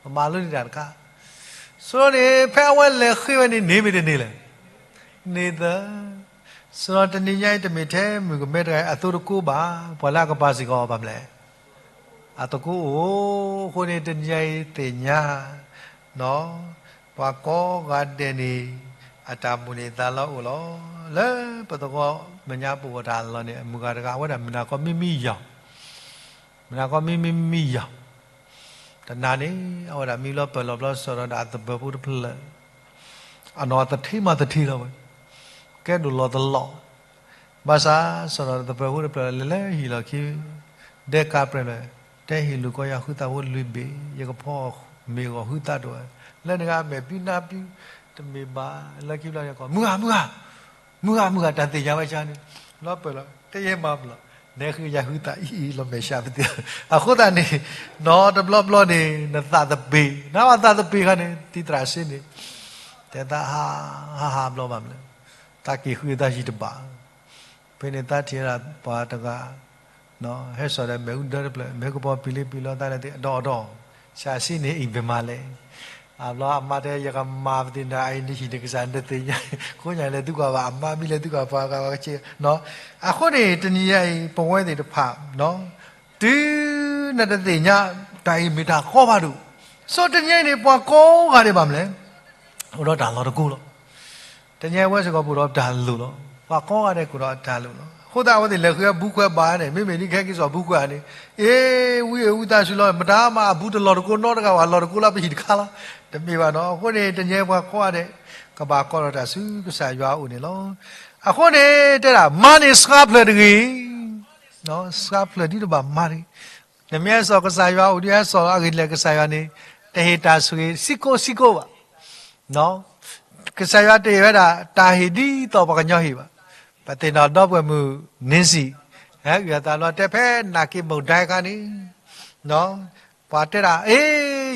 ပမၤလိန့ၢ်တၢ်တခါ, ဆိန့ၣ် ဖဲအဝဲလဲၤဃ့ဝဲန့ၣ် န့ၢ်မ့ၢ်တန့ၢ်လဲၣ်. န့ၢ်သၢ ဆိဒီးတနံၤညါအံၤ တမ့ၢ်ထဲမုၣ်ကမဲတဂၤအံၤအသိတကိးဘၣ်, ပှၤလၢအကပၤစ့ၢ်ကီးဘၣ်မနုၤလဲၣ်, အသကိးအိၣ်. အဃိန့ၣ် တနံၤညါအံၤသ့ၣ်ညါ ပှၤကိးဂၤဒဲးန့ၣ် အတၢ်မိၣ်န့ၢ်သးလီအိၣ်လီၤ. လၢပသဝီမဲာ်ညါပအိၣ်တၢ်လီၢ်န့ၣ် အမုၢ်ဂၤတဂၤ အဝဲဒၣ်မုၢ်နၤခီမံမံယီၤ, မုၢ်နၤခီမံမံမံယီၤ တနၤန့ၣ် အဝဲဒၣ်မံလီၤပၢၢ်လီၤဘျီ စးထီၣ်ဒီးအသပၢၤဖိတဖျၢၣ်, အနီၢ်သထ့မၤသထ့လီၤဝဲ, ကဲဒိၣ်လီၤတလီၢ်, ဘၣ်ဆၣ်စးထီၣ်ဒီးသပၢၤဖိတဖျၢၣ်လဲၤလၢဟံၣ်လီၢ်ခံ, ဒဲကးပြဲးလဲၣ်, တဲဟ့ၣ်လူၤကီယၤဃုသၣ်ဖိလွံၢ်ဘ့ၣ်, ယကဖီမ့ၢ်ဂီၤဃုသၣ်ဒိၣ်ဝဲ, လၢနဂၤမဲာ်ပံနါပံ, တမ့ၢ်ဘၣ်, လၢခံဘျီန့ၣ်ကီး မုၢ်ဂၤ မုၢ်ဂၤ မုၢ်ဂၤ မုၢ်ဂၤ တၢ်သ့ၣ်ညါဝဲကါန့ၣ်, လီၤပၢၢ်လီၤ တယဲၢ်မၤမလီၤ, နဲဃုယၤဃုသၣ်အံၤအံၤလီၤမဲာ်ဆှးပသ့ၣ်, အဃိသတးန့ၣ်, နီတဘျီဘျီန့ၣ် နသးသပ့ၤ, နဘၣ်သးသပ့ၤခါန့ၣ် သံသရၣ်စ့န့ၣ် တဲသးဟး, ဟးဟးဘျီဘၣ်မနုၤလဲၣ်, သးက့ၤဃုအသးယံၤတဘၣ်. ဖဲန့ၣ်သးထံၣ်ဝဲဒၣ်ပှၤတဂၤ ဟဲစိာ်ဒီးမ့ၣ်အူဒၢတဖျၢၣ်, မ့ၣ်အူကပီၤပံၤလံပံၤလီၤသးလဲၣ်သ့ၣ်, အဒီးအဒီး, ဆၣ်စ့န့ၣ်အံၤပမၤလဲၣ်. အဘျီအမါတဲ ယကမၤပသ့ၣ်နၤအံၤ နဟံၣ်နကစၢ်နတသ့ၣ်ညါ, ခိညါလဲၤသုကွၢ်ဘၣ်အမါ မ့ၢ်လဲၤသုကွၢ်ပှၤဂၤဝဲက့, အဃိန့ၣ် တနံၤညါအံၤ ပဝဲသ့ၣ်တဖၣ် တုၤနတသ့ၣ်ညါ တၢ်အံၤမ့ၢ်တၢ်ကီဘၣ်ဒိၣ်, ဆိတနံၤညါအံၤန့ၣ် ပှၤကိးဂၤဒဲးဘၣ်မနုၤလဲၣ်, အိၣ်ဒီးတၢ်လီၢ်တကိးလီၤ. တနံၤညါအံၤဝဲစ့ၢ်ကီးပအိၣ်ဒီးတၢ်လိၣ်လီၤ. ပှၤကိးဂၤဒဲးကအိၣ်ဒီးတၢ်လိၣ်လီၤ. အဃိသတးအဝဲသ့ၣ်လဲၤဃုအဘူခွဲးဘၣ်န့ၣ် မ့မ့ၢ်ဒ်ခဲက့ၤစိာ်ဘူခွဲးန့ၣ်, အ့ ဝံအ့ ဝံသးစူၤလီၤ, မတၤမးအဘူတလီၢ်တကိးနီတဂၤဘၣ်, လီၢ်တကိးလၢပဟံၣ်တခါလီၤ. တမ့ၢ်ဘၣ်နီၤ. အဃိန့ၣ် တနံၤညါအံၤပှၤကိးဂၤဒဲး ကဘၣ်ကိးလီၤတၢ်ဆူကစၢ်ယွၤအအိၣ်န့ၣ်လီၤ. အဃိန့ၣ် တဲဒၣ် မၤန့ၢ်စှၤဖျၢၣ်တဂ့ၤ, စှၤဖျၢၣ်ဒ်တဘၣ်မၤတဂ့ၤ. နမ့ၢ်ဟဲစိာ်ကစၢ်ယွၤအိၣ်ဒီး ဟဲစိာ်အဂ့ၢ်ဒ်လဲၣ် ကစၢ်ယွၤန့ၣ် တဟ့ၣ်တၢ်ဆိၣ်ဂ့ၤဆံးကိးဆံးကိးဘၣ်. ကစၢ်ယွၤတဟ့ၣ်ဝဲဒၣ် တၢ်ဟ့ၣ်ဒ်သိးပှၤကညီဟ့ၣ်ဘၣ်. ပသ့ၣ်နီၣ်ဒီပုၢ်ဝဲၢ်မုၣ် Nancy ဟဲအုၣ်အသးလီၤ တဲဖဲနာ်က့ၤမုၢ်ဒဲခါန့ၣ် ပှၤတဲဒၣ် အ့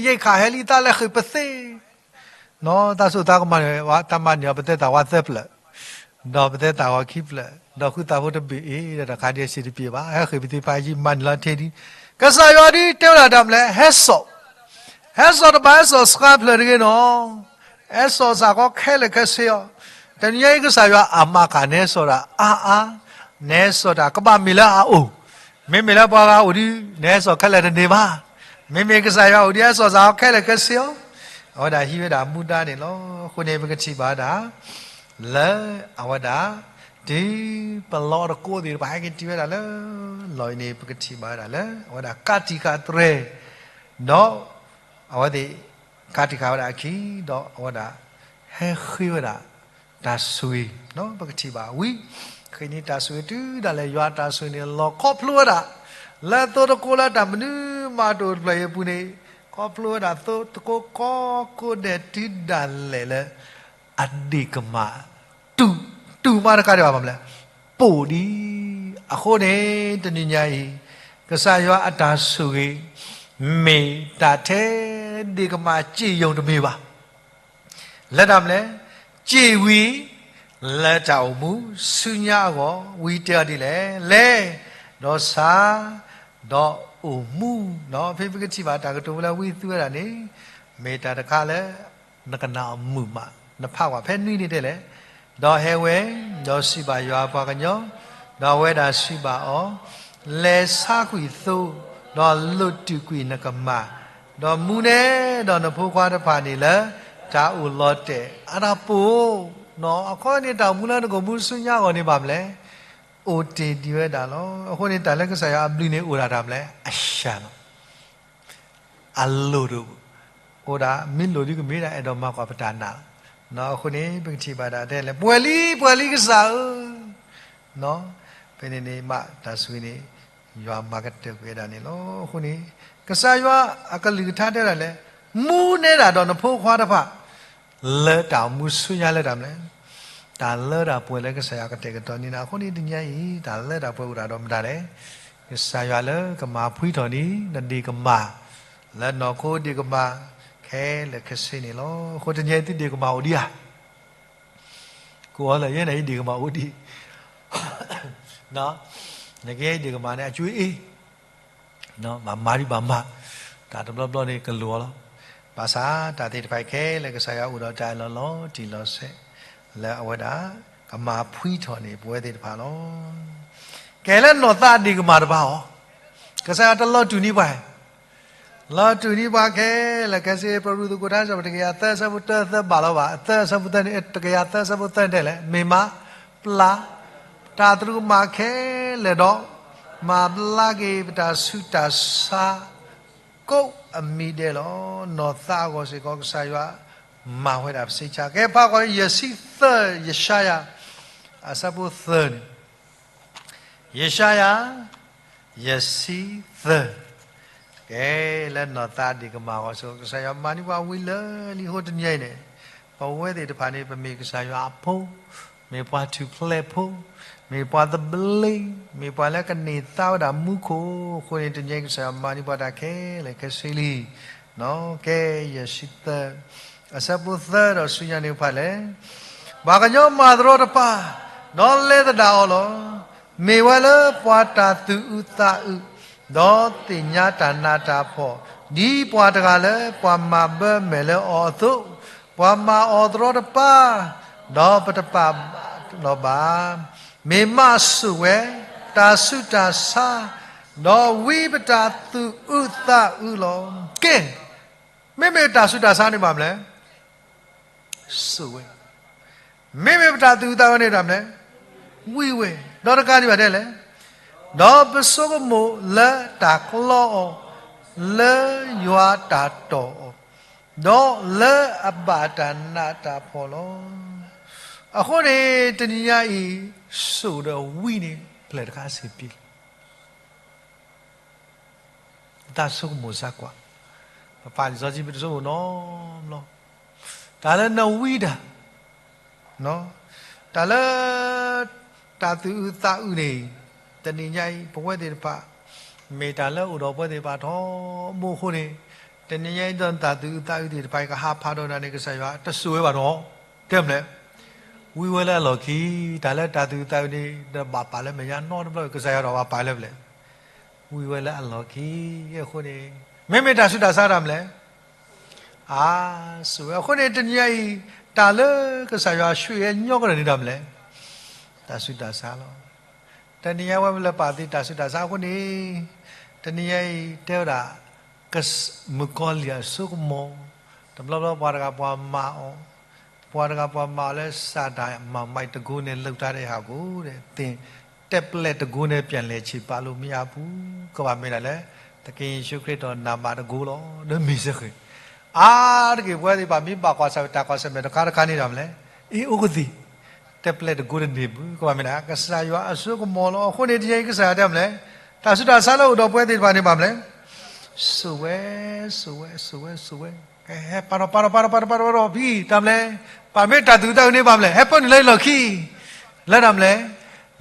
ယဲၢ်ခးဟဲလံ သးလဲၤဃ့ၢ်ပသ့ နီၤ သးစိသးကမၤန့ၢ် တၢ်မၤန့ၢ်အီၤ ပသဲသးဝါသၢဖျၢၣ်, ဒီးပသဲသးဝါခံဖျၢၣ်, ဒီးဃုသးဖိတဘ့ၣ်အံၤ ဒီးတခါဒံးစံးတပျ့ၤဘၣ်, ဟဲဃ့ၢ်ပသ့ဖးယံာ်မၤန့ၢ်လီၤထဲဒံး, ကစၢ်ယွၤဒ်တဲဝဲဒၣ်တၢ်မနုၤလဲၣ် ဟဲစိာ်, ဟဲစိာ်တဘၣ် ဟဲစိာ်စှၤဖျၢၣ်တဂ့ၤနီၤ, ဟဲစိာ်စ့ၢ်ကီးခဲလၢာ်ခဲဆ့အီၤ, တနံၤညါအံၤ ကစၢ်ယွၤအမၤကၣ် နဟဲစိာ်တၢ်အါအါ, နဟဲစိာ်တၢ်ကဘၣ်မ့ၢ်လၢအအိၣ်, မ့မ့ၢ်လၢပှၤဂၤအိၣ်ဒီး နဟဲစိာ်ခဲလၢာ်တန့ၢ်ဘၣ်, မ့မ့ၢ်ကစၢ်ယွၤအိၣ်ဒီး ဟဲစိာ်စ့ၢ်ကီးခဲလၢာ်ခဲဆ့အီၤ, အဝဲဒၣ်ဟံးဝဲဒၣ်မူဒါန့ၣ်လီၤ. အဃိန့ၣ် ပကထံၣ်ဘၣ်ဝဲဒၣ် လၢအဝဲဒၣ် တုၤပလီတကိးသ့ၣ်တဖၣ် ဟဲက့ၤတုၤဝဲဒၣ်လၢ လီၢ်အံၤန့ၣ် ပကထံၣ်ဘၣ်ဝဲဒၣ်လၢ အဝဲဒၣ်ကးတံာ်ဃာ်သရဲ, ဒီး အဝဲသ့ၣ် ကးတံာ်ဃာ်ဝဲဒၣ်အခံ ဒီးအဝဲဒၣ် ဟဲဃ့ဝဲဒၣ် တၢ်ဆိၣ်ဂ့ၤ ပကထံၣ်ဘၣ်ဝံၤ ဃ့န့ၢ်တၢ်ဆိၣ်ဂ့ၤတုၤဒၣ်လဲာ် ယွၤအတၢ်ဆိၣ်ဂ့ၤန့ၣ် လီၤခီဖျိဝဲဒၣ် လၢသိတကိးလၢတၢ်မနုၤမးတအိၣ်တဖျၢၣ်အံၤအပူၤန့ၣ် ခီဖျိဝဲဒၣ်သိတကိးကိးကိးဒဲးတုၤဒၣ်လဲာ်လၢ အဒ့ၣ်ကမၣ် တူၢ်မးတခါဒံးဘၣ် မနုၤလဲၣ် ပိာ်ဒံး, အဃိန့ၣ် တနံၤညါအံၤ ကစၢ်ယွၤအတၢ်ဆိၣ်ဂ့ၤ မ့ၢ်တၢ်ထဲဒ့ၣ်ကမၣ်စ့ၣ်ယိၤတမ့ၢ်ဘၣ်. လၢတၢ်မနုၤလဲၣ်, စ့ၣ်ဝံၤ လၢတၢ်အိၣ်မူဆူညါအဂီၢ် ဝံတဲအီၤဒ်လဲၣ်, လဲၤ, ဒီးဆါ, ဒီးအိၣ်မူ, ဖဲပကထံၣ်ဘၣ်တၢ်ကတိၤလၢဝံသူဝဲဒၣ်န့ၣ် မ့ၢ်တၢ်တခါလၢ နကနၣ်အီၤမုာ်မး, နဖးကွၢ်ဖဲနွံန့ၣ်တဲလဲၣ်, ဒီးဟဲဝဲ, ဒီးစံးဘၣ်ယွၤအပှၤကညီ, ဒီးအဝဲဒၣ်စံးဘၣ်အီၤ, လဲၤဆါကွံာ်သိ, ဒီးလိၣ်တုာ်ကွံာ်နကမၢ်, ဒီးမူနဲဒီးနဖိခွါတဖၣ်န့ၣ်လၢ တၢ်အိၣ်လီၤတဲာ်အတၢ်ပိာ်, အခီပညီန့ၣ် တၢ်အိၣ်မူလၢနကအိၣ်မူဆူညါအဂီၢ်န့ၣ်ဘၣ်မနုၤလဲၣ်, အိၣ်တ့ၢ်ဒံးဝဲဒၣ်လီၤ. အဃိန့ၣ် တၢ်လၢကစၢ်ယွၤအဘျုးန့ၣ်အိၣ်ဒၣ်တၢ်မနုၤလဲၣ်, အစှၤလီၤ. အလိၣ်တအိၣ်, အိၣ်ဒၣ် မ့ၢ်လိၣ်ဒ်ကမ့ၢ်ဒၣ် အဲၣ်ဒိးမၤကွၢ်ပတၢ်နာ်လီၤ. အဃိန့ၣ် ပကထံၣ်ဘၣ်ဒၣ်တဲလဲၣ်, ပှဲၤလံ ပှဲၤလံကစၢ်ဧၢ, ဖဲန့ၣ်န့ၣ်မး တၢ်ဆိၣ်ဂ့ၤန့ၣ် ယွၤမၤကတၢၢ်ကွံာ်ဝဲဒၣ်န့ၣ်လီၤ. အဃိန့ၣ် ကစၢ်ယွၤအကလုၢ်ကထါတဲဒၣ်လဲၣ်, မူန့ၢ်ဒၣ်ဒီးနဖိခွါတဖၣ် လၢတၢ်အိၣ်မူဆူညါလၢတၢ်မနုၤလဲၣ်. တၢ်လၢတၢ်ပှဲၤလၢကစၢ်ယွၤကတဲာ်ကတီၤန့ၢ်နၤအဃိန့ၣ် တနံၤအံၤ တၢ်လၢတၢ်ပှဲၤအိၣ်ဒၣ်ဒီးမတၤလဲၣ်. ကစၢ်ယွၤလၢကမၤဖှံထီၣ်န့ၣ် နဒ့ၣ်ကမၢ် လၢနီၢ်ခိဒ့ၣ်ကမၢ် ခဲလၢာ်ခဲဆ့န့ၣ်လီၤ. အဃိတနံၤအံၤသုဒ့ၣ်ကမၢ်အိၣ်ဒံးဧါ. ကိးအီၤလၢယဲန့ၣ် ယဒ့ၣ်ကမၢ်အိၣ်ဒံး, နကဲယဒ့ၣ်ကမၢ်န့ၣ် အကွံအ့ ဘၣ်မၤဒံးဘၣ်မၤ, တၢ်တဘျီဘျီန့ၣ်ကလိၤအီၤလီၤ. ဘၣ်ဆၣ်တၢ်သ့ၣ်တဖၣ်ခဲလၢာ် ကစၢ်ယွၤအိၣ်ဒီးတၢ်အၢၣ်လီၤလီၤတံၢ်လီၤဆဲး လၢအဝဲဒၣ်ကမၤဖှံထီၣ်န့ၢ်ပဝဲသ့ၣ်တဖၣ်လီၤ. ကဲလၢနီၢ်သးဒ့ၣ်ကမၢ်တဖၣ်အီၤ, ကစၢ်ယွၤတလီၤတူာ်န့ၢ်ပှၤ လီၤတူာ်န့ၢ်ပှၤခဲလၢာ်ခဲဆ့. ပရူးသကိးထါစံး တကယၤသၢဆၢဖိတၢ သၢဘၣ်လီၤဘၣ်, သၢဆၢဖိသၢန့ၣ် တကယၤသၢဆၢဖိသၢန့ၣ်တဲလဲၣ်, မ့ၢ်မၤပျါ တၢ်သရူးကမၣ်ခဲလၢာ်ဒီး မၤဘျါက့ၤပတၢ်ဆူးတၢ်ဆါ ကိးအမံၤဒဲးလီၤ. နီၢ်သးအဂီၢ်စ့ၢ်ကီး ကစၢ်ယွၤမၤဝဲဒၣ်ပစံးဆၢ. ကဲဖးကွၢ် ယဲၢ်ဆံသၢ ယၡါယၤ အဆၢဖိသၢန့ၣ် ယၡါယၤ ယဲၢ်ဆံသၢ, ကဲလၢနီၢ်သးဒ့ၣ်ကမၢ်အဂီၢ်စ့ၢ်ကီး ကစၢ်ယွၤမၤန့ၢ်ပှၤဝံၤလၢာ်လံအဃိတနံၤအံၤန့ၣ်, ပဝဲသ့ၣ်တဖၣ်န့ၣ် ပမ့ၢ်ကစၢ်ယွၤအဖိ, မ့ၢ်ပှၤထူၣ်ဖျဲးဖိ, မ့ၢ်ပှၤသဘျ့, မ့ၢ်ပှၤလၢကန့ၢ်သါဝဲဒၣ်မူခိၣ်အဃိန့ၣ် တနံၤအံၤကစၢ်ယွၤမၤန့ၢ်ပှၤတၢ်ခဲလၢာ်ခဲဆ့လံ. ကဲ ယဲၢ်ဆံသၢ အဆၢဖိသၢဒီးဆူညါန့ၣ်ဖးလဲၣ်. ပှၤကညီမၤသရီတပါ, ဒီးလဲၤသဒၣ်အီၤလီၤ. မ့ၢ်ဝဲလၢပှၤတၢ်သူၣ်အုးသးအုး, ဒီးသ့ၣ်ညါတၢ်နးတၢ်ဖှီၣ်, ဒ်ပှၤတဂၤလၢပှၤမၤဘၢမဲာ်လၢအီၤအသိး, ပှၤမၤအီၤသရီတပါ, ဒီးပတပာ်လီၤဘၣ်. မ့ၢ်မးစိာ်ဝဲ, တၢ်ဆူးတၢ်ဆါ, ဒီးဝံပတၢ်သူၣ်အုးသးအုးလီၤ. ကဲ, မ့မ့ၢ်တၢ်ဆူးတၢ်ဆါန့ၣ်ဘၣ်မနုၤလဲၣ်. စိာ်ဝဲ, မ့မ့ၢ်ပတၢ်သူၣ်အုးသးအုးန့ၣ်ဘၣ်မနုၤလဲၣ်. ဝံဝဲ, ဒီးတကးဒံးဘၣ်ဒ်လဲၣ်. ဒီးပဆိကမိၣ်လၢတၢ်ကျီအီၤ, လၢယွၤတၢ်တီၢ်အီၤ, ဒီးလၢအဘၣ်တၢ်နးတၢ်ဖှီၣ်လီၤ. အဃိန့ၣ် တနံၤညါအံၤ စိာ်ဒီးဝံန့ၣ် ပျဲၢ်တခါအဆံးပံလီၤ. တၢ်ဆိကမိၣ်စၢ်ကွၢ်, ပပာ်လံာ်စီဆှံပတဆိကမိၣ်နီတဘျီ, တၢ်လၢနဝံတၢ်, တၢ်လၢ တၢ်သူၣ်အုးသးအုးန့ၣ်, တနံၤညါအံၤ ပဝဲသ့ၣ်တဖၣ် မ့ၢ်တၢ်လၢအိၣ်ဒီးပဝဲသ့ၣ်တဖၣ်ထီဘိအဃိန့ၣ်, တနံၤညါအံၤ ဒီးတၢ်သူၣ်အုးသးအုးသ့ၣ်တဖၣ်အံၤ ကဟးဖးဒီးနၤန့ၣ် ကစၢ်ယွၤတစိာ်ဝဲဘၣ်နီၤ, တဲမလဲၣ်. ဝံဝဲလၢအလီၢ်ခံ, တၢ်လၢတၢ်သူၣ်အုးသးအုးန့ၣ် နဘၣ်ပာ်လၢမဲာ်ညါနီတဘျီ, ကစၢ်ယွၤဒီးဘၣ်ပာ်လၢပျဲၢ် ဝံဝဲလၢအလီၢ်ခံအဃိန့ၣ်, မ့မ့ၢ်တၢ်ဆူးတၢ်ဆါတၢ်မလဲၣ်. အါ, စိာ်ဝဲအဃိန့ၣ် တနံၤညါအံၤ တၢ်လၢကစၢ်ယွၤဆှၢအညီကဒီးန့ၣ်တၢ်မလဲၣ်. တၢ်ဆူးတၢ်ဆါလီၤ. တနံၤညါဝဲပလဲၤပာ်သ့တၢ်ဆူးတၢ်ဆါအဃိန့ၣ်, တနံၤညါအံၤ တဲဝဲဒၣ် မုၣ်ကီၤလံၢ်အစိကမီၤ, တဘျီဘျီပှၤတဂၤပှၤမၤအီၤ, ပှၤတဂၤပှၤမၤအီၤလၢစၢ်တၢ်မၤမံၤတကိၤန့ၣ် လုပ်ထားတဲ့ဟာကို တဲပျဲၢ်တကိၤန့ၣ် ပြန်လည်ချေပလို့မရဘူး, ကဘၣ်မ့ၢ်ဒၣ်လၢ သခင်ယေရှုခရစ်တော်နာမတကိၤလီၤ, ဒီးမ့ၢ်စ့ၢ်ကီး, အါတက့ၢ်ပဝဲသ့ၣ်တဖၣ်မ့ၢ်ဘၣ်ကွၢ်ဆၢၣ်မဲာ်တၢ်ကွၢ်ဆၢၣ်မဲာ်တခါတခါန့ၣ်ဒီးမလဲၣ်, အ့ၣ်အိၣ်ကသံၣ်, တဲပျဲၢ်တကိၤတန့ၢ်ဘူး, ကဘၣ်မ့ၢ်ဒၣ် ကစၢ်ယွၤအစိကမီၤလီၤ. အဃိန့ၣ် တနံၤညါအံၤကစၢ်ယွၤတဲမလဲၣ်, တၢ်ဆူးတၢ်ဆါလၢအိၣ်ဒီးပဝဲသ့ၣ်တဖၣ်န့ၣ်ဘၣ်မလဲၣ်, စိာ်ဝဲ, စိာ်ဝဲ, စိာ်ဝဲ, စိာ်ဝဲ, ဟဲပာ်ထီၣ် ပာ်ထီၣ် ပာ်ထီၣ် ပာ်ထီၣ် ပာ်ထီၣ် ပာ်ထီၣ်ဖဲတၢ်သူၣ်အုးသးအုးန့ၣ်ဘၣ်မလဲၣ်, ဟဲပၢနုာ်လၢယလီၢ်ခံ, လၢတၢ်မလဲၣ်,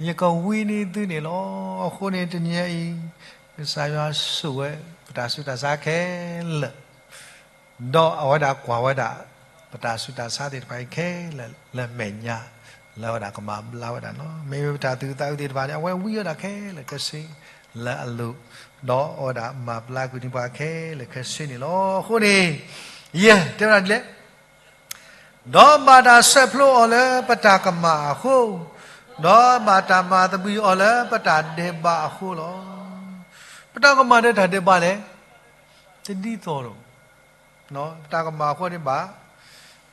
ယကဝံနံၤသုန့ၣ်လီၤ. အဃိန့ၣ် တနံၤညါအံၤ ကစၢ်ယွၤစိာ်ဝဲ ပတၢ်ဆူးတၢ်ဆါခဲလၢာ် ဒီးအဝဲဒၣ်ကွၢ်ဝဲဒၣ် ပတၢ်ဆူးတၢ်ဆါသ့ၣ်တဖၣ်အံၤခဲလၢာ် လၢမဲာ်ညါ လၢအဝဲဒၣ်ကမၤဘျါဝဲဒၣ်လီၤ. မ့မ့ၢ်ပတၢ်သူၣ်အုးသးအုးသ့ၣ်တဖၣ်န့ၣ် အဝဲဝံဝဲဒၣ်ခဲလၢာ်ခဲဆ့ လၢအလိၤ, ဒီးအဝဲဒၣ်မၤဘျါကွံာ်န့ၢ်ပှၤခဲလၢာ်ခဲဆ့န့ၣ်လီၤ. အဃိန့ၣ် ယဲၢ် တဲဝဲဒၣ်ဒ်လဲၣ်, ဒီးဘၣ်တၢ်ဆဲးဖျိအီၤလၢပတၢ်ကမၣ်အဃိ, ဒီးဘၣ်တၢ်မၤသဘှံးအီၤလၢပတၢ်ဒဲးဘးအဃိလီၤ. ပတၢ်ကမၣ်ဒီးတၢ်ဒဲးဘးလဲၣ်, တဒ်သိးဒီး, ပတၢ်ကမၣ်အဃိန့ၣ်ဘၣ်,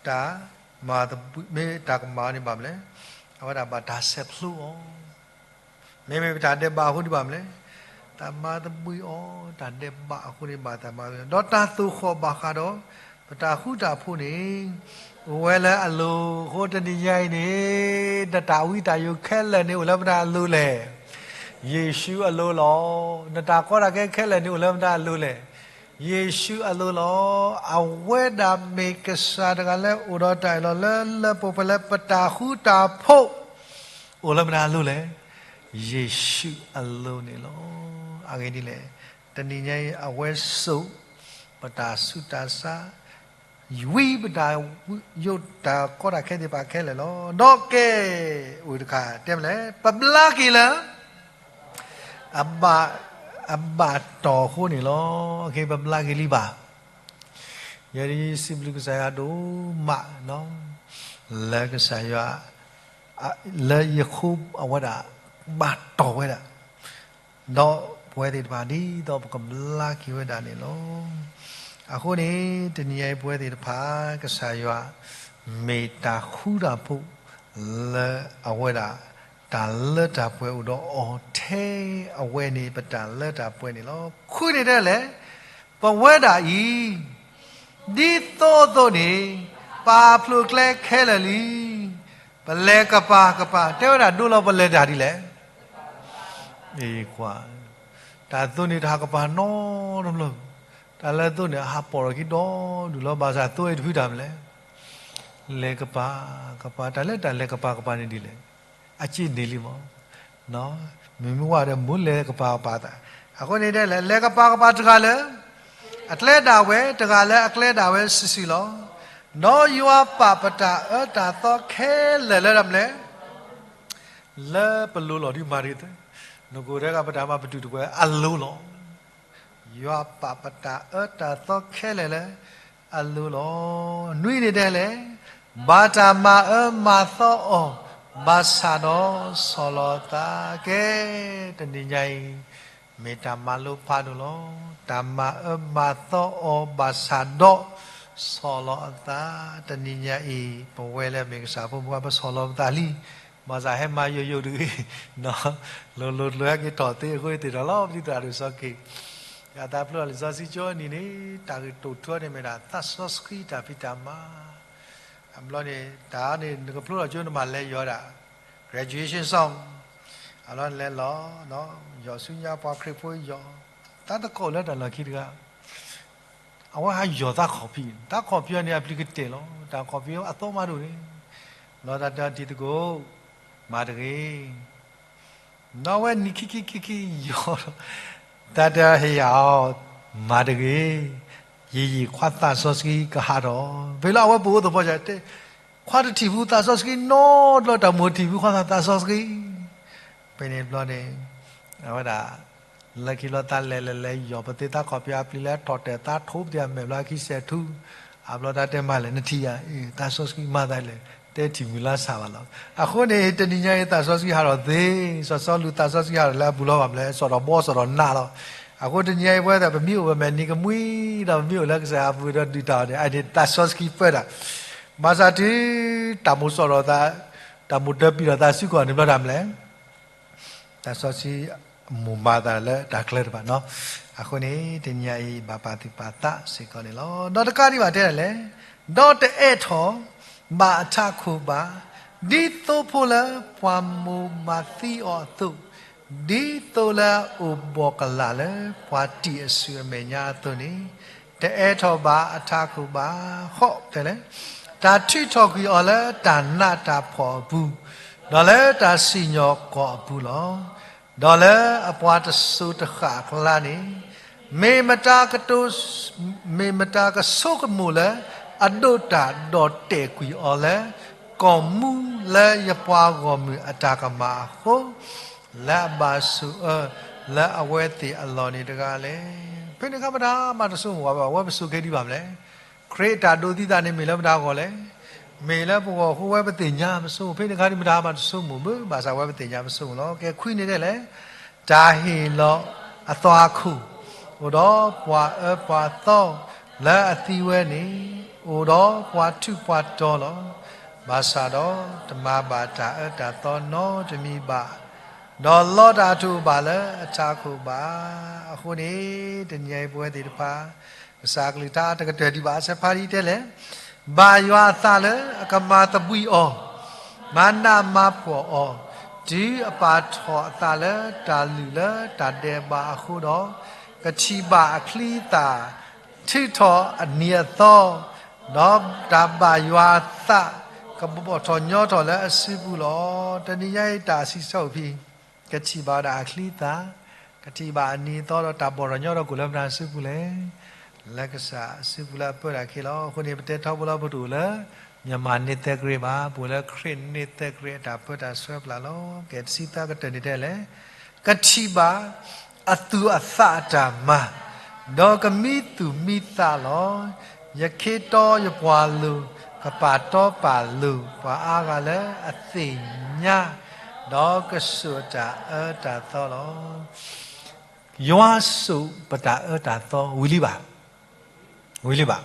တၢ်မၤသဘှံး မ့ၢ်တၢ်ကမၣ်န့ၣ်ဘၣ်မလဲၣ်, အဝဲဒၣ်ဘၣ်တၢ်ဆဲးဖျိအီၤ မ့မ့ၢ်ပတၢ်ဒဲးဘးအဃိန့ၣ်ဘၣ်မလဲၣ်, တၢ်မၤသဘှံးအီၤ တၢ်ဒဲးဘးအဃိန့ၣ်ဘၣ်တၢ်မၤသဘှံး, ဒီးတၢ်သိၣ်ဃီၣ်ဘၣ်ဃးဒီး ပတၢ်ဃူတၢ်ဖိးန့ၣ် အိၣ်ဝဲလၢအလိၤအဃိ တနံၤညါအံၤန့ၣ် တၢ်ဝံတၢ်ယိးခဲလၢာ်န့ၣ် အိၣ်လၢပတၢ်အလိၤလဲၣ်. ယ့ၣ်ၡူးအလိၤလီၤ. နတၢ်ကီတၢ်ခဲခဲလၢာ်န့ၣ် အိၣ်လၢမတၤအလိၤလဲၣ်. ယ့ၣ်ၡူးအလိၤလီၤ. အဝဲဒၣ်မ့ၢ်ကစၢ်တဂၤလၢအိၣ်ဒီးတၢ်အၢၣ်လီၤလၢလၢပှဲၤပှဲၤလၢပတၢ်ဃူတၢ်ဖိး အိၣ်လၢမတၤအလိၤလဲၣ်. ယ့ၣ်ၡူးအလိၤန့ၣ်လီၤ. အဂ့ၢ်ဒ်လဲၣ်, တနံၤညါအံၤ အဝဲစိာ် ပတၢ်ဆူးတၢ်ဆါ ဝံပတၢ်ယိးတၢ်ကီတၢ်ခဲသ့ၣ်တဖၣ်ခဲလၢာ်လီၤ. ဒီးကဲ အိၣ်တခါတဲမလဲၣ်, ပဘျါက့ၤလၢ အဘၣ်, အဘၣ်တီၢ်အဃိန့ၣ်လီၤ. အဂ့ၢ် ပဘျါက့ၤလံဘၣ်. ယဲဒၣ်စံးဘျုးကစၢ်ယွၤဒိၣ်မး လၢကစၢ်ယွၤ လၢယဃိအဝဲဒၣ် ဘၣ်တီၢ်ဝဲဒၣ် ဒီးပဝဲသ့ၣ်တဖၣ်ဒ်သိးပကဘျါက့ၤဝဲဒၣ်န့ၣ်လီၤ. အဃိန့ၣ် တနံၤညါအံၤပဝဲသ့ၣ်တဖၣ် ကစၢ်ယွၤ မ့ၢ်တၢ်ဃူတၢ်ဖိး လၢအဝဲဒၣ် တၢ်လၢတၢ်ပှဲၤအိၣ်ဒီးအီၤထဲအဝဲန့ၣ် ပတၢ်လၢတၢ်ပှဲၤန့ၣ်လီၤ. ခွံန့ၣ်တဲလဲၣ်, ပဝဲဒၣ်အံၤ ဒ်သိအသိးန့ၣ် ပာ်ဖျိးကျဲခဲလၢာ်လံ. ပလဲၤကပၤကပၤ တဲဝဲဒၣ်ဒိလီၤ ပလဲၤတၢ်ဒ်လဲၣ်. အ့ ကွၢ်, တၢ်သိန့ၣ်တဟးကပၤနီတဘျီ, တၢ်လၢသိန့ၣ် အဟးပိာ်ထီၣ်ခံဒီဒူၣ်လီၤ. ဘၣ်ဆၣ်သိအံၤတဖုတၢ်မနုၤလဲၣ်. လဲၤကပၤကပၤ, တၢ်လၢတၢ်လဲၤကပၤကပၤန့ၣ်ဒ်လဲၣ်. အစ့န့ၣ်လံမး, မ့မ့ၢ်ဝဲဒီး မိၢ်လဲၤကပၤကပၤသး, အဃိန့ၣ်ဒ်လဲၣ်, လဲၤကပၤကပၤတဂၤလၢ အကျဲဒၣ်ဝဲ, တဂၤလၢအကျဲဒၣ်ဝဲစုာ်စုာ်လီၤ. ဒီးယွၤပာ်ပတၢ်အၢတၢ်သီခဲလၢာ်လၢတၢ်မနုၤလဲၣ်. လၢပလိၤလီၤဒ်မၤတဂ့ၤ, နကိးထဲကပတၢ်မၤပတုာ်တပှဲၤအလိၤလီၤ. ယွၤပာ်ပတၢ်အၢတၢ်သီခဲလၢာ်လၢအလိၤလီၤ. နွံန့ၣ်ဒ်လဲၣ်, ဘၣ်တၢ်မၤအၢမၤသီအီၤ, ဘၣ်ဆၣ်ဒီးဆီၣ်လီၤအသးကဲ, တနံၤညါအံၤ မ့ၢ်တၢ်မၤလိဖးဒိၣ်လီၤ. တၢ်မၤအၢမၤသီအီၤ ဘၣ်ဆၣ်ဒီးဆီၣ်လီၤအသး, တနံၤညါအံၤ ပဝဲလၢမ့ၢ်ကစၢ်ဖိမုၣ်ဖိ ပဆီၣ်လီၤပသးလံ, ဘၣ်ဆၣ်ဟဲမၤယိာ်ယိာ်တဂ့ၤ, လိၤလိၤတလိၤဟဲက့ၤထီၣ်သ့အဃိသ့ၣ်ဒီးလီၤ ပသံသရၣ်ဒိၣ်စီၤက့ၤ, ယသးဖျိလံာ်စီဆှံကၠိနံၤန့ၣ် တၢ်ဂ့ၢ်တိာ်ထူန့ၣ်မ့ၢ်ဒၣ် သးစီဆှံတၢ်ဖံးတၢ်မၤ, အဘျီန့ၣ် တၢ်န့ၣ် နကဖျိထီၣ်ကၠိနမၤလဲၤယီၤဒၣ် graduation song, အလီၢ်လဲၤလီၤ, ယီၤဆူညါပှၤခရံာ်ဖိယီၤ, တၢ်တကိးလၢတၢ်လီၢ်ခံတဂၤ အဝဲဟးယီၤသးခီၣ်ဖံး, တၢ်ခီၣ်ဖံးအီၤန့ၣ် အပျံၤကတဲာ်လီၤ, တၢ်ခီၣ်ဖံးအသီမးဒိၣ်န့ၣ်, လီၤတၢ်တၢ်တံၤသကိး, မၤတဂ့ၤ, ဒီးအဝဲနံၤခံခံခံခံယီၤ, တၢ်တဟ့ၣ်ယၤအီၤ, မၤတဂ့ၤ, ယံာ်ယံာ်ခွါသးစီဆှံကဟးထီၣ်, ဖဲလၢအဝဲပအိၣ်သဖီ ခွါတထံၣ်ဖုသးစီဆှံနီတဘျီ တၢ်မိၣ်ထံၣ်ဖုခွါသးစီဆှံ, ဖဲန့ၣ်ဘျီန့ၣ် အဝဲဒၣ် လၢခံလီၤသးလဲၤလဲၤလဲၤယီၤ ပသ့သးခီၣ်ဖံးအပျံၤလၢထီၣ်တဲာ်သးထိပသ့ၣ်အမဲာ်ဘျီခံစဲးထူ, အဘျီတၢ်တဲမၤလဲၣ် နထံၣ်ယၤ, သးစီဆှံမၤသးလဲၣ်, တဲထံၣ်မုၢ်လါဆၣ်ဘၣ်လီၤ. အဃိန့ၣ် တနံၤညါအံၤသးစီဆှံဟးထီၣ်သ့, စီၤစီလူးသးစီဆှံဟးထီၣ်လၢအပူၤလီၤ ဘၣ်မလဲၣ် စီၣ်ထီၣ်ဘီစီၣ်ထီၣ်နးလီၤ. အဃိတနံၤညါအံၤပဝဲသ့ၣ် ပမ့ၢ်အိၣ်ပမဲာ်နံၤကမှံ ဒီးပမ့ၢ်အိၣ်လၢကစၢ်အပူၤဒီးဒုၣ်တၢ်အီၤန့ၣ် အန့ၣ်သးစီဆှံပၢတၢ်, ဘၣ်ဆၣ်တုၤ တၢ်မိၣ်စီၣ်ထီၣ်သး, တၢ်မိၣ်တၢ်ပျံၤထီၣ်သးစုကီၢ်န့ၣ်ဘျီတၢ်မလဲၣ် သးစီဆှံမိၢ်မၤသးလၢတၢ်ကျဲတဖၣ်နီၤ. အဃိန့ၣ် တနံၤညါအံၤ ဘၣ်ပာ်သူၣ်ပာ်သးစ့ၢ်ကီးန့ၣ်လီၤ. ဒီးတကးဒံးဘၣ်တဲဒ်လဲၣ်, ဒီးတအဲၣ်ထီၣ်ဘၣ်အထးခိၣ်ဘၣ်, ဒ်သိဖိလၢပှၤမိၢ်မၤသံအီၤအသိး, ဒ်သိလၢအအိၣ်ဘှီၣ်ကလာ်လၢပှၤတံာ်အစုအမဲာ်ညါအသိးန့ၣ်, တအဲၣ်ထီၣ်ဘၣ်အထးခိၣ်ဘၣ်, ဃီတဲလဲၣ်, တၢ်ထုးထီၣ်ကွံာ်အီၤလၢတၢ်နးတၢ်ဖှီၣ်အပူၤ, ဒီးလၢတၢ်စံၣ်ညီၣ်ကွီၢ်အပူၤလီၤ. ဒီးလၢအပှၤတစိၤတဃၣ်အကျါန့ၣ်, မ့ၢ်မတၤကတိၤ, မ့ၢ်မတၤကဆိကမိၣ်လၢအဒိးတၢ်ဒီးတဲာ်ကွံာ်အီၤလၢ ကီၢ်မူလၢယပှၤဂီၢ်မုၢ်အတၢ်ကမၣ်အဃိ, လၢအဘၣ်ဆိၣ်အၢလၢအဝဲသ့ၣ်အလီၢ်န့ၣ်တဂၤလဲၣ်. ဖဲန့ၣ်အခါပတၢ်မၤတဆိကမိၣ်ဘၣ်ဘၣ် အဝဲပဆိးက့ၤဒံးဘၣ်မလဲၣ်. ခရံာ်အတၢ်ဒိးသံသးန့ၣ်မ့ၢ်လၢပတၢ်ဂီၢ်လဲၣ်. မ့ၢ်လၢပဂီၢ်အဃိဝဲပသ့ၣ်ညါပဆိကမိၣ်, ဖဲန့ၣ်အခါဒံးပတၢ်မၤတဆိကမိၣ်ဘၣ်, ဘၣ်ဆၣ်ဝဲပသ့ၣ်ညါပဆိကမိၣ်လီၤ. ကဲခွံန့ၣ်ဒ်လဲၣ်, တၢ်ဟ့ၣ်လီၤအသွၣ်ခိၣ်, အိၣ်ဒီးပှၤအၢပှၤသီလၢအသံဝဲန့ၣ်, အိၣ်ဒီးပှၤထူးပှၤတီၤလီၤ. ဘၣ်ဆၣ်ဒီးတမၤဘၣ်တၢ်အၢတၢ်သီနီတမံၤဘၣ်, ဒီးလီတၢ်အထိၣ်ဘၣ်လၢအထးခိၣ်ဘၣ်. အဃိန့ၣ် တနံၤအံၤပဝဲသ့ၣ်တဖၣ် ကစၢ်အကလုၢ်ကထါတကတၢၢ်ဒံးဘၣ် အဆၢဖးဒ်တဲလဲၣ်, ဘၣ်ယွၤအသးလၢအကမၤသဘှံးအီၤ, မၤနးမၤဖှီၣ်အီၤ, တုၤအပာ်ထီၣ်အသးလၢတၢ်လုၢ်လၢတၢ်ဒဲးဘးအဃိဒီး, ကထံၣ်ဘၣ်အချံအသၣ်, ထုးထီၣ်အနံၤအသီ, ဒီးတၢ်ဘၣ်ယွၤအသး, ကဘီၣ်ထီၣ်ညီထီၣ်လၢအစုပူၤလီၤ. တနံၤညါအံၤတၢ်စံးဆၢအီၤဖဲ ကထံၣ်ဘၣ်ဝဲဒၣ်အချံအသၣ်, ကထံၣ်ဘၣ်အနံၤအသီ ဒီးတၢ်ဘီၣ်ထီၣ်ညီထီၣ်ကအိၣ်လၢမတၤအစုပူၤလဲၣ်. လၢကစၢ်အစုပူၤလၢအပၢတၢ်အခံလီၤ. အဃိန့ၣ် ပတဲထီဘိလၢပတအိၣ်လၢ မြန်မာ့နှစ်သစ်ကရံၣ်ဘၣ်, ပအိၣ်လၢခရံာ်နှစ်သစ်ကရံၣ်အတၢ်ပၢတၢ်ဆှၢပျၢ်လီၤ. ကဲ တဆံသၢကတၢၢ်န့ၣ်တဲလဲၣ်, ကထံၣ်ဘၣ်အသူၣ်အသးအတၢ်မၤ, ဒီးကမံသူၣ်မံသးလီၤ. ယခ့တီယပှၤလိၤ, ကပာ်တီပာ်လိၤ ပှၤအါဂၤလၢအသ့ၣ်ညါ, ဒီးကစိာ်တၢ်အၢတၢ်သီလီၤ. ယွၤစိာ်ပတၢ်အၢတၢ်သီဝံၤလံဘၣ်, ဝံၤလံဘၣ်.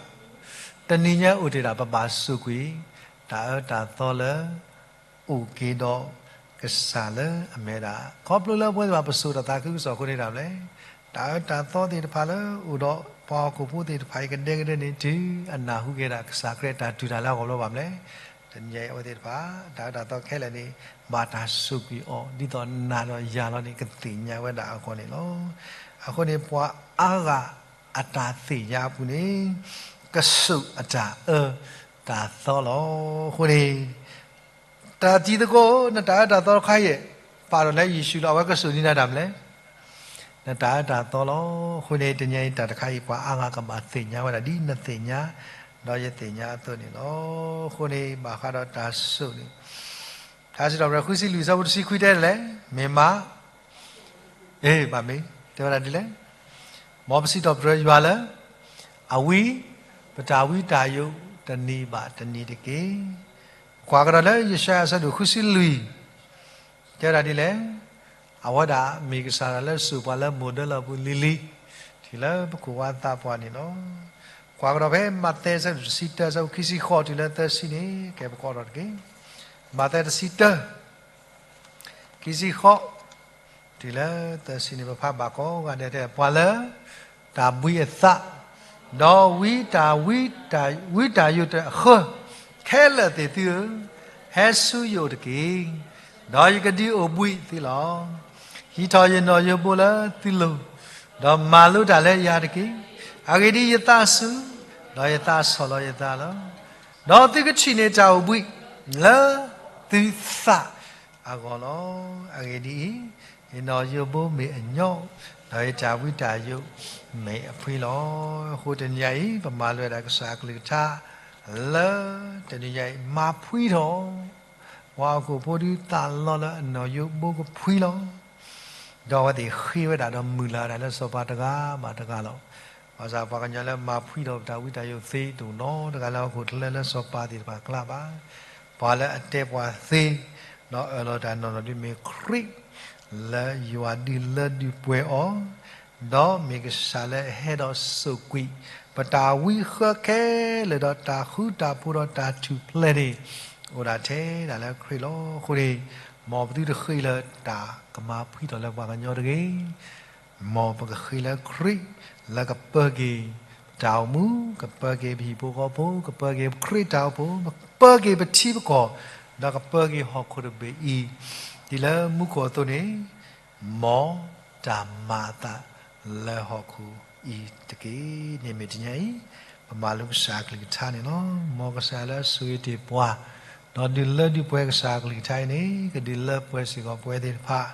တနံၤညါအိၣ်တ့ၢ်ဒၣ် ပဘၣ်စိာ်ကွံာ် တၢ်အၢတၢ်သီလၢ အိၣ်က့ၤဒီးကစၢ်လၢအမဲာ်ဒၣ်, ခီဖျိလၢပဝဲသ့ၣ်တဖၣ်ပစိာ်တၢ်သးခုကစီၣ်အဃိန့ၣ်ဒၣ်လဲၣ်, တၢ်အၢတၢ်သီသ့ၣ်တဖၣ်လၢအိၣ်ဒီးပှၤဟီၣ်ခိၣ်ဖိသ့ၣ်တဖၣ်အံၤကဒဲကဒဲန့ၣ် တုၤအနၢ်ဟူက့ၤဒၣ်ကစၢ်ခရံာ်အတၢ်တူၢ်တၢ်လၢအဂီၢ်ဘျီဘၣ်မလဲၣ်. တနံၤညါအံၤအဝဲသ့ၣ်တဖၣ် တၢ်အၢတၢ်သီခဲလၢာ်န့ၣ် ဘၣ်တၢ်စိာ်ကွံာ်အီၤ ဒ်သိးနၤဒီးယၤလီၤန့ၣ် ကသ့ၣ်ညါဝဲဒၣ်အဂီၢ်န့ၣ်လီၤ. အဃိန့ၣ် ပှၤအါဂၤအတၢ်သ့ၣ်ညါအပူၤန့ၣ် ကစိာ်အတၢ်အၢတၢ်သီလီၤ. အဃိန့ၣ် တၢ်တံၤသကိး နတၢ်အၢတၢ်သီတခါအံၤ ပာ်ထီၣ်လၢယ့ၣ်ၡူးလီၤ. အဝဲကစိာ်န့ၢ်နၤတၢ်မနုၤလဲၣ်, နတၢ်အၢတၢ်သီလီၤ. အဃိန့ၣ် တနံၤညါအံၤတၢ်တခါအံၤ ပှၤအါဂၤကဘၣ်သ့ၣ်ညါဝဲဒၣ် ဒ်နသ့ၣ်ညါ ဒီးယသ့ၣ်ညါအသိးန့ၣ်လီၤ. အဃိန့ၣ် ဘၣ်ဃးဒီးတၢ်စိာ်န့ၣ် ထါစံးထီၣ်ပတြၢၤ ဃုဆံလွံၢ် အဆၢဖိတဆံခွံတဲဒ်လဲၣ်, မ့ၢ်မး အ့ ဘၣ်မ့ၢ် တဲဝဲဒၣ်ဒ်လဲၣ်, မ်ပစံးထီၣ်ပတြၢၤယွၤလၢ အဝံ ပတၢ်ဝံတၢ်ယိးတနံၤဘၣ်တနံၤတက့ၢ်. ကွၢ်ကဒီးလၢယၡါယၤအဆၢဒိၣ်ဃုဆံလွံၢ် တဲဝဲဒၣ်ဒ်လဲၣ်, အဝဲဒၣ်မ့ၢ်ကစၢ်ဒၣ်လၢစိာ်ပှၤလၢမိၢ်ဒၢလီၢ်ပူၤလံၤလံၤ တုၤလၢပခိၣ်ပှၤသးပှၢ်န့ၣ်လီၤ. ကွၢ်ကဒီးဖဲမးသဲအဆၢဒိၣ်တဆံတၢ အဆၢဖိခံဆံဃိးတုၤလၢသၢဆံန့ၣ် ကဲပကိးထီၣ်တက့ၢ်. မးသဲတဆံတၢ ခံဆံဃိး တုၤလၢသၢဆံန့ၣ် ပဖးဘၣ်ကိးဂၤဒဲးတဲ ပှၤလၢတၢ်ဘှံးအသး, ဒီးဝံတၢ်ဝံတၢ်ယိးတၢ်အဃၢ ခဲလၢာ်သ့ၣ်သုဧၢ, ဟဲဆူယအိၣ်တက့ၢ်. ဒီးယကဒုးအိၣ်ဘှံးသုလီၤ. ဟံးထီၣ်ယနီၣ်ယိးဘိလၢသုလိၤ, ဒီးမၤလိတၢ်လၢယၤတက့ၢ်. အဂ့ၢ်ဒ်အံၤ, ယသးစူၤ, ဒီးယသးဆီၣ်လီၤယသးလီၤ. ဒီးသုကထံၣ်န့ၢ်တၢ်အိၣ်ဘှံးလၢသုသးအဂီၢ်လီၤ. အဂ့ၢ်ဒ်အံၤ, ယနီၣ်ယိးဘိမ့ၢ်အညီ, ဒီးယတၢ်ဝံတၢ်ယိးမ့ၢ်အဖှံလီၤ. အဃိတနံၤညါအံၤ ပမၤလိဝဲဒၣ်ကစၢ်အကလုၢ်ကထါ လၢတနံၤညါအံၤ မၤဖှံထီၣ် ပှၤဟီၣ်ခိၣ်ဖိဒုးသးလီလၢအနီၣ်ယိးဘိကဖှံလီၤ. ဒီးအဝဲသ့ၣ်ဃ့ဝဲဒၣ်ဒီးမုၢ်လၢ်ဝဲဒၣ်လၢစီၤပၤတဂၤဘၣ်တဂၤလီၤ. ဘၣ်ဆၣ်ပှၤကညီလၢမၤဖှံထီၣ်ပတၢ်ဝံတၢ်ယိးသ့တအိၣ်နီတဂၤလၢဟီၣ်ခိၣ်ချၢလၢစီၤပၤသ့ၣ်တဖၣ်အကျါဘၣ်. ပှၤလၢအတဲပှၤသ့ ဒီးအၢၣ်လီၤတၢ်နီၢ်နီၢ်ဒုးမ့ၢ်ခရံာ် လၢယွၤဒုးလၢဒုးပှဲၤအီၤ, ဒီးမ့ၢ်ကစၢ်လၢအဟဲဒီးစိာ်ကွံာ် ပတၢ်ဝံဃၢခဲလၢာ်ဒီးတၢ်ဃူတၢ်ဖိးဒီးတၢ်ထူၣ်ဖျဲးန့ၣ် အိၣ်ဒၣ်ထဲဒၣ်လၢခရံာ်လီၤ. အဃိန့ၣ် မ်ပသုတဃ့လၢတၢ်ကမၤဖှံထီၣ်လၢပှၤကညီတဂ့ၤ. မ်ပကဃ့လၢခရံာ်လၢကပၢက့ၤပတၢ်အိၣ်မူ, ကပၢက့ၤပဟံၣ်ဖိဃီဖိ, ကပၢက့ၤပခရံာ်တၢ်အိၣ်ဖှိၣ်, ကပၢက့ၤပထံပကီၢ်, ဒီးကပၢက့ၤဟီၣ်ခိၣ်တဘ့ၣ်အံၤ, ဒ်လၢမူခိၣ်အသိးန့ၣ်, မ်တၢ်မၤအသးလၢဟီၣ်ခိၣ်အံၤတက့ၢ်. န့ၣ်မ့ၢ်တနံၤအံၤ ပမၤလိကစၢ်အကလုၢ်ကထါန့ၣ်လီၤ. မ်ကစၢ်လၢဆိၣ်ဂ့ၤတ့ၢ်ပှၤ, ဒီးဒုးလၢဒုးပှဲၤကစၢ်အကလုၢ်ကထါအံၤန့ၣ် ကဒုးလၢပှဲၤစ့ၢ်ကီးပဝဲသ့ၣ်တဖၣ်,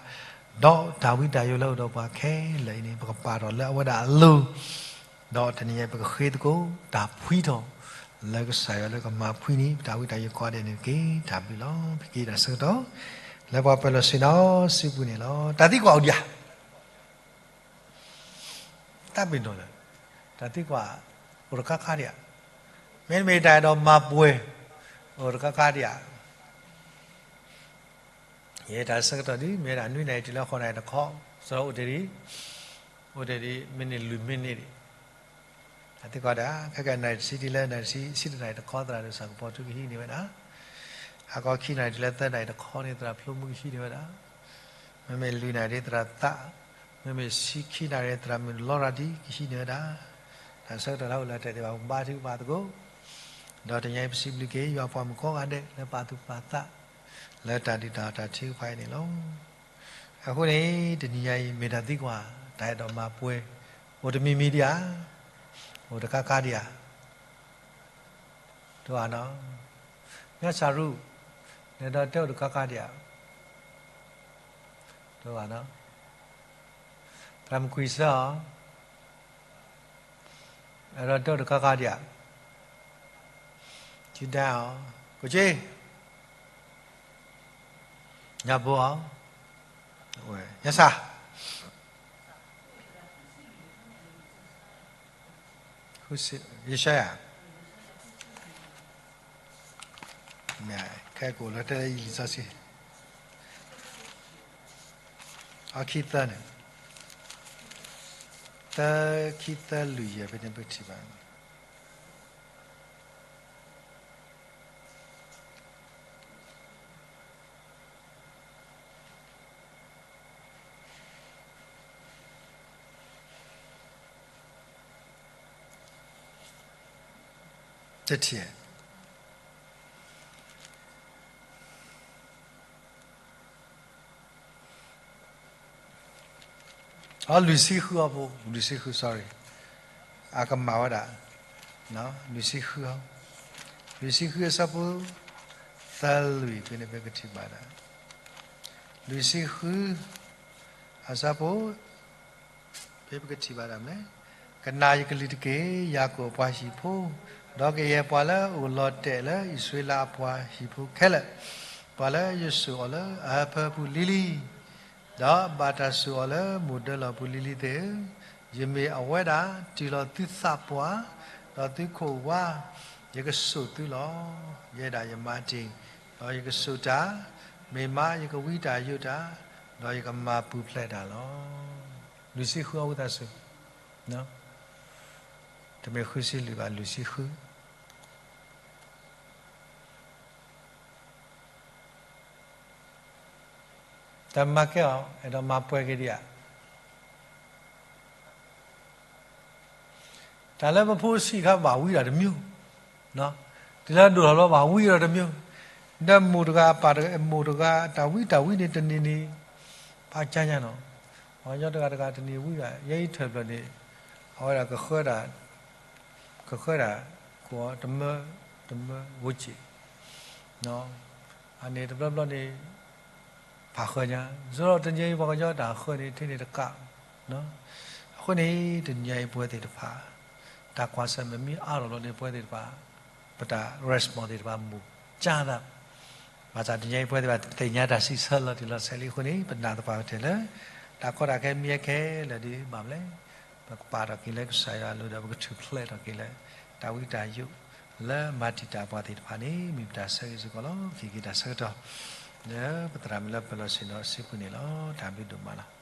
ဒီးတၢ်ဝံတၢ်ယိးလၢအိၣ်ဒီးပှၤခဲလၢာ်အံၤန့ၣ် ပကပာ်ထီၣ်လၢအဝဲဒၣ်အလိၤ ဒီးတနံၤအံၤ ပကဃ့သကိး တၢ်ဖှံထီၣ် လၢကစၢ်ယွၤလၢကမၤဖှံန့ၢ် ပတၢ်ဝံတၢ်ယိးကိးဂၤဒဲးန့ၣ်တက့ၢ်. တၢ်ဘျုးလီၤ. ပက့ၤတၢ်ဆၢကတီၢ် လၢပှၤပၢၤလီၢ်ဆ့ၣ်နီၤစုပူၤန့ၣ်လီၤ. တၢ်သံကွၢ်အိၣ်ဒံးဧါ. တၢ်ဘျုးနီၤလၢ တၢ်သံကွၢ် အိၣ်တခါခါဒံးဧါ. မ့တမ့ၢ်တၢ်အဲၣ်ဒိးမၤပှဲၤ အိၣ်တခါခါဒံးဧါ. ယဲတၢ်ဆၢကတီၢ်ဒ် မ့ၢ်ဒၣ်နွံနၣ်ရံၣ်တုၤလၢဃိးနၣ်ရံၣ်တခီ, စရီအိၣ်တ့ၢ်ဒံး, အိၣ်တ့ၢ်ဒံး မ့ၢ်န့ၢ်လွံၢ်မံးနံးဒံး, တၢ်သံကွၢ်ဒၣ် ခဲကနၣ်ရံၣ်တဆံတုၤလၢနၣ်ရံၣ်တဆံ, ဆံတနၣ်ရံၣ်တခီသရၣ်ဒိၣ်ဆၣ်ကပီၤထူကဟံးန့ၢ်ဝဲဒၣ်, ဟါခီခံနၣ်ရံၣ်တုၤလၢသၢနၣ်ရံၣ်တခီန့ၣ် သရၣ်ဖျိမုၢ်ကဟံးန့ၢ်ဝဲဒၣ်, မ့မ့ၢ်လွံၢ်နၣ်ရံၣ်သရၣ်သး, မ့မ့ၢ်ဆံခံနၣ်ရံၣ် သရၣ်မုၣ်လီရၤဒံကဟံးန့ၢ်ဝဲဒၣ်, တၢ်ဆၢကတီၢ်လၢအိၣ်လၢတဲာ်သ့ၣ်တဖၣ် ပကဘါထုကဖၣ်သကိး, ဒီးတနံၤအံၤပစံးဘျုးက့ၤ ယွၤပှၤမုၣ်ကိးဂၤဒဲး လၢပာ်သူၣ်ပာ်သး လၢတၢ်ဒုၣ်တၢ်အီၣ်တၢ်ထုကဖၣ်အံၤန့ၣ်လီၤ. အဃိန့ၣ် တနံၤညါအံၤ မ့ၢ်တၢ်သံကွၢ် တၢ်အဲၣ်ဒိးမၤပှဲၤ အိၣ်တမံၤမံၤဒံးဧါ, အိၣ်တခါခါဒံးဧါ, တအိၣ်နီၤ, ညၣ်စၢ်ရူၢ်, နအဲၣ်ဒိးတဲအိၣ်တခါခါဒံးဧါ, တအိၣ်နီၤ, သရၣ်မုၣ်ကွံာ်စၢအီၤ အဲၣ်ဒိးတဲအိၣ်တခါခါဒံးဧါ, ကဒၣ်အီၤ, ကိးက့, ညၣ်ဘိအီၤ, ညၣ်စၢ်, ယၡါယၤ, ခဲကိးလၢတဲလၢယလံာ်စီဆှံ အခံသၢန့ၣ်, သၢ, ခံသၢလွံၢ်ယဲၢ်ဖဲန့ၣ် ပကထံၣ်ဘၣ် တထံၣ် အလွံၢ်ဆံဃုအပူၤ, လွံၢ်ဆံဃု sorry, အကမၣ်ဝဲဒၣ်, လွံၢ်ဆံဃု, လွံၢ်ဆံဃုအဆၢဖိ သၢလွံၢ်ဖဲန့ၣ် ပကထံၣ်ဘၣ်ဒၣ်, လွံၢ်ဆံဃု အဆၢဖိ ဖဲပကထံၣ်ဘၣ်ဒၣ်မ့ၢ်, ကနၣ်ယကလုၢ်တက့ၢ်, ယၤကိာ်အပှၤဟံၣ်ဖိ, ဒီးကယဲၢ်ပှၤလၢအအိၣ်လီၤတဲာ်လၢအံၣ်စရ့လးအပှၤဟံၣ်ဖိခဲလၢာ်, ပှၤလၢယစိာ်အီၤလၢအဟၢဖၢပူၤလံလံ ဒီးဘၣ်တၢ်စိာ်အီၤလၢမိၢ်ဒၢလီၢ်ပူၤလံလံသ့ၣ်ဧၢ, ယမ့ၢ်အဝဲဒၣ်တုၤလီၤသုသးပှၢ်, ဒီးသုခိၣ်ဝါ, ယကစိာ်သုလီၤ. ယဲဒၣ်ယမၤတ့ၢ်, ဒီးယကစိာ်တၢ်, မ့ၢ်မးယကဝံတၢ်ယိးတၢ်, ဒီးယကမၤပူၤဖျဲးတၢ်လီၤ. လွံၢ်ဆံဃုအဝံသးစူၤ, တမ့ၢ်ဃုဆံလွံၢ်ဘၣ် လွံၢ်ဆံဃု တၢ်မၤကဲအီၤ အဲၣ်ဒိးမၤပှဲၤက့ၤဒံးဧါ. တၢ်လၢပဖိဆံးခါဘၣ်ဝံဒီးတမံၤ, တုၤလၢဒိၣ်ထီၣ်လီၤဘၣ်ဝံဒီးတမံၤ, ဒီးမိၢ်တဂၤပၢ်တဂၤ မိၢ်တဂၤတၢ်ဝံတၢ်ဝံန့ၣ်တနံၤန့ၣ် ပာ်ကါညါနီၤ, ပှၤကညီတဂၤတဂၤတနံၤဝံဒၣ် ယဲအံၤထၢၣ်ဖျၢၣ်န့ၣ် အဝဲဒၣ်ကဃၢဒၣ် ကဃၢဒၣ် ကိးတမၢ တမၢဝိက့ၤ, အန့ၣ်တဘျီဘျီန့ၣ် ဖးဃၢညါ, ယသိးဒီးတနံၤအံၤပှၤကညီတၢ်ဃၢန့ၣ် ထဲန့ၣ်တကး, အဃိန့ၣ် တနံၤအံၤပဝဲသ့ၣ်တဖၣ် တၢ်ကွၢ်ဆၢၣ်မဲာ်မ့ၢ်အါထီၣ်လီၤန့ၣ် ပဝဲသ့ၣ်တဖၣ် ပတၢ် response သ့ၣ်တဖၣ် မိၢ်ကၢ်သး ဘၣ်ဆၣ်တနံၤအံၤပဝဲသ့ၣ်တဖၣ်သ့ၣ်ညါတၢ်စံးဆၢလီၤတံၢ်လီၤဆဲးလံအဃိန့ၣ် ပနာ်သပှၢ်ကတၢၢ်လၢ တၢ်ကီတၢ်ခဲမ့ၢ်ဟဲခဲလၢာ်ဒ်ဘၣ်မလဲၣ်, ပကပာ်ထီၣ်က့ၤလၢကစၢ်ယွၤအလိၤဒီး ပကထူၣ်ဖျဲးထီၣ်က့ၤလၢ တၢ်ဝံတၢ်ယိး လၢမၤတံာ်တာ်ပှၤသ့ၣ်တဖၣ်န့ၣ် မ့ၢ်ပတၢ်ဆၢဂ့ၤစ့ၢ်ကီးလီၤ. ကဟ့ၣ်က့ၤတၢ်ဆၢကတီၢ် လၢပသရၣ်မုၣ်လၢပၢၤလီၢ်ဆ့ၣ်နီၤစုပူၤန့ၣ်လီၤ. တၢ်ဘျုးဒိၣ်မးလီၤ.